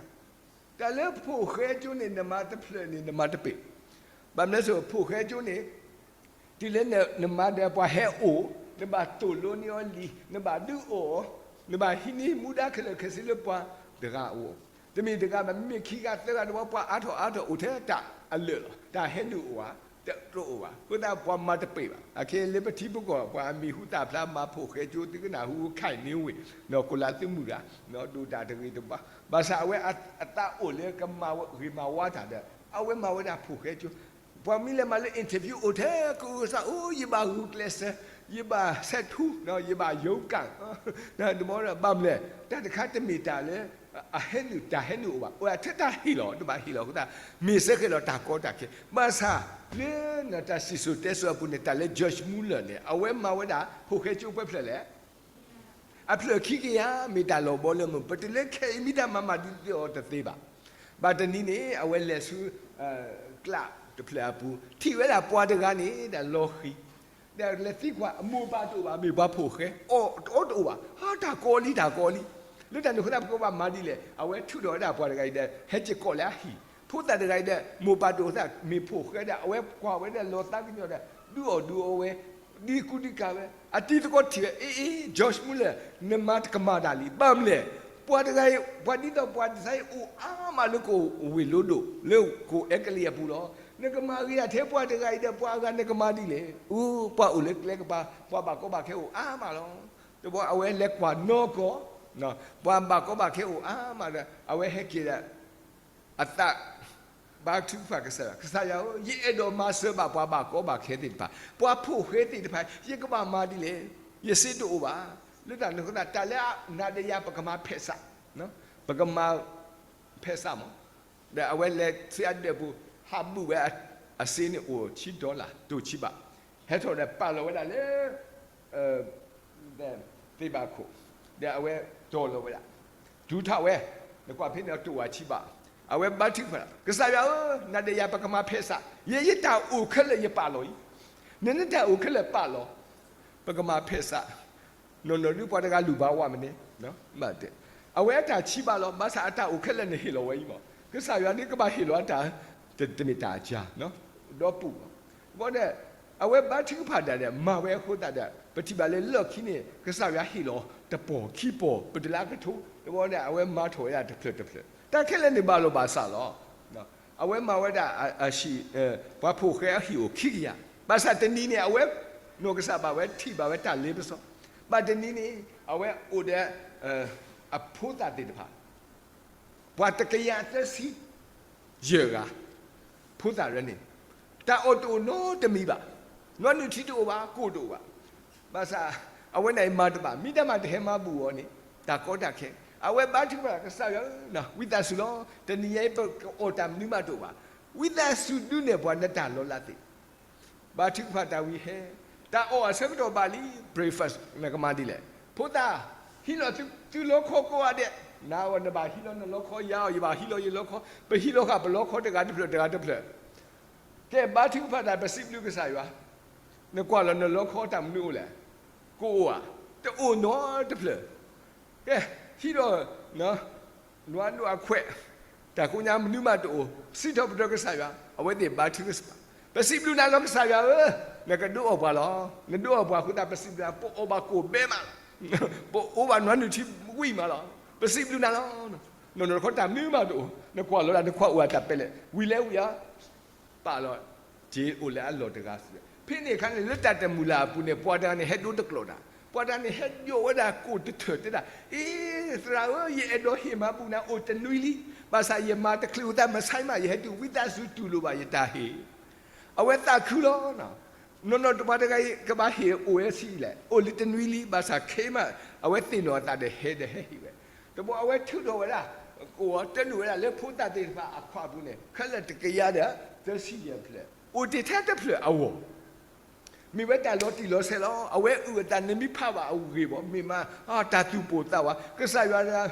တၢ်လၢဖိၣ်ဃဲကၠိန့ၣ် နမၤတဖျၢၣ်န့ၣ် နမၤတပ့ၤ. ဘၣ်မနုၤလဲၣ်, ဖိၣ်ဃဲကၠိန့ၣ် တုၤလၢနမၤဒီးပှၤဟဲအိၣ်, နဘၣ်သိၣ်လိန့ၢ်အီၤလံာ်, နဘၣ်ဒုးအီၣ်အီၤ, နဘၣ်ဟံးန့ၢ်မူဒါခဲလၢာ်ခဲဆ့လၢပှၤတဂၤအအိၣ်, တမ့ၢ်တဂၤဘၣ်, မ့မ့ၢ်ခံဂၤသၢဂၤတဘျီ ပှၤအါထီၣ်အါထီၣ်အိၣ်ထဲတၢ်အလၢာ်လီၤ. တၢ်ဟဲနုာ်အိၣ်ဧါ, တအိၣ်ဘၣ်. အဃိသတး ပှၤမၤတပ့ၤဘၣ်. အခဲလၢပထံပကီၢ် ပှၤအမံၤဟူသၣ်ဖျါ မၤဖိၣ်ဃဲကၠိ သုကနၣ်ဟူ ခဲအံၤန့ၣ်ဝ့ၢ်, နီၢ်ကိးလါသုမုၢ်ဂၤ, ဒိၣ်တၢ်တဂ့ၤတဘၣ်. ဘၣ်ဆၣ်အဝဲအသးအိၣ်လၢကမၤဂ့ၤမၤဝါတၢ်ဒီး အဝဲမၤဝဲဒၣ်ဖိၣ်ဃဲကၠိ. ပှၤမ့ၢ်လဲၤမၤလၢ interview အိၣ်ထဲကစၢ်, အိ ယဘၣ်ဂုာ်ကျဲးစၢး, ယဘၣ်ဆဲးထူ, ယဘၣ်ယိၤကၣ်, ဘၣ်မနုၤလဲၣ်, တၢ်တခါတမ့ၢ်တၢ်လၢ အဟဲနုာ် တၢ်ဟဲနုာ်အိၣ်ဘၣ်. အိၣ်ထဲတၢ်ဟ့ၣ်လီၤ, တဘၣ်ဟ့ၣ်လီၤအဃိသတး မ့ၢ်စ့ၢ်ကီးလီၤတၢ်ကီတၢ်ခဲ. ဘၣ်ဆၣ်လၢနတၢ်စံၣ်စိၤတဲစိၤအပူၤန့ၣ် တၢ်လၢ George Muller န့ၣ် အဝဲမၤဝဲဒၣ် ဖိၣ်ဃဲကၠိပှဲၤဖျၢၣ်လဲၣ်. အဖျၢၣ်ခံကယၤ မ့ၢ်တၢ်လီၤဘီလၢမုၢ်, ပတုၤလၢခဲအံၤမ့ၢ်တၢ်မၤမၤဒ်သိးအီၤတသ့ဘၣ်. ဘၣ်တနံၤန့ၣ် အဝဲလဲၤဆူ ကျးတဖျၢၣ်အပူၤ ထံၣ်ဝဲဒၣ်ပှၤတဂၤန့ၣ် တၢ်လီၤဃံၤ, ဒီးလဲၤသံကွၢ် အမိၢ်ပၢ်တအိၣ်ဘၣ်, မ့ၢ်ပှၤဖိၣ်ဃဲ, အီၣ်တအိၣ်ဘၣ်, ဟါ တၢ်ကီလံ တၢ်ကီလံ. လၢတၢ်န့ၣ်အဃိသတး ပကဘၣ်မၤဒ်လဲၣ်. အဝဲထုးထီၣ်ဝဲဒၣ်ပှၤတဂၤအံၤဒီး ဟဲက့ၤကိးလၢအဟံၣ်, ဖိသၣ်တဂၤအံၤဒီး မိၢ်ပၢ်တအိၣ်သး မ့ၢ်ဖိၣ်ဃဲဒီး အဝဲကွၢ်ဝဲဒီးလီၤသးကညီၤဒီး ဒုးအီၣ်ဒုးအီဝဲ, ဒံကူဒံကၤဝဲ, အတံၤသကိးထံၣ်ဝဲ, အ့ အ့ George Muller နမၤတကမၣ်တၢ်လံ. ဘၣ်မနုၤလဲၣ်, ပှၤတဂၤအံၤ ပှၤဒ်သိးပှၤတသးအံၤအိၣ်အါမးလၢကအိၣ်ဝ့ၢ်လိဒိၣ် လၢကအိၣ်အဲကလံးအပူၤလီၤ. နကမၤဂ့ၤဒၣ်ထဲပှၤတဂၤအံၤဒီး ပှၤအဂၤနကမၤဒ်လဲၣ်. အိ ပှၤအိၣ်လၢကျဲကပၤ ပှၤဘၣ်ကီဘၣ်ခဲအိၣ်အါမးလီၤ. တဘျီအဝဲလဲၤကွၢ်နီၢ်ကီၢ်, ပှၤဘၣ်ကီဘၣ်ခဲအိၣ်အါမးဒီး အဝဲဟဲက့ၤဒီး အသး ဘါထုကဖၣ်ကစၢ်ယွၤ, ကစၢ်ယွၤဧၢ, ယအဲၣ်ဒိးမၤစၢၤဘၣ်ပှၤဘၣ်ကီဘၣ်ခဲသ့ၣ်တဖၣ်, ပှၤဖိၣ်ဃဲသ့ၣ်တဖၣ်, ယကဘၣ်မၤဒ်လဲၣ်, ယစ့တအိၣ်ဘၣ်. လၢတၢ်န့ၣ်အဃိသတး တၢ်လၢနၤဒီးယၤ ပကမၤဖဲးစး, ပကမၤဖဲးစးမး, ဒီးအဝဲလဲၤဆူအဒၢးပူၤ, ဟးဘူးဝဲအစ့န့ၣ်အိၣ်ဆံဒီလၣ် တိၢ်ဆံဘး, ဟဲထီၣ်ဒီးပာ်လီၤဝဲဒၣ်လၢ သ့ၣ်ဘၣ်ခိၣ်, ဒီးအဝဲတီၢ်လီၤဝဲဒၣ်, တူၢ်ထီၣ်ဝဲ, နကွၢ်ဖဲန့ၣ် တိၢ်ဝဲဆံဘး, အဝဲဘါထုကဖၣ်, ကစၢ်ယွၤဧၢ, နၤဒီးယၤ ပကမၤဖဲးစး, ယဲယတၢ်အိၣ်ခဲလၢာ်ယပာ်လီၤအံၤ, နနတၢ်အိၣ်ခဲလၢာ်ပာ်လီၤ, ပကမၤဖဲးစး, နီၢ်နီၢ်ဒုးပှၤတဂၤလူၢ်ဘၣ်ဝဲမ့ၢ်န့ၣ်, အဝဲအတၢ်ဆံးဘၣ်လီၤ, ဘၣ်ဆၣ်အတၢ်အိၣ်ခဲလၢာ်န့ၣ်ဟ့ၣ်လီၤဝဲအံၤမး, ကစၢ်ယွၤန့ၣ်ကဘၣ်ဟ့ၣ်လီၤအတၢ်, တမ့ၢ်တၢ်အကါ, ဒီပုၢ်, ဘၣ်ဒီး, အဝဲဘါထုကဖၣ်တၢ်ဒီး မၤဝဲအဃိသတးဒီး ပထံၣ်ဘၣ်လၢလီၢ်ခံန့ၣ် ကစၢ်ယွၤဟ့ၣ်လီၤတပီၢ်ခံပီၢ် ပတုၤလၢအကထိ, တဘျီန့ၣ် အဝဲမၤထီၣ်ဝဲဒၣ်တဖျၢၣ်တဖျၢၣ်, တၢ်ခဲလၢာ်န့ၣ်ဘၣ်လီၤဘၣ်စးလီၤ. အဝဲမၤဝဲဒၣ်အဟံၣ်, ပှၤဖိၣ်ဃဲအဟံၣ်အိၣ်ခံကယၤ, ဘၣ်ဆၣ်တနံၤန့ၣ် အဝဲ, နီၢ်ကစၢ်ဘၣ်ဝဲထံၣ်ဘၣ်ဝဲတၢ်လ့ပစီ, ဘၣ်တနံၤန့ၣ် အဝဲအိၣ်ဒီး အဖိသၣ်သ့ၣ်တဖၣ် ပှၤတကယၤသၢဆံယဲၢ်ဂၤ, ဖိသၣ်ရၢန့ၣ်, တၢ်အီၣ်တအိၣ်နီတမံၤဘၣ်, နွားနုာ်ထံတအိၣ်ဘၣ်, ကိၣ်တအိၣ်ဘၣ်, ဘၣ်ဆၣ်, အဝဲန့ၣ်မၤတဘၣ်, မ့ၢ်တၢ်မၤတဟဲမၤဘူၣ်အီၤန့ၣ်, တၢ်ကီတၢ်ခဲ, အဝဲဘါထုကဖၣ်ကစၢ်ယွၤဧၢ, ဝံသးစူၤလီၤ, တနံၤညါအံၤ ပကအီၣ်တၢ်မနုၤမးတအိၣ်ဘၣ်, ဝံသးစူၤဒုးနဲၣ်ပှၤနတၢ်လီၤလးသ့ၣ် ဘါထုကဖၣ်တၢ်ဝံၤဟဲ, တၢ်အီၣ်အဆၢကတီၢ်ဘၣ်လံ, breakfast နကမၤဒ်လဲၣ်, ဖိသၣ်, ဟံးလီၤသုလီခီကိးဂၤဒဲး, နၤအီၤနဘၣ်ဟံးလီၤနလီခီ, ယၤအီၤယဘၣ်ဟံးလီၤယလီခီ, ပဟံးလီၤဃာ်ပလီခီတဂၤတဖျၢၣ်တဂၤတဖျၢၣ်, ကဲဘါထုကဖၣ်တၢ် ပစံးဘျုးကစၢ်ယွၤ, နကွၢ်လီၤနလီခီတၢ်မနုၤအိၣ်လဲၣ်, ကိၣ်အိၣ်ဧါ, တအိၣ်နီတဖျၢၣ်, ကဲ, ဟံးဒီး နွားဒိၣ်အခွဲး, တၢ်ကိးညါမနုၤမးတအိၣ်, စံးထီၣ်ပတြၢၤကစၢ်ယွၤ, အဝဲသ့ၣ်ဘါထုကဖၣ်, ပစံးဘျုးနၤလီၤကစၢ်ယွၤဧၢ, နကဒုးအီၣ်ပှၤလီၤ, နဒုးအီၣ်ပှၤအဃိသတး ပစံးဘျုးနၤ, ပအီၣ်ဘၣ်ကိၣ်ဘဲမးလီၤ, ပအီၣ်ဘၣ်နွားနုာ်ထံဝံၣ်မးလီၤ, ပစံးဘျုးနၤလီၤ, နီၢ်နီၢ်တခီတၢ်မနုၤမးတအိၣ်, နကွၢ်လီၤဒၣ်နခွါအိၣ်အတၢ်ပဲလဲၣ်, ဝံၤလဲၤဝံၤဧါ ပာ်လီၤ, က့ၤအိၣ်လၢအလီၢ်တဂၤစံး, ဖဲန့ၣ်အခါန့ၣ် လၢတၢ်တမုာ်လၢ်အပူၤန့ၣ် ပှၤတဂၤန့ၣ် ဟဲဒိတကျိာ်တၢ်, ပှၤတဂၤန့ၣ် ဟဲယိးဝဲဒၣ်ကိၣ်တထၢၣ်တဲဒၣ်, အ့ သရၣ်ဧၢ, ယအဲၣ်ဒိးဟ့ၣ်မၤဘူၣ်နၤအိၣ်တနွံလံ, ဘၣ်ဆၣ်ယမၤတချုးအသး မဆါမး ယဟဲတုၤ ဝံသးစူၤတူၢ်လိာ်ဘၣ်ယတၢ်ဟ့ၣ်, အဝဲသးခုလီၤ. နီၢ်နီၢ်တပှၤတဂၤအံၤ ကဘၣ်ဟ့ၣ်အိၣ်ဝဲဆံးလဲၣ်, အိၣ်လံတနွံလံ, ဘၣ်ဆၣ်ခဲမး အဝဲသ့ၣ်နီၣ်အသးဒီးဟဲဒီးဟဲဟ့ၣ်ဝဲ, တဘျီအဝဲထုးထီၣ်ဝဲဒၣ်, ကအိၣ်တနုာ်ဝဲဒၣ်လၢဖိသၣ်သ့ၣ်တဖၣ်အခွါပူၤန့ၣ် ခဲလၢာ်တကယၤဒီးသၢဆံယဲၢ်ဖျၢၣ်, အိၣ်တ့ၢ်ထဲတဖျၢၣ်အဂီၢ် မ့ၢ်ဝဲတၢ်လီၤတံၢ်လီၤဆဲးလီၤ. အဝဲအုၣ်အသးန့ၣ်မ့ၢ်ဖးဘၣ်အဂ့ၢ်ဘၣ်, မ့ၢ်မး တၢ်သူၣ်ပိၢ်သးဝး, ကစၢ်ယွၤ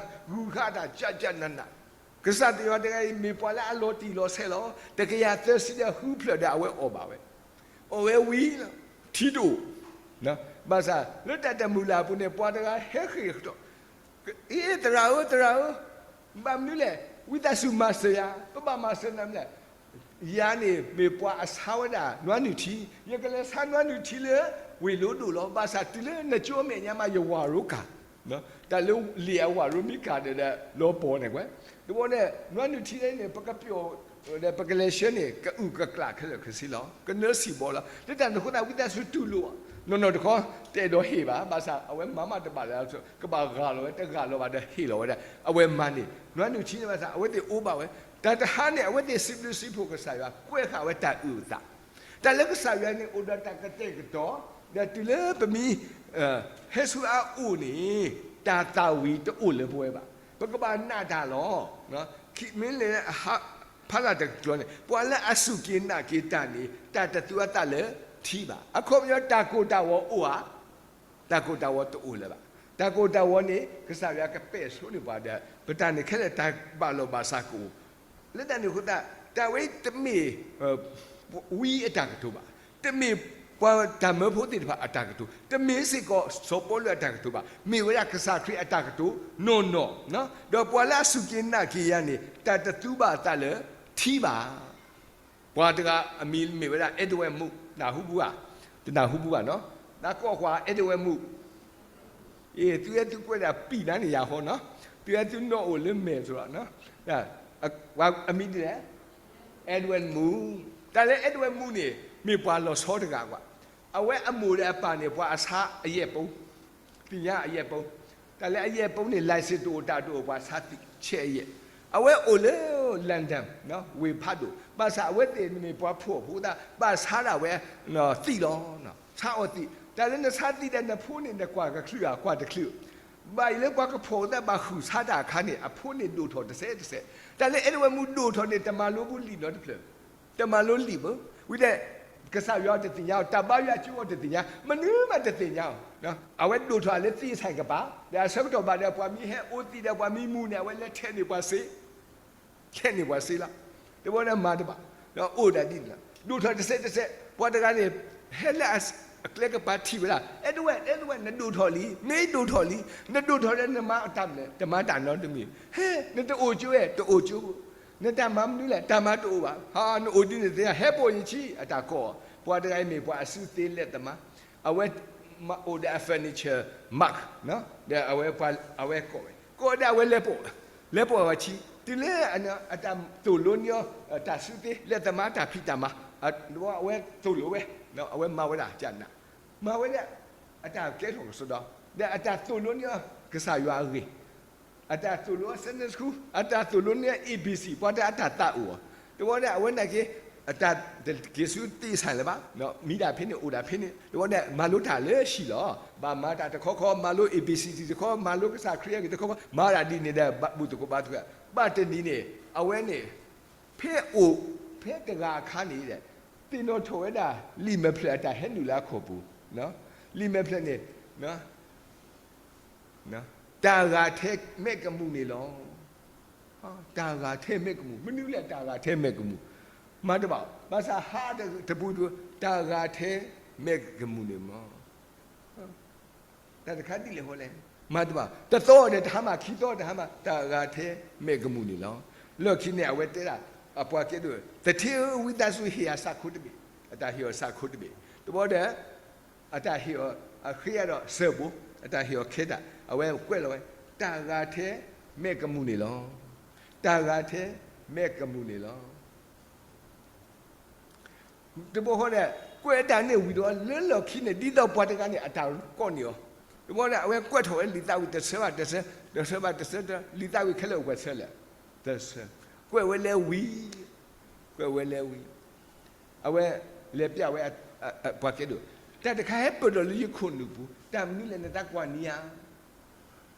ဂုၤဃာ်တၢ်ကၢ်ကၢ်နးနး, ကစၢ်ယွၤတဂၤအံၤ မ့ၢ်ပှၤလၢအလီၤတံၢ်လီၤဆဲးလီၤ. တကယၤသၢဆံဒီးဃုဖျၢၣ်ဒီးအဝဲအီၣ်ဘၣ်ဝဲ, အီၣ်ဝဲဝံၤလီၤ, ထံတအိၣ်, ဘၣ်ဆၣ်လၢတၢ်တမုာ်လၢ်အပူၤန့ၣ် ပှၤတဂၤဟဲဃ့ၢ်ကတီၢ်, အ့ သရၣ်ဧၢ သရၣ်ဧၢ, ဘၣ်မနုၤလဲၣ်, ဝံသးစူၤမၤစၢၤယၤ, ပဘၣ်မၤစၢၤနၤမနုၤလဲၣ်, ယၤန့ၣ်မ့ၢ်ပှၤအဆါဝဲဒၣ်နွားနုာ်ထံ, ယကလဲၤဆါနွားနုာ်ထံလၢဝ့ၢ်လိဒိၣ်လီၤ. ဘၣ်ဆၣ်တုၤလၢနကၠိအမဲာ်ညါမး ယဝၤရိကၢ်, တၢ်လၢလံာ်အဝၤရိမံကၢ်ဒီးလီၤပှီၢ်န့ၣ်ကွဲ, တဘျီန့ၣ် နွားနုာ်ထံန့ၣ် ပကပျီၢ်, ဒီးပကလဲၤဆှၢန့ၣ် ကအုၣ်ကကျၢ်ခဲလၢာ်ခဲဆ့လီၤ, ကနၢစံၣ်ဘီလီၤ. လၢတၢ်န့ၣ်အဃိသတး ဝံသးစူၤတူၢ်လိာ်, နီၢ်နီၢ်တခီ တအဲၣ်ဒိးဟ့ၣ်ဘၣ်, ဘၣ်ဆၣ်အဝဲမၤမးတဘၣ်လၢၤ, ကဘၣ်ဂၢ်လီၤဝဲ, တဂၢ်လီၤဘၣ်ဒီးဟ့ၣ်လီၤဝဲဒၣ်, အဝဲမၤန့ၢ် နွားနုာ်ထံန့ၣ်ဘၣ်ဆၣ် အဝဲသ့ၣ်အိၣ်ဘၣ်ဝဲ, တၢ်တဟါန့ၣ် အဝဲသ့ၣ်စံးဘျုးစံးဖှိၣ်ကစၢ်ယွၤ ကွဲးဃာ်ဝဲတၢ်အုၣ်အသး, တၢ်လၢကစၢ်ယွၤန့ၣ် အိၣ်ဒီးတၢ်ကတဲာ်ကတီၤ, ဒီးတုၤလၢပမ့ၢ်ဟဲဆူအအိၣ်န့ၣ် တၢ်သၣ်ဝံၤတအိၣ်လၢပဝဲဘၣ်, ပကဘၣ်နာ်တၢ်လီၤ. မ့ၢ်လဲၤ ဖးလၢ်တကတီၢ်န့ၣ် ပှၤလၢအစူၢ်က့ၤနာ်က့ၤတၢ်န့ၣ် တၢ်တသူအသးလၢထံဘၣ်. အခီပညီ တၢ်ကိၢ်တၢ်ဂီၤအိၣ်ဧါ, တၢ်ကိၢ်တၢ်ဂီၤတအိၣ်လၢၤဘၣ်. တၢ်ကိၢ်တၢ်ဂီၤန့ၣ် ကစၢ်ယွၤကပဲာ်ဆိန့ၢ်ပှၤဒီး ပတၢ်န့ၣ်ခဲလၢာ်တၢ်ဘၣ်လီၤဘၣ်စးကအိၣ်, လၢတၢ်န့ၣ်အဃိသတး တၢ်ဝဲတမ့ၢ် ဝံအတၢ်ကတိၤဘၣ်, တမ့ၢ်ပှၤတၢ်မၢဖိသ့ၣ်တဖၣ်အတၢ်ကတိၤ, တမ့ၢ်စ့ၢ်ကီးစီၤပီလူးအတၢ်ကတိၤဘၣ်, မ့ၢ်ဝဲဒၣ်ကစၢ်ခရံာ်အတၢ်ကတိၤနီၢ်နီၢ်, ဒီးပှၤလၢအစူၢ်က့ၤနာ်က့ၤယၤန့ၣ် တၢ်တသူဘၣ်အသးလၢထံဘၣ်. ပှၤတဂၤအမံၤမ့ၢ်ဝဲဒၣ် Edward Moore, နၢ်ဟူဘၣ်, တနၢ်ဟူဘၣ်နီၤ, နကိးကွၢ် Edward Moore, အ့ သုဝဲသုကွဲးဒၣ်ပံၣ်နါန့ၣ် ယၤဃီနီၤ, သုဝဲသုနီၣ်အိၣ်လၢမဲာ်သရၣ်, အမံၤဒ်လဲၣ်, Edward Moore, တၢ်လၢ Edward Moore န့ၣ် မ့ၢ်ပှၤလီၤဆီတဂၤကွၢ်, အဝဲအမိၢ်ဒီးအပၢ်န့ၣ် ပှၤအဆါအယဲၢ်ပူ, သ့ၣ်ညါအယဲၢ်ပူ, တၢ်လၢအယဲၢ်ပူန့ၣ် license တအိၣ်တၢ်တအိၣ် ပှၤဆါသ့ၣ်ဆဲးအယဲၢ်, အဝဲအိၣ်လၢ လၢၣ်ဒၣ် ဝ့ၢ်ဖးဒိၣ်, ဘၣ်ဆၣ်အဝဲသ့ၣ်န့ၣ်မ့ၢ်ပှၤဖှီၣ်ဖိသး ဘၣ်ဆါဒၣ်ဝဲ သံးလီၤ. ဆါအီၤသံး, တၢ်လၢနဆါသံးဒီးနဖိန့ၣ် နကွၢ်ကချုးဧါ, ကွၢ်တချုး. ဘၣ်အံၤလၢပှၤကဖှီၣ်သးဘၣ်ဃုာ်ဆါတၢ်အခါန့ၣ် အဖိန့ၣ်ဒိၣ်ထီၣ်တစဲးတစဲး, တၢ်လၢအဲၣ်ဒိးဝဲမူဒိၣ်ထီၣ်န့ၣ် တမၤလိဘူးလံာ်နီတဖျၢၣ်, တမၤလိလံာ်ဘၣ်. ဝံၤဒီး ကစၢ်ယွၤတသ့ၣ်ညါအီၤ, တၢ်ဘါယွၤကၠိအီၤတသ့ၣ်ညါ, မနုၤမးတသ့ၣ်ညါအီၤ. အဝဲဒိၣ်ထီၣ်လၢသံးဆၣ်ကပၤ, ဒီးအဆၢကတီၢ်ဘၣ်ဒီးပှၤမ့ၢ်ဟဲအိၣ်သံးဒီးပှၤမ့ၢ်မူန့ၣ် အဝဲလဲၤထဲးန့ၢ်ပှၤစ့ ထဲးန့ၢ်ပှၤစ့လီၤ. တဘျီဒီးမၤတဘၣ်, ဒီးအိၣ်ဒၣ်ဒ်န့ၣ်လီၤ. ဒိၣ်ထီၣ်တစဲးတစဲး, ပှၤတဂၤန့ၣ် ဟဲလၢအကျဲကပၤထံၣ်ဝဲဒၣ်, အဲၣ်ဒိးဝဲ, အဲၣ်ဒိးဝဲ နဒိၣ်ထီၣ်လံ, မ့ၢ်ဒိၣ်ထီၣ်လံ, နဒိၣ်ထီၣ်ဒီးနမၤတၢ်မနုၤလဲၣ်, တမၤတၢ်နီတမံၤ, ဟဲ, နတအိၣ်ကၠိဝဲ, တအိၣ်ကၠိ, နတၢ်မၤမနုၤလဲၣ်, တၢ်မၤတအိၣ်ဘၣ်, ဟါ, နအိၣ်ဒ်န့ၣ်သ့, ဟဲပိာ်ယခံ, အတၢ်ကိးအီၤ, ပှၤတဂၤအံၤမ့ၢ်ပှၤအစုသ့လဲးသမါ, အဝဲ အိၣ်ဒီးအ furniture mart ဒီးအဝဲ, အဝဲကိးဝဲ, ကိးဒီးအဝဲလဲၤပိာ်, လဲၤပိာ်အဝဲခံ, တုၤလၢအတၢ်သိၣ်လိန့ၢ်အီၤ တၢ်စုသ့လဲးသမါတၢ်ဖံးတၢ်မၤ, အဝဲသိၣ်လိဝဲ, အဝဲမၤဝဲဒၣ်ကနၣ်, မၤဝဲဒၣ် အတၢ်ကဲထီၣ်ကစီဒီ, ဒီးအတၢ်သိၣ်လိန့ၢ်အီၤ ကစၢ်ယွၤအဂ့ၢ် အတၢ်သိၣ်လိ Sunday School, အတၢ်သိၣ်လိန့ၢ် A B C, ပှၤတၢ်အတၢ်သးအိၣ်အီၤ, တဘျီဒီးအဝဲနာ်က့ၤ, အတၢ်တက့ၤဆူသ့ၣ်ဆၣ်လၢၤဘၣ်, မံဒၣ်ဖဲန့ၣ်အိၣ်ဒၣ်ဖဲန့ၣ်, တဘျီဒီးမၤလိတၢ်လၢဟံၣ်လီၤ, ဘၣ်မၤတၢ်တခီခီ, မၤလိ A B C D တခီ, မၤလိကစၢ်ခရံာ်အဂ့ၢ်တခီခီ, မၤဒၣ်ဒ်န့ၣ်ဒီး ဘၣ်ဘူၣ်သကိးဘါသကိး, ဘၣ်တနံၤန့ၣ် အဝဲန့ၣ် ဖဲအိၣ်, ဖဲတဂၤအခါန့ၣ်ဒီး, သ့ၣ်နီၣ်ထီၣ်ဝဲဒၣ် လံာ်မဲာ်ဖျၢၣ်အတၢ်ဟဲနုာ်လၢအခီၣ်ပူၤ, လံာ်မဲာ်ဖျၢၣ်န့ၣ်, တၢ်ဂၤထဲမဲာ်ကမူၣ်န့ၣ်လီၤ. တၢ်ဂၤထဲမဲာ်ကမူၣ်, မနုၤလဲၣ်တၢ်ဂၤထဲမဲာ်ကမူၣ်, မၤတဘၣ်, ဘၣ်ဆၣ်ဟးတပူၤတပူၤ, တၢ်ဂၤထဲမဲာ်ကမူၣ်န့ၣ်လီၤ. တၢ်တခါဒ်လဲၣ်ဃီလဲၣ်, မၤတဘၣ်, တသီဒီးတဟါမၢ်, ခံသီတဟါမၢ်, တၢ်ဂၤထဲမဲာ်ကမူၣ်န့ၣ်လီၤ. လၢခံန့ၣ် အဝဲတဲဒၣ်, အပှၤကဲဒိၣ်, သထ့ဧၢ, ဝံသးစူၤဟ့ၣ်ယၤဆၣ်ခိတဘ့ၣ်, အတၢ်ဟ့ၣ်အီၤဆၣ်ခိတဘ့ၣ်, တဘျီဒီး အတၢ်ဟ့ၣ်အီၤ, အဃ့အဒီးစၢၤဘိ, အတၢ်ဟ့ၣ်အီၤခဲတၢ်, အဝဲကွဲးလီၤဝဲ, တၢ်ဂၤထဲမဲာ်ကမူၣ်န့ၣ်လီၤ. တၢ်ဂၤထဲမဲာ်ကမူၣ်န့ၣ်လီၤ. တဘျီဃီဒီး ကွဲးတၢ်န့ၣ်ဝံၤဒီး လၢလီၢ်ခံန့ၣ် ဒ်သိးပှၤတဂၤန့ၣ် အတၢ်ကိးန့ၢ်အီၤ, တဘျီဒီး အဝဲကွဲးထီၣ်ဝဲလံာ်သးဝံၣ်တဆၢဘၣ်တဆၢ, တဆၢဘၣ်တဆၢ, လံာ်သးဝံၣ်ခဲလၢာ်အိၣ်ပှဲၤဆၢလဲၣ်, တဆၢ, ကွဲးဝဲလၢဝံၤ, ကွဲးဝဲလၢဝံၤ အဝဲလဲၤပျးဝဲ ပှၤကဲဒိၣ်, တၢ်တခါဟဲပၢၢ်ဒီးလၢယခိၣ်နူာ်ပူၤ, တၢ်မနုၤလဲၣ်နသးကွၢ်နံၤဧါ.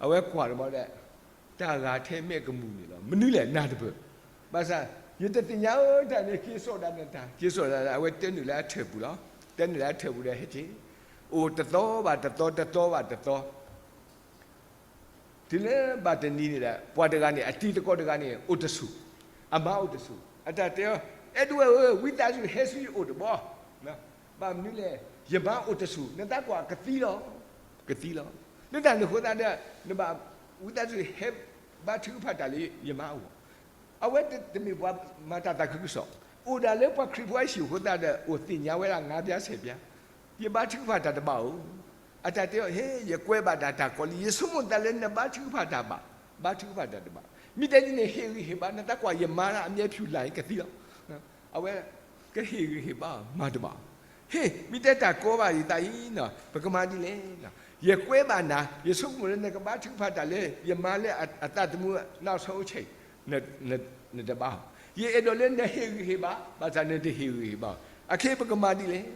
အဝဲကွၢ်တဘျီဒီး တၢ်ဂၤထဲမဲာ်ကမူၣ်န့ၣ်လီၤ. မနုၤလဲၣ်နၤတပၢၢ်, ဘၣ်ဆၣ် ယတသ့ၣ်ညါဧၢ တၢ်န့ၣ် က့ၤစိာ်ဒၣ်နတၢ်, က့ၤစိာ်ဒၣ် အဝဲတဲနုာ်လၢအထၢၣ်ပူၤလီၤ. တဲနုာ်လၢအထၢၣ်ပူၤဒီးဟဲက့ၤ, အိၣ်တသီဘၣ်တသီ တသီဘၣ်တသီ တုၤလၢဘၣ်တနံၤန့ၣ်ဒီး ပှၤတဂၤန့ၣ် အတံၤသကိးတဂၤန့ၣ် အိၣ်တဆူၣ်, အမါအိၣ်တဆူၣ်, အတၢ်တဲအီၤ, အဲၣ်ဒိးဝဲဧၢ, ဝံသးစူၤဟဲဆူယအိၣ်တဘျီ, ဘၣ်မနုၤလဲၣ်, ယမါအိၣ်တဆူၣ်, နသးကွၢ်ကသံလီၤ, ကသံလီၤ. လၢတၢ်န့ၣ်အဃိသတးဒီး နဘၣ်ဝံသးစူၤဟဲဘါထုကဖၣ်တၢ်လၢယမါအဂီၢ်. အဝဲတမ့ၢ်ပှၤမၤတၢ်သးခုကစီၣ်, အိၣ်ဒၣ်လၢပှၤခရံာ်ဖိအဟံၣ်အဃိသတးဒီး အိၣ်သ့ၣ်ညါဝဲဒၣ်ငါးပြားဆယ်ပြား, ယဘါထုကဖၣ်တၢ်တဘၣ်ဧိၤ, အတၢ်တဲအီၤ, ဟ့, ယကွဲးဘၣ်ဒၣ်တၢ်ကီလံ, ယဆိကမိၣ်သးလၢနဘါထုကဖၣ်တၢ်ဘၣ်, ဘါထုကဖၣ်တၢ်တဘၣ်, မ့ၢ်တဲဒ်န့ၣ် ဟ့ၣ်ဂံၢ်ဟ့ၣ်ဘါ, နသးကွၢ်ယမါလၢအမဲာ်ဖြူလာ်အံၤကသံလီၤ. အဝဲကဟ့ၣ်ဂံၢ်ဟ့ၣ်ဘါအီၤ မၤတဘၣ်. ဟ့ၣ်, မ့ၢ်တဲတၢ်ကီဘၣ်ယသးအံၤ, ပကမၤဒ်လဲၣ်. ယကွဲးဘၣ်နၤ, ယဆိကမိၣ်လၢနကဘါထုကဖၣ်တၢ်လၢယမါလၢအသးသမူ နောက်ဆုံးအချိန်, နတဘါအီၤ. ယအဲၣ်ဒိးလၢနဟ့ၣ်ဂံၢ်ဟ့ၣ်ဘါ, ဘၣ်ဆၣ်နတဟ့ၣ်ဂံၢ်ဟ့ၣ်ဘါအီၤ. အခဲပကမၤဒ်လဲၣ်.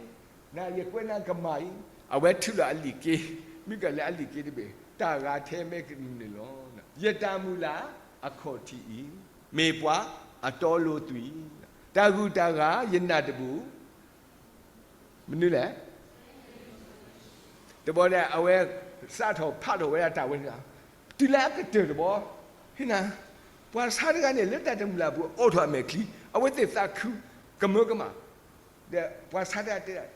နၤယကွဲးနၤကမၤအံၤ, အဝဲထုးလီၤအလံာ်က့, မ့ၢ်ကလၢအလံာ်က့တဘ့ၣ်, တၢ်ဂၤထဲမဲာ်ကမူၣ်န့ၣ်လီၤ. ယတၢ်မုၢ်လၢ်အခီၣ်ထံးအံၤ, မ့ၢ်ပှၤအတီအလိၤသွံၣ်, တၢ်ဂုၤတၢ်ဂၤယနၢ်တဘူၣ်, မနုၤလဲၣ်. တဘျီဒီး အဝဲစးထီၣ်ဖးထီၣ်ဝဲဒၣ်တၢ်ဝဲန့ၣ်လီၤ. တုၤလၢအကတၢၢ်တဘျီ, ဟ့ၣ်နၤ, ပှၤဆါတဂၤန့ၣ် လၢတၢ်တမုၢ်လၢ်အပူၤ အိးထီၣ်အမဲာ်ချံ, အဝဲသ့ၣ်သးခုကမၢကမၣ်, ဒီးပှၤဆါတဂၤတဲဒၣ်,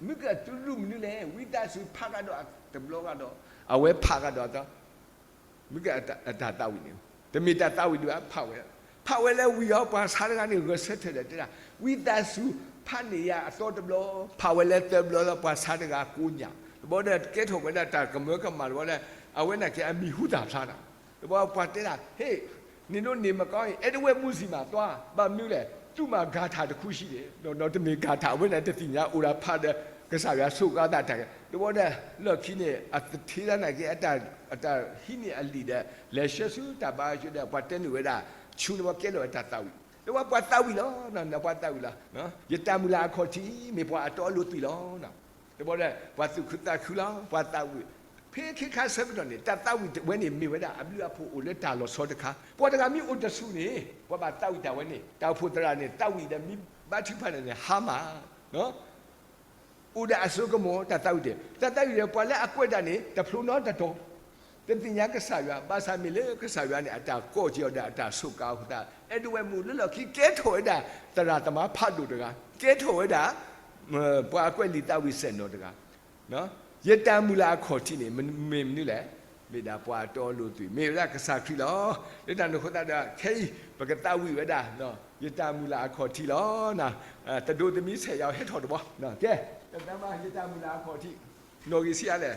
မုၢ်ကသူၣ်ဒူၣ်မနုၤလဲၣ်, ဝံသးစူၤဖးကဒီးတဘျီကဒီး, အဝဲဖးကဒီးသီ မ့ၢ်ကတၢ်သးဝံၣ်န့ၣ်, တမ့ၢ်တၢ်သးဝံၣ်ဒံးဘၣ်, ဖးဝဲ, ဖးဝဲလၢဝံၤအီၤ ပှၤဆါတဂၤန့ၣ် ဂဲၤဆၢထၢၣ်ဒီးတဲဒၣ်, ဝံသးစူၤဖးန့ၢ်ယၤအသီတဘျီ, ဖးဝဲလၢသၢဘျီလီၤ, ပှၤဆါတဂၤကိးညၣ်, တဘျီဒီးကဲထီၣ်ဝဲဒၣ်တၢ်ကမၢကမၣ်တဘျီဒီး, အဝဲန့ၣ်က့အမံၤဟူသၣ်ဖျါတၢ်, တဘျီပှၤတဲဒၣ်, ဟ့ၣ်, နင်တို့နေမကောင်းရင် အဲၣ်ဒိးဝဲမူစံမးသွား, ဘၣ်မနုၤလဲၣ်, သူ့မှာဂါထာတစ်ခုရှိတယ်, ဒီးတမ့ၢ်ဂါထာ အဝဲန့ၣ်တသ့ၣ်ညါအိၣ်ဒၣ်ဖးဒီး ကစၢ်ယွၤဆိၣ်ဂ့ၤသးတၢ်, တဘျီဒီး လီၢ်ခံန့ၣ် အသထ့သနာ်က့ အတၢ်ဟံးန့ၢ်အလံာ်ဒီး လဲၤဆှၢဆူတၢ်ဘါယွၤဒီး ပှၤတဲနုာ်ဝဲဒၣ် ဆူန့ၣ်ဘီကဲလီၤဝဲတၢ်သးဝံၣ်, ဒီးပှၤသးဝံၣ်လီၤ, ပှၤသးဝံၣ်လီၤ, ယတၢ်မုၢ်လၢ်အခီၣ်ထံး မ့ၢ်ပှၤအတီအလိၤသွံၣ်လီၤ. တဘျီဒီး ပှၤသူၣ်ခုသးခုလီၤ, ပှၤသးဝံၣ်, ဖဲခဲခါဆၢကတီၢ်န့ၣ် တၢ်သးဝံၣ်ဝဲန့ၣ် မ့ၢ်ဝဲဒၣ်အဘျုးအဖှိၣ်အိၣ်လၢတၢ်လီၤဆီတခါ, ပှၤတဂၤမ့ၢ်အိၣ်တဆူၣ်န့ၣ် ပှၤဘၣ်သးဝံၣ်တၢ်ဝဲန့ၣ်, တၢ်အိၣ်ဖှိၣ်သရၣ်န့ၣ် သးဝံၣ်ဒီးမ့ၢ်ဘါထုကဖၣ်န့ၣ်န့ၣ် ဟါမၢ် အိၣ်ဒီးအစိကမီၤ တၢ်သးဝံၣ်တ့ၢ်, တၢ်သးဝံၣ်ဒီး ပှၤလၢအကွဲးတၢ်န့ၣ် တဖျိနီတတီၤ, တသ့ၣ်ညါကစၢ်ယွၤ, ဘၣ်ဆၣ်မ့ၢ်လၢကစၢ်ယွၤန့ၣ် အတၢ်ကိးက့ၤအီၤဒီးအတၢ်စူးကါအဃိသတး, အဲၣ်ဒိးဝဲမုၢ်လၢလီၢ်ခံ ကဲထီၣ်ဝဲဒၣ် သရၣ်သမါဖးဒိၣ်တဂၤ, ကဲထီၣ်ဝဲဒၣ် ပှၤအကွဲးလံာ်သးဝံၣ်စဲၣ်နီၤတဂၤ, ယတၢ်မုၢ်လၢ်အခီၣ်ထံးန့ၣ် မ့ၢ်မနုၤလဲၣ်, မ့ၢ်ဒၣ်ပှၤအတီအလိၤသွံၣ်, မ့ၢ်ဝဲဒၣ်ကစၢ်ခရံာ်လီၤ. လၢတၢ်န့ၣ်အဃိသတးဒီး ခဲအံၤ ပကသးဝံၣ်ဝဲဒၣ် ယတၢ်မုၢ်လၢ်အခီၣ်ထံးလီၤ. တဒိးသမံသမိးယၤ ဟဲထီၣ်တဘျီ, ကဲ, တၢ်မုၢ်လၢ်အခီၣ်ထံး, နီၣ်ဂံၢ်ဆံးအါလဲၣ်,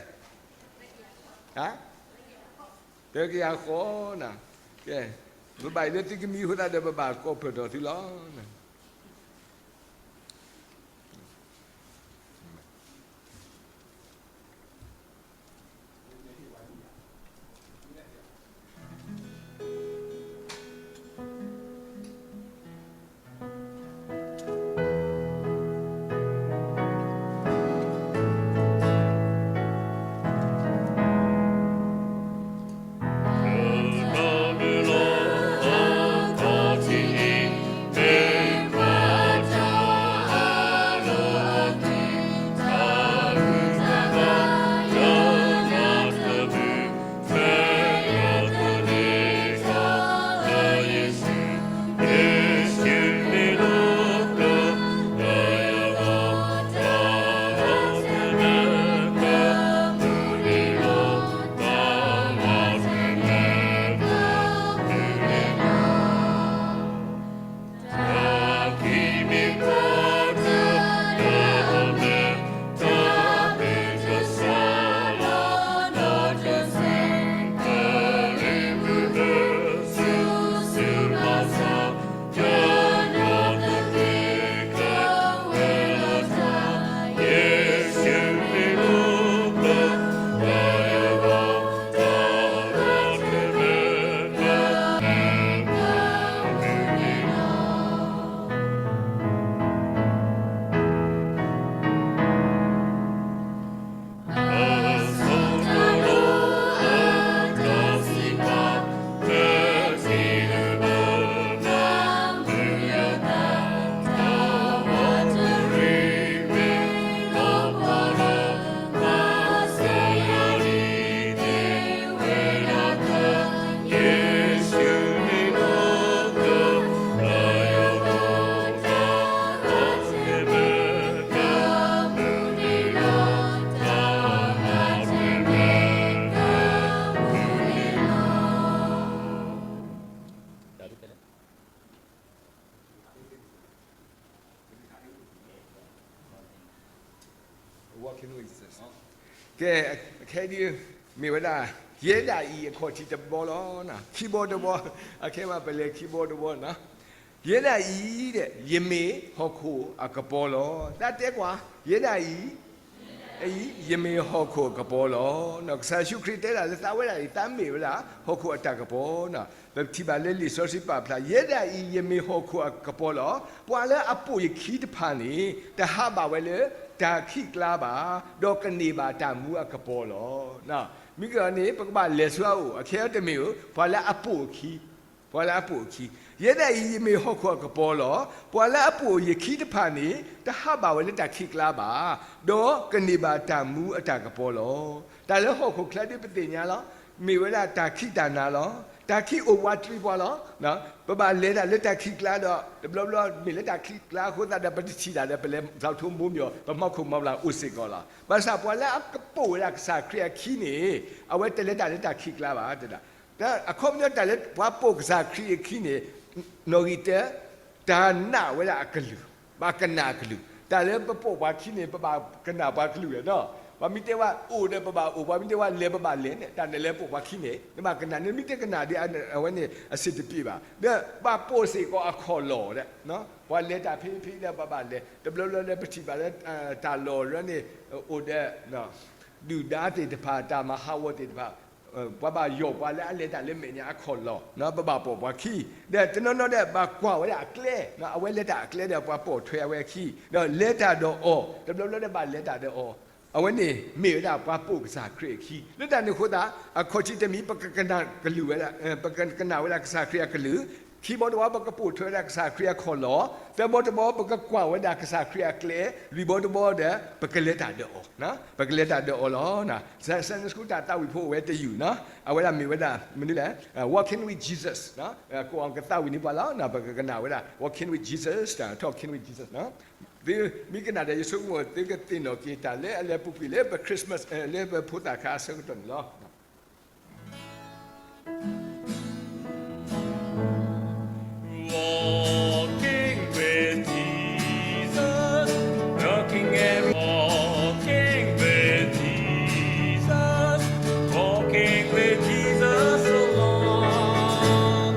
တကယၤဃီ, ကဲ, ပဘၣ်အံၤလၢသုကမံအဃိသတးဒီး ပဘၣ်ကိးဖျၢၣ်ထီၣ်သုလီၤ. Walking with Jesus. ကဲ, ခဲဒုး မ့ၢ်ဝဲဒၣ် ယဲဒၣ်အံၤအခီၣ်ထံးတဘီလီၤ. ခံဘီတဘီ, အခဲမးပလဲၤခံဘီတဘီနီၤ. ယဲဒၣ်အံၤဒီး ယမ့ၢ်ဟီၣ်ခိၣ်အကပီၤလီၤ. တၢ်တဲကွၢ်, ယဲဒၣ်အံၤ အံၤ ယမ့ၢ်ဟီၣ်ခိၣ်အကပီၤလီၤ. ကစၢ်ယ့ၣ်ၡူးခရံာ်တဲဒၣ်လၢသးဝဲဒၣ်အံၤ သးမ့ၢ်ဝဲဒၣ် ဟီၣ်ခိၣ်အတၢ်ကပီၤနီၤ. ပထံၣ်ဘၣ်လၢလံာ်စီဆှံပာ်ဖျါ, ယဲဒၣ်အံၤ ယမ့ၢ်ဟီၣ်ခိၣ်အကပီၤလီၤ. ပှၤလၢအပိာ်ယခံတဖၣ်န့ၣ် တဟးဘၣ်ဝဲလၢတၢ်ခံးကျါဘၣ်, ဒီးကန့ၢ်ဘၣ်တၢ်မူအကပီၤလီၤ. မ့ၢ်ကန့ၣ် ပကဘၣ်လဲၤဆူအအိၣ်, အခဲအံၤတမ့ၢ်ဧိၤ, ပှၤလၢအပိာ်အခံ ပှၤလၢအပိာ်အခံ, ယဲဒၣ်အံၤ ယမ့ၢ်ဟီၣ်ခိၣ်အကပီၤလီၤ. ပှၤလၢအပိာ်ယခံတဖၣ်န့ၣ် တဟးဘၣ်ဝဲလၢတၢ်ခံးကျါဘၣ်, ဒီးကန့ၢ်ဘၣ်တၢ်မူအတၢ်ကပီၤလီၤ. တၢ်လၢဟီၣ်ခိၣ်ချၢဒ်ပသ့ၣ်ညါလီၤ, မ့ၢ်ဝဲဒၣ်တၢ်ခံးတၢ်နၤလီၤ. တၢ်ခံးအိၣ်ဝးတရံးပှၤလီၤ. ပဘၣ်လဲၤတၢ်လၢတၢ်ခံးကျါဒီး တဘျီဘျီမ့ၢ်လၢတၢ်ခံးကျါအဃိသတးဒီး ပတထံၣ်တၢ်ဒီးပလဲၤဖျီၣ်ထိမိၢ်မံၤအီၤ ပမီခိၣ်မီၤဘျၣ်အိၣ်စ့ၢ်ကီးလီၤ. ဘၣ်ဆၣ်ပှၤလၢအကပိာ်ဝဲဒၣ်ကစၢ်ခရံာ်အခံန့ၣ် အဝဲတလဲၤတၢ်လၢတၢ်ခံးကျါဘၣ်. အခီပညီတၢ်လၢပှၤပိာ်ကစၢ်ခရံာ်အခံန့ၣ် နီၣ်ဂံၢ်တၢ, တၢ်နာ်ဝဲဒၣ်အကလုၢ်, ဘၣ်ကနၣ်အကလုၢ်. တၢ်လၢပပိာ်ပှၤခံန့ၣ် ပဘၣ်ကနၣ်ပှၤကလုၢ်လီၤ. ပှၤမ့ၢ်တဲဝဲအိၣ်ဒီးပဘၣ်အိၣ်, ပှၤမ့ၢ်တဲဝဲလဲၤပဘၣ်လဲၤန့ၣ် တၢ်နလဲၤပိာ်ပှၤခံန့ၣ် နဘၣ်ကနၣ်, နမ့ၢ်တကနၣ်ဒီး အဝဲန့ၣ်အဆင်တပြေဘၣ်. ဒီးဘၣ်ပိာ်စ့ၢ်ကီးအခီၣ်လီၢ်ဒီး ပှၤလဲၤတၢ်ဖဲဖဲဒီးပဘၣ်လဲၤ, တဘျီဘျီဒီးပထံၣ်ဘၣ်လၢ တၢ်လီၢ်ရၢန့ၣ် အိၣ်ဒီး ဒုၣ်ဒါသ့ၣ်တဖၣ် တၢ်မၤဟးဂီၤသ့ၣ်တဖၣ် ပှၤဘၣ်ယီၢ်ပှၤလၢအလဲၤတၢ်လၢမဲာ်ညါအခီၣ်လီၢ်, ပဘၣ်ပိာ်ပှၤခံ, ဒီးတနီၤနီၤဒီးဘၣ်ကွၢ်ဝဲဒၣ်အကျဲ, အဝဲလဲၤတၢ်အကျဲဒီးပှၤပိာ်ထွဲအဝဲခံ, ဒီးလဲၤတၢ်ဒီးအီၤ, တဘျီဘျီဒီးဘၣ်လဲၤတၢ်ဒီးအီၤ, အဝဲန့ၣ်မ့ၢ်ဝဲဒၣ်ပှၤပိာ်ကစၢ်ခရံာ်အခံ. လၢတၢ်န့ၣ်အဃိသတး အခီၣ်ထံးတမံၤ ပကကနၣ်ကလုၢ်ဝဲဒၣ်, ပကကနၣ်ဝဲဒၣ်ကစၢ်ခရံာ်အကလုၢ်, ခံဘီတဘီ ပကပိာ်ထွဲဝဲဒၣ်ကစၢ်ခရံာ်အခီၣ်လီၢ်, သၢဘီတဘီ ပကကွၢ်ဝဲဒၣ်ကစၢ်ခရံာ်အကျဲ, လွံၢ်ဘီတဘီဒီး ပကလဲၤတၢ်ဒီးအီၤ, ပကလဲၤတၢ်ဒီးအီၤလီၤ. Sunday school တၢ်သးဝံၣ်ဖိအိၣ်ဝဲတယုၢ်နီၤ, အဝဲဒၣ်မ့ၢ်ဝဲဒၣ် မနုၤလဲၣ်, Walking with Jesus, ကိးအီၤကသးဝံၣ်န့ၢ်ပှၤလီၤ. ပကကနၣ်ဝဲဒၣ် Walking with Jesus, Talking with Jesus. သုမ့ၢ်ကနၣ်ဒီးယဆိကမိၣ် သုကသ့ၣ်နီၣ်က့ၤတၢ်လၢအလဲၤပူၤကွံာ်လၢပ Christmas, လၢပဖိသၣ်ခါအဆၢကတီၢ်န့ၣ်လီၤ. Walking with Jesus, looking every, walking with Jesus, walking with Jesus along.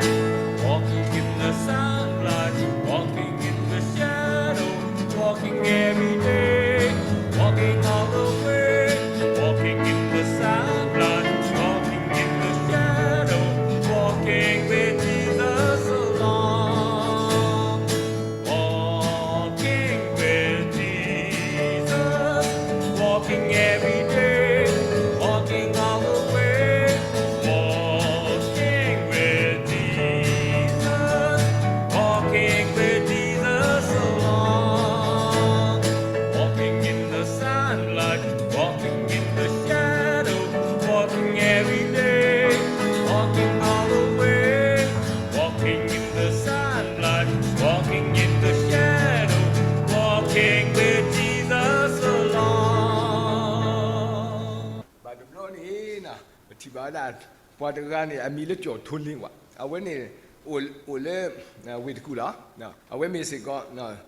Walking in the sunlight, walking in the shadow, walking every day, walking all the way, walking in the sunlight, walking in the shadow, walking with Jesus along. Walking with Jesus, walking every day, walking all the way, walking with Jesus, walking with Jesus along. Walking in the sunlight, walking in the shadow, walking every day, walking all the way, walking in the sunlight, walking in the shadow, walking with Jesus along. ဘၣ်တဘျီန့ၣ် ပထံၣ်ဘၣ်ဝဲဒၣ် ပှၤတဂၤန့ၣ် အမံၤလၢကၠီၣ်ထိလ့ဝး, အဝဲန့ၣ် အိၣ်လၢ ဝ့ၢ်တကူၣ်လီၤ. အဝဲမ့ၢ်စ့ၢ်ကီး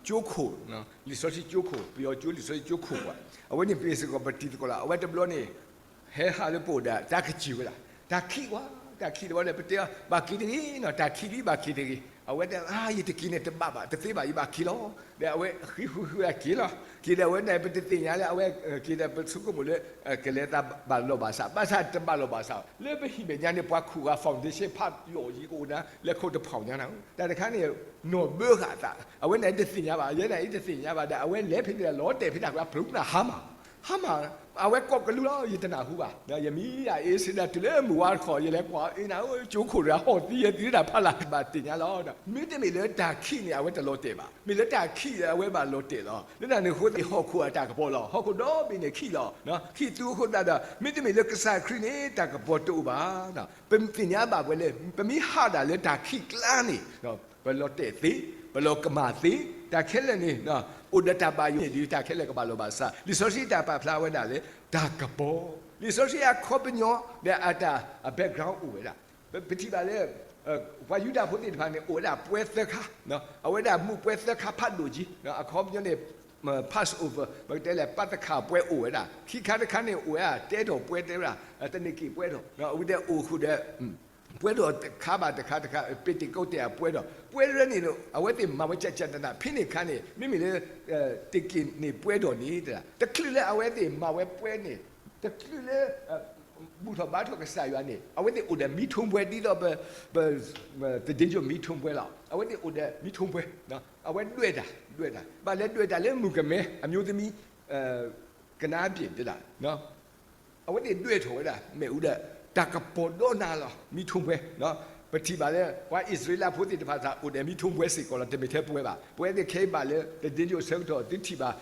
ကၠိခိၣ်, လံာ်စီဆှံကၠိခိၣ်, ပယီၤကၠိလံာ်စီဆှံကၠိခိၣ်ပှၤ, အဝဲန့ၣ်မ့ၢ်စ့ၢ်ကီးပတံၤသကိးလီၤ. အဝဲတဘျီန့ၣ် ဟဲဟးလၢပအိၣ်ဒီးတၢ်ကစၢ်ဝဲဒၣ်, တၢ်ခံးကွၢ်, တၢ်ခံးတဘျီဒီး ပတဲအီၤ ဘၣ်က့ၤတဂ့ၤနီၤ, တၢ်ခံးလံ ဘၣ်က့ၤတဂ့ၤ. အဝဲတဲ အါ ယတက့ၤန့ၣ်တဘၣ်ဘၣ်, တသ့ဘၣ်, ယဘၣ်က့ၤလီၤ. ဒီးအဝဲဃံဃုဃုအက့ၤလီၤ. က့ၤဒီးအဝဲန့ၣ် ပတသ့ၣ်ညါလၢအဝဲက့ၤဒီး ပဆိကမိၣ်လၢ ကလဲၤသးဘၣ်လီၢ်ဘၣ်စး, ဘၣ်ဆၣ်တဘၣ်လီၢ်ဘၣ်စး, လၢပဟံၣ်မဲာ်ညါန့ၣ် ပှၤခူၣ်ဂၤ foundation ဖးယိာ်ယံၤကအိၣ်နၤ လဲၤခိၣ်တဖီၣ်ညါနၤ, တၢ်တခါန့ၣ် နီၢ်ဘၢဃာ်အသး, အဝဲန့ၣ်တသ့ၣ်ညါဘၣ်, ယဲန့ၣ်တသ့ၣ်ညါဘၣ်ဒီး အဝဲလဲၤဖဲန့ၣ်လီၤတဲာ်ဖဲန့ၣ် ကျါပျိးနၤဟါမၢ် ဟါမၢ်, အဝဲကိးကလူလီၤ ယတနၢ်ဟူဘၣ်, ယမံၤယၤအ့စ့ဒၣ်တုၤလၢမုၢ်ဝါတခီ ယလဲၤကွၢ်အ့နၤ ကၠိခိၣ်တဂၤ ဟီၣ်သံယဲသံတၢ်ဖးလၢ် ဘၣ်သ့ၣ်ညါလီၤ. မ့တမ့ၢ်လၢတၢ်ခံးန့ၣ် အဝဲတလီၤတဲာ်ဘၣ်, မ့ၢ်လၢတၢ်ခံးအဝဲဘၣ်လီၤတဲာ်လီၤ. လၢတၢ်န့ၣ်အဃိသတး ဟီၣ်ခိၣ်အတၢ်ကပီၤလီၤ. ဟီၣ်ခိၣ်ဒီဘ့ၣ်န့ၣ်ခံးလီၤ. ခံးသူအဃိသတးဒီး မ့တမ့ၢ်လၢကစၢ်ခရံာ်န့ၣ် တၢ်ကပီၤတအိၣ်ဘၣ်. ပသ့ၣ်ညါဘၣ်ပှဲၤလၢ ပမ့ၢ်ဟးဒၣ်လၢတၢ်ခံးကျါန့ၣ် ပလီၤတဲာ်သ့, ပလီၤကမၣ်သ့, တၢ်ခဲလၢာ်န့ၣ် အိၣ်ဒီးတၢ်ဘၣ်ယိၣ်န့ၣ်ဒီး တၢ်ခဲလၢာ်ကဘၣ်လီၤဘၣ်စး. လံာ်စီဆှံတၢ်ပာ်ဖျါဝဲဒၣ်လၢ တၢ်ကပီၤ, လံာ်စီဆှံအခီပညီ ဒီးအတၢ်အ background အိၣ်ဝဲဒၣ်. ပထံၣ်ဘၣ်လၢ ပှၤယူဒၤဖိသ့ၣ်တဖၣ်န့ၣ် အိၣ်ဝဲဒၣ်ပွဲသၢခါ, အဝဲဒၣ်မူးပွဲသၢခါဖးဒိၣ်က့ၤ, အခီပညီန့ၣ် Passover ပကတဲလၢ ပၤသခၣ်ပွဲအိၣ်ဝဲဒၣ်, ခံခါတခါန့ၣ် အိၣ်ဝဲဒၣ်တဲထီၣ်ပွဲ တဲဝဲဒၣ် တနံၤက့ၤပွဲထီၣ်, အဝဲဒၣ်အိၣ်ဃုာ်ဒီး ပွဲထီၣ်တခါဘၣ်တခါတခါ ပ့းတကိးတဲအပွဲထီၣ်, ပွဲရဲန့ၣ် အဝဲသ့ၣ်မၤဝဲကၠးကၠးနးနး ဖဲန့ၣ်အခါန့ၣ် မ့မ့ၢ်လၢ တက့ၤန့ၢ်ပွဲထီၣ်န့ၣ် တချုးလၢအဝဲသ့ၣ်မၤဝဲပွဲန့ၣ် တချုးလၢ ဘူၣ်ထီၣ်ဘါထီၣ်ကစၢ်ယွၤန့ၣ် အဝဲသ့ၣ်အိၣ်ဒီးမံထိၣ်ပွဲ ဒ်သိးပ ပ သဒ့ယိၣ်မံထိၣ်ပွဲလီၤ. အဝဲသ့ၣ်အိၣ်ဒီးမံထိၣ်ပွဲ, အဝဲဒွဲၣ်တၢ်, ဒွဲၣ်တၢ်, ဘၣ်လဲၤဒွဲၣ်တၢ်လၢမုၣ်ကမဲ အမျိုးသမီး ကနါအပျ့ၣ် တဲဒၣ် အဝဲသ့ၣ်ဒွဲၣ်ထီၣ်ဝဲဒၣ် မ့ၣ်အူဒီး တၢ်ကပီၤဒီနၤလီၤ မံထိၣ်ပွဲ. ပထံၣ်ဘၣ်လၢ ပှၤအံၣ်စရ့လးဖိသ့ၣ်တဖၣ်သး အိၣ်ဒီးမံထိၣ်ပွဲစ့ၢ်ကီးလီၤ တမ့ၢ်ထဲပွဲဘၣ်. ပဝဲသ့ၣ်ခဲအံၤဘၣ်လၢ သဒ့ယိၣ်အဆၢကတီၢ် သုထံၣ်ဘၣ်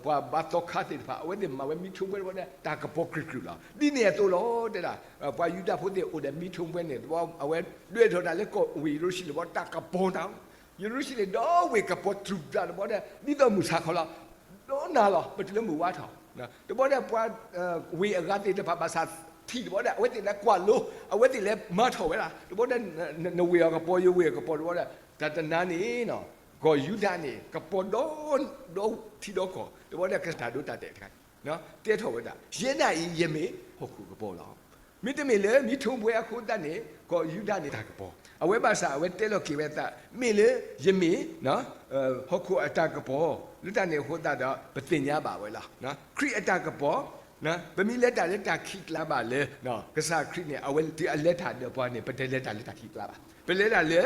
ပှၤဘါသီခါသ့ၣ်တဖၣ် အဝဲသ့ၣ်မၤဝဲမံထိၣ်ပွဲတဘျီဒီး တၢ်ကပီၤကြုာ်ကြုာ်လီၤ. ဒ်န့ၣ်အသိးလီၤ တဲဒၣ် ပှၤယူဒၤဖိသ့ၣ်အိၣ်ဒီးမံထိၣ်ပွဲန့ၣ် တဘျီ အဝဲဒွဲၣ်ထီၣ်တၢ်လၢကီၢ်ဝ့ၢ်ယရူၤၡလ့ၣ်ဘီ တၢ်ကပီၤနၤ ယရူၤၡလ့ၣ်ဒီဝ့ၢ်ကပီၤတြူၢ်တၢ်တဘျီဒီး ဒ်သိးမုၢ်ဆါခီလီၤ. ဒီနၤလီၤ ပတုၤလၢမုၢ်ဝါထီၣ် တဘျီဒီးပှၤ ဝ့ၢ်အဂၤသ့ၣ်တဖၣ်ဘၣ်ဆၣ်ထံၣ်တဘျီဒီး အဝဲသ့ၣ်လဲၤကွၢ်လိ အဝဲသ့ၣ်လဲၤမၤထီၣ်ဝဲဒၣ် တဘျီဒီး နဝ့ၢ်အကပီၤ ယဝ့ၢ်အကပီၤတဘျီဒီး တၢ်တနၤန့ၣ် ကီၢ်ယူဒၤန့ၣ် ကပီၤဒီ ဒီထံဒီကီၢ် တဘျီဒီးကစၢ်ဒိးတၢ်တဲာ်တခါ တဲထီၣ်ဝဲဒၣ် ယဲဒၣ်အံၤ ယမ့ၢ်ဟီၣ်ခိၣ်ကပီၤလီၤ. မ့တမ့ၢ်လၢမံထိၣ်ပွဲအဃိသတးန့ၣ် ကီၢ်ယူဒၤန့ၣ်တၢ်ကပီၤ အဝဲဘၣ်ဆၣ်အဝဲတဲလီၤက့ၤဝဲအသး မ့ၢ်လၢယမ့ၢ် ဟီၣ်ခိၣ်အတၢ်ကပီၤ လၢတၢ်န့ၣ်အဃိသတးဒီး ပသ့ၣ်ညါဘၣ်ဝဲလီၤ. ခရံာ်အတၢ်ကပီၤ ပမ့ၢ်လဲၤတၢ်လၢတၢ်ခံးကျါဘၣ်လၢ ကစၢ်ခရံာ်န့ၣ် အဝဲတုၤအလဲၤတၢ်ဒီးပှၤန့ၣ် ပတလဲၤတၢ်လၢတၢ်ခံးကျါဘၣ်. ပလဲၤတၢ်လၢ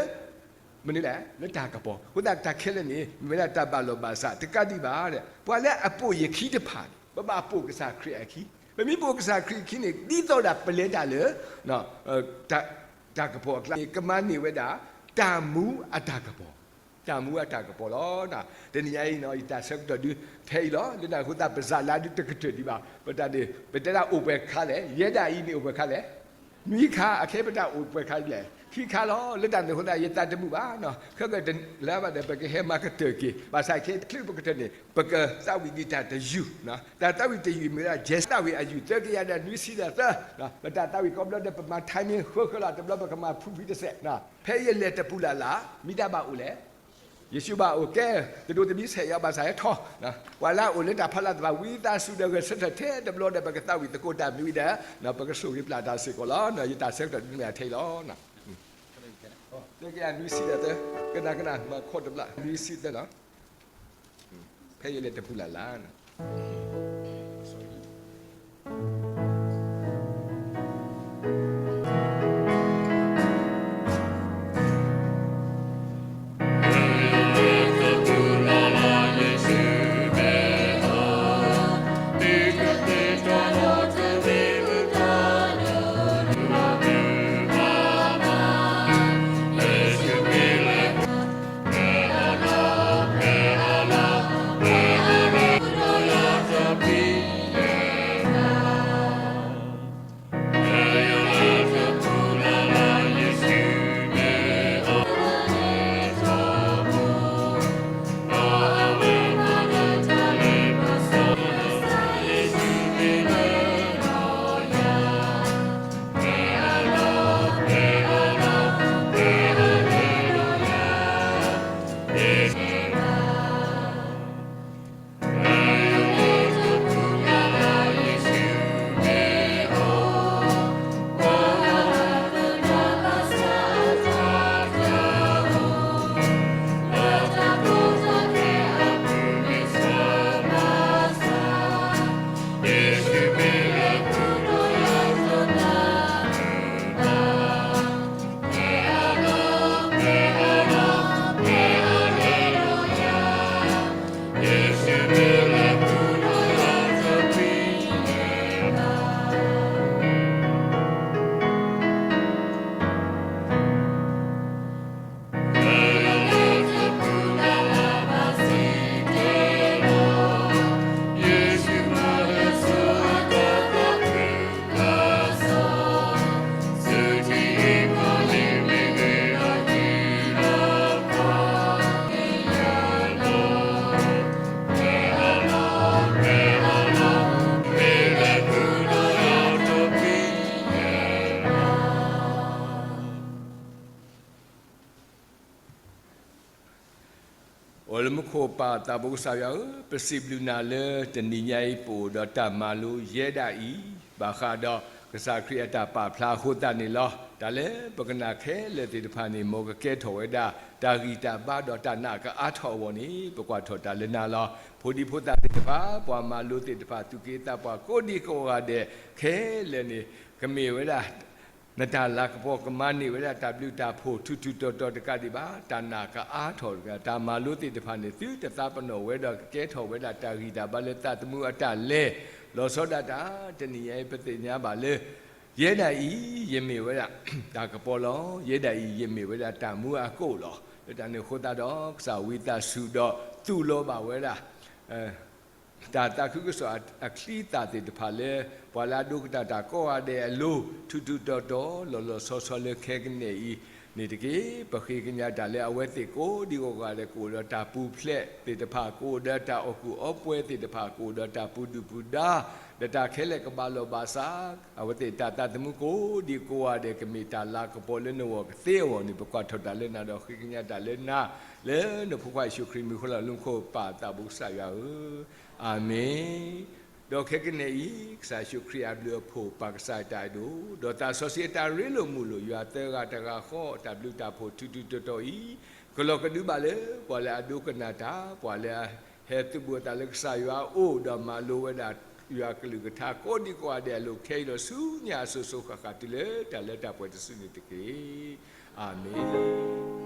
မနုၤလဲၣ်, လၢတၢ်ကပီၤ. အဃိသတးတၢ်ခဲလၢာ်န့ၣ် မ့ၢ်ဝဲဒၣ်တၢ်ဘၣ်လီၤဘၣ်စး တကးဒံးဘၣ်ဒီး ပှၤလၢအပိာ်ယခံတဖၣ်န့ၣ် ပဘၣ်ပိာ်ကစၢ်ခရံာ်အခံ. ပမ့ၢ်ပိာ်ကစၢ်ခရံာ်အခံန့ၣ် ဒ်သိးဒၣ်ပလဲၤတၢ်လၢ တၢ်ကပီၤအကျါန့ၣ် ကမၤန့ၢ်ဝဲဒၣ် တၢ်မူအတၢ်ကပီၤ, တၢ်မူအတၢ်ကပီၤလီၤ. တနံၤညါအံၤ ယတၢ်ဆၢကတီၢ်ဒုးထဲအံၤလီၤ. လၢတၢ်အဃိသတး ပစးလၢဒုးတကတၢၢ်ဒံးဘၣ်. ပတၢ်န့ၣ် ပတဲဒၣ်အိၣ်ပှဲၤခါလဲၣ်, ယဲဒၣ်အံၤန့ၣ်အိၣ်ပှဲၤခါလဲၣ်, နွံခါ, အခဲပတၢ်အိၣ်ပှဲၤခါလဲၣ်, ခံခါလီၤ. လၢတၢ်န့ၣ်အဃိသတး ယသးတမုာ်ဘၣ်, ခဲကတလၢဘၣ်ဒီး ပကဟဲမၤကတၢၢ်က့ၤ. ဘၣ်ဆၣ်ခဲအံၤ တချုးပကတၢၢ်န့ၣ် ပကသးဝံၣ်ဒံးတၢ်တယုၢ်, တၢ်သးဝံၣ်တယုၢ်မ့ၢ်ဝဲဒၣ် ယဲၢ်သးဝံၣ်အယုၢ် သၢကယၤဒီးနွံဆံဒီးသၢ, ပတၢ်သးဝံၣ်ကိးဘျီဒီး ပမၤ timing ဃၢဃၢလီၤ. တဘျီပကမၤဖုဖုတစဲး, ဖဲယလဲၤတပူၤလၢ်လၢ် မ့ၢ်တၢ်ဘၣ်အိၣ်လဲၣ်. ယ့ၣ်ၡူးဘၣ်အိၣ်ကဲ, တဒိးတမံၤဆဲးယီၤဘၣ်ဆၣ်ဟဲထီၣ်, ပှၤလၢအအိၣ်လၢတၢ်ဖီလာ်သ့ၣ်တဖၣ် ဝံသးစူၤဒီးဂဲၤဆၢထၢၣ်ထဲတဘျီဒီး ပကသးဝံၣ်သကိးတၢ်မ့ၢ်ဝံၤဒီး ပကဆိၣ်ဂ့ၤပျၢ်တၢ်စ့ၢ်ကီးလီၤ. ယတၢ်ဆၢကတီၢ်ဒုးမ့ၢ်ထဲအံၤလီၤ. သၢကယၤနွံဆံဒီးသၢ, ကနၣ်ကနၣ် မၤခီၣ်တဘျီ နွံဆံသၢလီၤ. ဖဲယလဲၤတပူၤလၢ်လၢ်အိၣ်လၢမူခိၣ်ပၢ်သးဘိကစၢ်ယွၤဧၢ, ပစံးဘျုးနၤလၢတနံၤညါအံၤ ပအိၣ်ဒီးတၢ်မၤလိယဲဒၣ်အံၤ, ဘၣ်ဃးဒီးကစၢ်ခရံာ်အတၢ်ပာ်ဖျါအဃိသတးန့ၣ်လီၤ. တၢ်လၢပကနၣ်ခဲလၢာ်သ့ၣ်တဖၣ်န့ၣ် မ်ကကဲထီၣ်ဝဲဒၣ်တၢ်ဂံၢ်တၢ်ဘါဒီးတၢ်နာ်ကအါထီၣ်အဂီၢ်န့ၣ် ပကွၢ်ထီၣ်တၢ်လၢနၤလီၤ. ဖိဒံဖိသၣ်သ့ၣ်တဖၣ်, ပှၤမၤလိသ့ၣ်တဖၣ်, သူၣ်က့သးပှၢ်ကိးဒံကိးဂၤဒဲးခဲလၢာ်န့ၣ် ကမ့ၢ်ဝဲဒၣ် နတၢ်လၤကပီၤ ကမၤန့ၢ်ဝဲဒၣ်တၢ်ဘျုးတၢ်ဖှိၣ် ထူးထူးတီၤတီၤတကးဒံးဘၣ်, တၢ်နာ်ကအါထီၣ်တကး, တၢ်မၤလိသ့ၣ်တဖၣ်န့ၣ် သုတသးပနီၣ်ဝဲဒီးကကဲထီၣ်ဝဲဒၣ်တၢ်ဂံၢ်တၢ်ဘါလၢသးသမူအတၢ်လဲၤ, လီၤဆီဒၣ်တၢ် တနံၤညါအံၤ ပသ့ၣ်ညါဘၣ်လၢ ယဲဒၣ်အံၤ ယမ့ၢ်ဝဲဒၣ် တၢ်ကပီၤလီၤ. ယဲဒၣ်အံၤ ယမ့ၢ်ဝဲဒၣ်တၢ်မူအကိၣ်လီၤ. လၢတၢ်န့ၣ်အဃိသတးဒီး ကစၢ်ဝံသးစူၤဒီးသူၣ်လီၤဘၣ်ဝဲဒၣ် တၢ်သးခုကစီၣ်အချံအသၣ်သ့ၣ်တဖၣ်လၢ ပှၤလၢအဒိကနၣ်တၢ်ကိးဂၤဒဲးအလိၤ ထူးထူးတီၤတီၤ လီၤလီၤဆီဆီလၢခဲကနံၣ်အံၤန့ၣ်တက့ၢ်. ပဃ့ကညးတၢ်လၢအဝဲသ့ၣ်ကိးဒံကိးဂၤဒဲး ကအိၣ်ဒီးတၢ်ပူၤဖျဲးသ့ၣ်တဖၣ်, ကအိၣ်ဒီးတၢ်အီၣ်ကူၣ်အီပှဲၤသ့ၣ်တဖၣ်, ကအိၣ်ဒီးတၢ်ပူၤဒုၣ်ပူၤဒါ ဒီးတၢ်ခဲလၢာ်ကဘၣ်လီၢ်ဘၣ်စး အဝဲသ့ၣ်တၢ်သးသမူကိးဒံကိးဂၤဒဲး ကမ့ၢ်တၢ်လၤကပီၤလၢနဂီၢ်ကသ့အဂီၢ်န့ၣ် ပကွၢ်ထီၣ်တၢ်လၢနၤဒီးဃ့ကညးတၢ်လၢနၤ လၢနဖိခွါယ့ၣ်ၡူးခရံာ်မံၤဃိလီၤ. လၢမူခိၣ်ပၢ်သးဘိကစၢ်ယွၤဧၢ, အၤမ့ၣ်. ဒီးခဲကနံၣ်အံၤ ကစၢ်ယ့ၣ်ၡူးခရံာ်အဘျုးအဖှိၣ် ပၢ်ကစၢ်အတၢ်အဲၣ်ဒိၣ် ဒီးသးစီဆှံအတၢ်ရ့လိာ်မုာ်လိာ် ယွၤသၢဂၤတဂၤဃီ တၢ်ဘျုးတၢ်ဖှိၣ်ထူးထူးတီၤတီၤအံၤ ကလီၤကဒုဘၣ်လၢ ပှၤလၢအဒိကနၣ်တၢ်, ပှၤလၢအဟဲသုးဘူးအသးလၢကစၢ်ယွၤအအိၣ် ဒီးမၤလိဝဲဒၣ် ယွၤကလုၢ်ကထါကိးဒံကိးဂၤဒဲးအလိၤ ခဲအံၤဒီးဆူညါအစိၤစိၤဃၣ်ဃၣ် တုၤလၢတၢ်လၢတၢ်ပှဲၤတစုန့ၣ်တက့ၢ်. အၤမ့ၣ်.